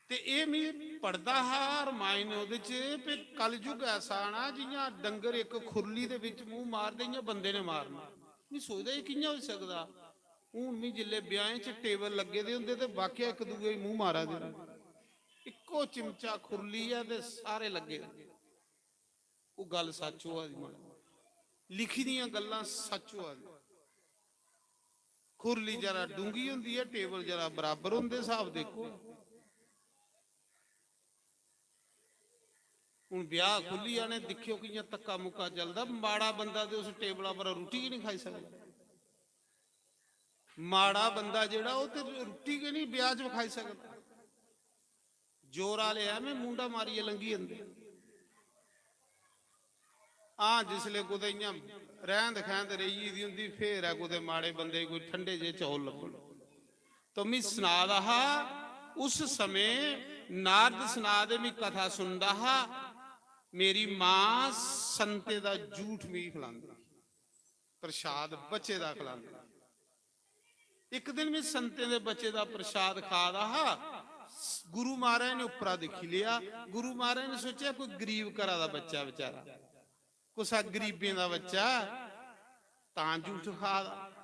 ते एह् मी पढ़दा हा रमायण, ओह्दे च, "पे कलयुग ऐसा आना जि'यां डंगर इक खुरली दे बिच मूंह मारदे, इ'यां बंदे ने मारना।" मी सोचदा, "एह् कि'यां होई सकदा?" हून मी जिसलै ब्याहें च टेबल लग्गे दे होंदे ते वाकया इक दूए गी मूंह मारा दे होंदे। इक्को चिमचा खुरली ऐ ते सारे लग्गे दे। ओह् गल्ल सच्च होआ दी, मां। लिखी दियां गल्लां सच्च होआ दियां। खुरली जरा डूंगी होंदी ऐ, टेबल जरा बराबर होंदे, स्हाब देखो। हून ब्याह खु'ल्ली जाने, दिक्खेओ कि'यां धक्का मुक्का चलदा। माड़ा बंदा ते उस टेबला पर रुट्टी गै निं खाई सकदा। माड़ा बंदा जेह्ड़ा, ओह् ते रुट्टी गै निं ब्याह च खाई सकदा। जोर आह्ले ऐ, में मुंडा मारियै लंघी जंदे। हां, जिसलै कुतै इ'यां रैंह्द खैंह्द रेही दी होंदी, फेर ऐ कुतै माड़े बंदे गी कोई ठंडे जेह् चौल लब्भन। तो मी सना दा हा, उस समें नारद सना दे, मी कथा सुनदा हा। मेरी मां संतें दा जूठ मिगी खलांदी, प्रसाद बचे दा खलांदी। इक दिन में संतें दे बचे दा प्रसाद खा दा हा। गुरु महाराज ने उप्परा दिक्खी लेआ। गुरु महाराज ने सोचेआ, कोई गरीब घरा दा बच्चा बेचारा, कुसा गरीबें दा बच्चा, तां जूठ खा दा।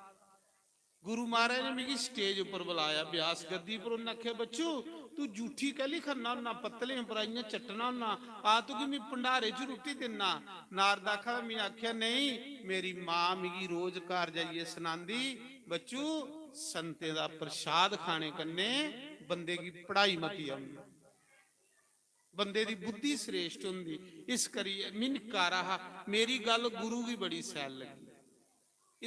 गुरु महाराज ने मिगी स्टेज उप्पर बुलाया, ब्यास गद्दी पर। उन्नै आखेआ, "बच्चू, तू जूठी कैली खन्ना होन्ना, पत्तलें उप्पर इ'यां चट्टना होन्ना? आ, तुगी मी भंडारे च रुट्टी दिन्ना।" नारद आखा दा, "मी आखेआ नेईं, मेरी मां मिगी रोज घर जाइयै सनांदी, बच्चू, संतें दा प्रसाद खाने कन्नै बंदे गी पढ़ाई मती औंदी, बंदे दी बुद्धि श्रेष्ठ होंदी।" इस करियै मी नकारा हा, मेरी गल्ल गुरु गी बड़ी सैल लग्गी।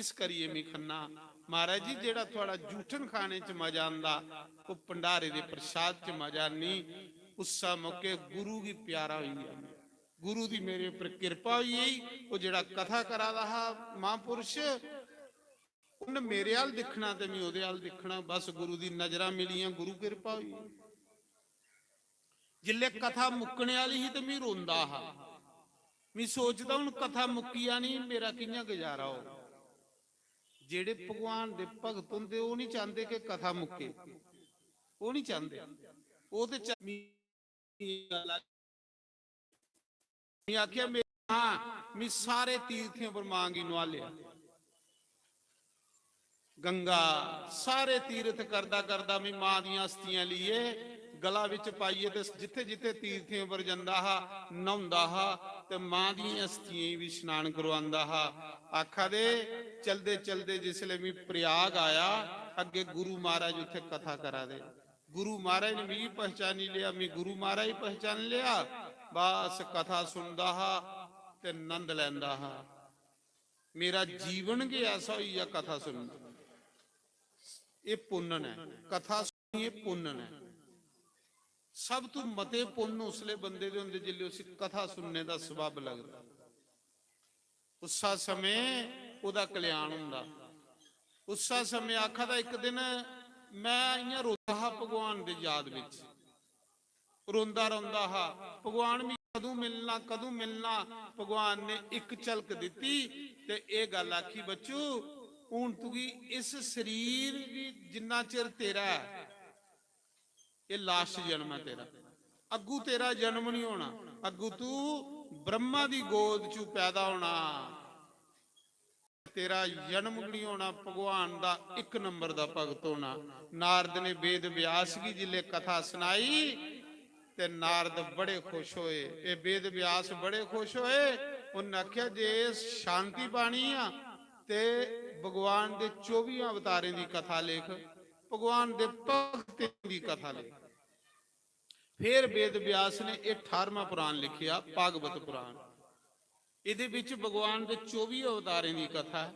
इस करियै मी खन्ना। महाराज जी, जेह्ड़ा थुआढ़ा जूठन खाने च मजा आंदा, ओह् भंडारे दे प्रसाद च मजा नहीं। उस्सै मौके गुरु गी प्यारा होई गेआ। गुरु दी मेरे उप्पर किरपा होई गेई। ओह् जेह्ड़ा कथा करा दा हा महापुरुष, उन्न मेरे अल दिक्खना ते मी ओह्दे अल दिक्खना। बस गुरु दी नजरां मिलियां, गुरु किरपा होई गेई। जिसलै कथा मुक्कने आह्ली ही ते मी रोंदा हा। मी सोचदा, "हून कथा मुक्की जानी, मेरा कि'यां गुजारा होग?" जेह्ड़े भगवान दे भगत होंदे, ओह् निं चांह्दे कि कथा मुक्के, ओह् निं चांह्दे। ओह् ते चा-, मी, मी आखेआ, "मेरी मां, मी सारे तीर्थें पर मां गी नुआलेआ।" गंगा, सारे तीर्थ करदा करदा मी मां दियां अस्थियां लेइयै गला बिच पाइयै ते जित्थे जित्थे तीर्थें उप्पर जंदा हा, न्हौंदा हा ते मां दियें अस्थियें गी बी स्नान करवांदा हा। आखा दे, चलदे चलदे जिसलै मी प्रयाग आया, अग्गे गुरु महाराज उत्थे कथा करा दे। गुरु महाराज ने मिगी पहचानी लेआ, मी गुरु महाराज गी पहचानी लेआ। बस कथा सुनदा हा ते नंद लैंदा हा। मेरा जीवन गै ऐसा होई गेआ कथा सुनना। एह् पुन्न ऐ, कथा सुननी एह् पुन्न ऐ। सब तू मते पुन्न उसले बंदे दे होंदे जिसले उसी कथा सुनने दा सबब लगदा। उस्सा समें ओह्दा कल्याण होंदा। उस्सा समें आखा दा, इक दिन मैं इ'यां रोंदा हा भगवान दे याद बिच, रोंदा रौंदा हा, "भगवान मिगी कदूं मिलना, कदूं मिलना?" भगवान ने इक झलक दित्ती ते एह् गल्ल आखी, "बच्चू, हून तुगी इस शरीर गी जिन्ना चिर तेरा ऐ, एह् लास्ट जन्म ऐ तेरा, अग्गू तेरा जन्म नहीं होना, अग्गू तू ब्रह्मा दी गोद चू पैदा होना।" तेरा जन्म गै नहीं होना, भगवान दा इक नंबर दा भगत होना। नारद ने वेद व्यास गी जिसलै कथा सनाई ते नारद बड़े खुश होए। एह् वेद व्यास बड़े खुश होए। उन्नै आखेआ, "जे एह् शांति बाणी आ ते भगवान दे चौबी अवतारें दी कथा लिख, भगवान दे भगतें दी कथा लिख।" फिर वेद व्यास ने एह् अठारहवां पुराण लिखेआ, भागवत पुराण। एह्दे बिच भगवान दे चौबी अवतारें दी कथा ऐ,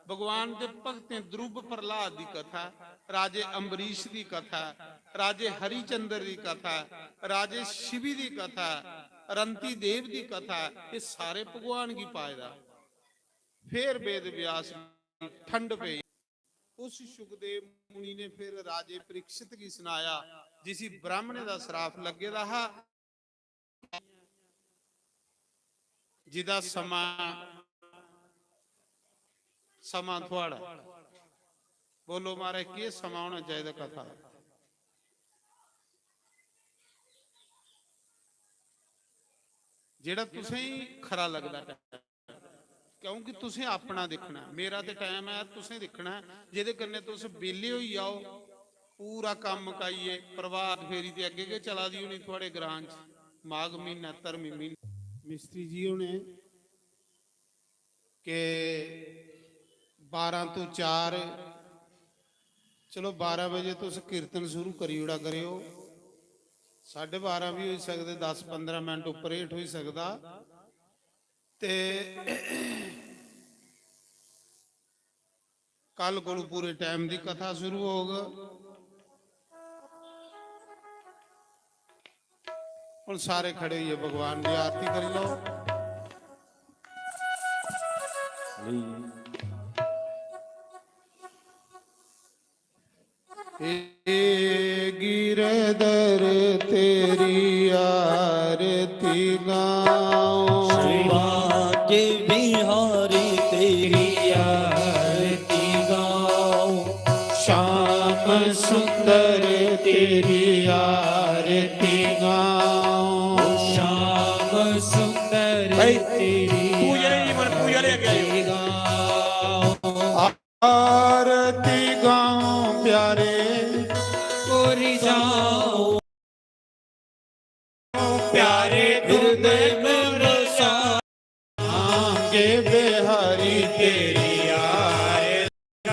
भगवान दे भगतें ध्रुव प्रहलाद दी कथा ऐ, राजे अम्बरीश दी कथा ऐ, राजे हरिचंद्र दी कथा ऐ, राजे शिवी दी कथा ऐ, रंती देव दी कथा ऐ। एह् सारे भगवान गी पाए दा। फिर वेद व्यास गी ठंड पेई। उस शुकदेव मुनि ने फिर राजे परीक्षित गी सनाया, जिसी ब्राह्मणे दा श्राप लग्गे दा हा, जिदा समां, समां थुआढ़ा। बोलो महाराज, केह् समां होना चाहिदा कथा दा? जेह्ड़ा तुसेंगी खरा लगदा time, क्योंकि तुसें अपना दिक्खना ऐ। मेरा ते time ऐ, तुसें दिक्खना ऐ, जेह्दे कन्नै तुस बेह्ले होई जाओ, पूरा कम्म मकाइयै। प्रभात फेरी ते अग्गें गै चला दी होनी थुआढ़े ग्रां च, माघ म्हीना, धर्मी म्हीना। मिस्त्री जी होने के बारां तो चार, चलो, बारां बजे तुस कीर्तन शुरू करी ओड़ा करेओ, साढ़े बारां भी होई सकदे, दस पंदरां मिनट उप्पर हेठ होई सकदा। ते कल कोलू पूरे time दी कथा शुरू होग। हुन सारे खड़े होइयै भगवान दी आरती करी लैओ। हे गिरधर, तेरी आरती गाओ। तेरी आरती गाऊं, श्याम सुंदर तेरी आरती गाऊं, श्याम सुंदर भाई, तेरी पूजा नहीं जी, मन पूजा लेके आयो। आरती गाऊं। आरती गाऊं प्यारे, कोरी जाऊं प्यारे, हृदय में बसा। आंगे बिहारी तेरी आरती,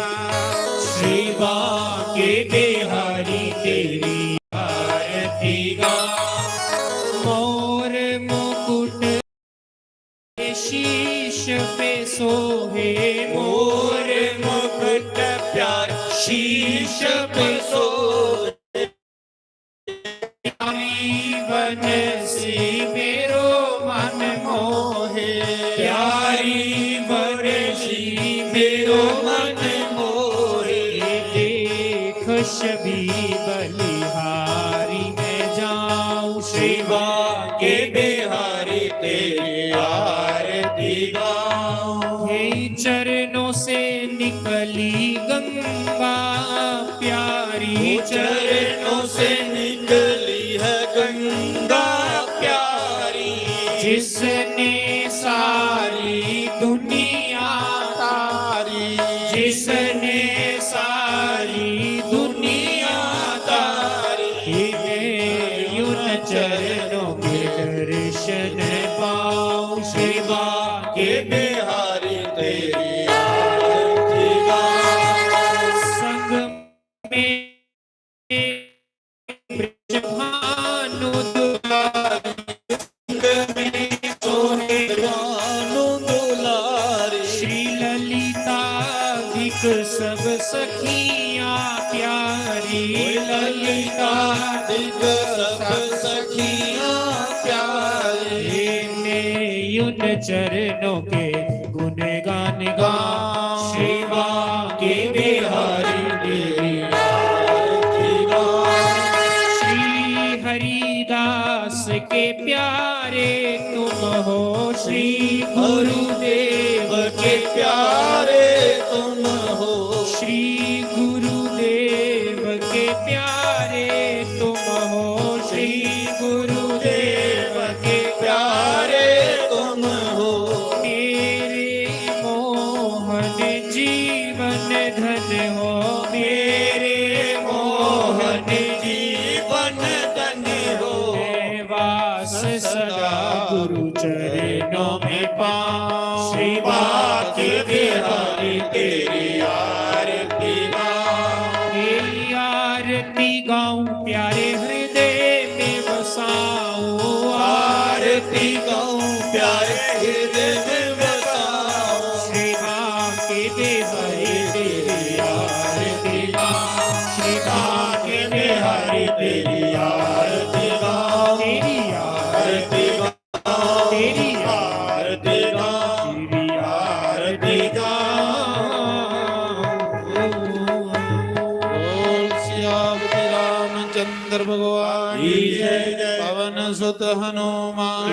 श्री बांके बिहारी तेरी आरती गा। मोर मुकुट शीश पे सोहे, मोर मुकुट प्यार शीश पे सोहे। प्यारी बनसी मेरो मन मोहे, प्यारी बनसी मेरो मन मोहे। देख छवि बलिहारी मैं जाऊं, श्री बांके बिहारी तेरी आरती गाऊं। हे चरणों से निकली गंगा प्यारी, चरणों से निकली है गंगा प्यारी, जिसने सारी दुनिया तारी, जिसने सारी दुनिया तारी। मैं उन चरणों के दर्शन पाऊं, श्री बांके बिहारी तेरी आरती गाऊं। संग में ब्रजभानु दुलारी, संग में सोहे भानु दुलारी। श्री ललिता दिख सब सखियां प्यारी, ललिता दिख सब सखियां प्यारी। मैं उन चरणों के गुणगान गाऊं, श्री बांके बिहारी तेरी आरती गाऊं। श्री हरिदास के प्यारे तुम हो, श्री गुरुदेव के प्यारे तुम हो, श्री गुरुदेव के प्यारे तुम हो, श्री गुरुदेव के प्यारे तुम हो। मेरे मोहन जीवन धन हो, मेरे मोहन जीवन धन हो। मैं वास सदा गुरु चरणों में पाऊं, श्री बांके बिहारी तेरी आरती गाऊं। तेरी आरती गाऊं प्यारे हृदय में बसाऊं, आरती गाऊं प्यारे हृदय में बसाऊं। श्री बांके बिहारी तेरी आरती गाऊं, श्री बांके बिहारी तेरी आरती गाऊं, तेरी आरती गाऊं, तेरी आरती गाऊं, तेरी आरती गाऊं। बोल सियावती रामचंद्र भगवान की जय। पवन सुत हनुमान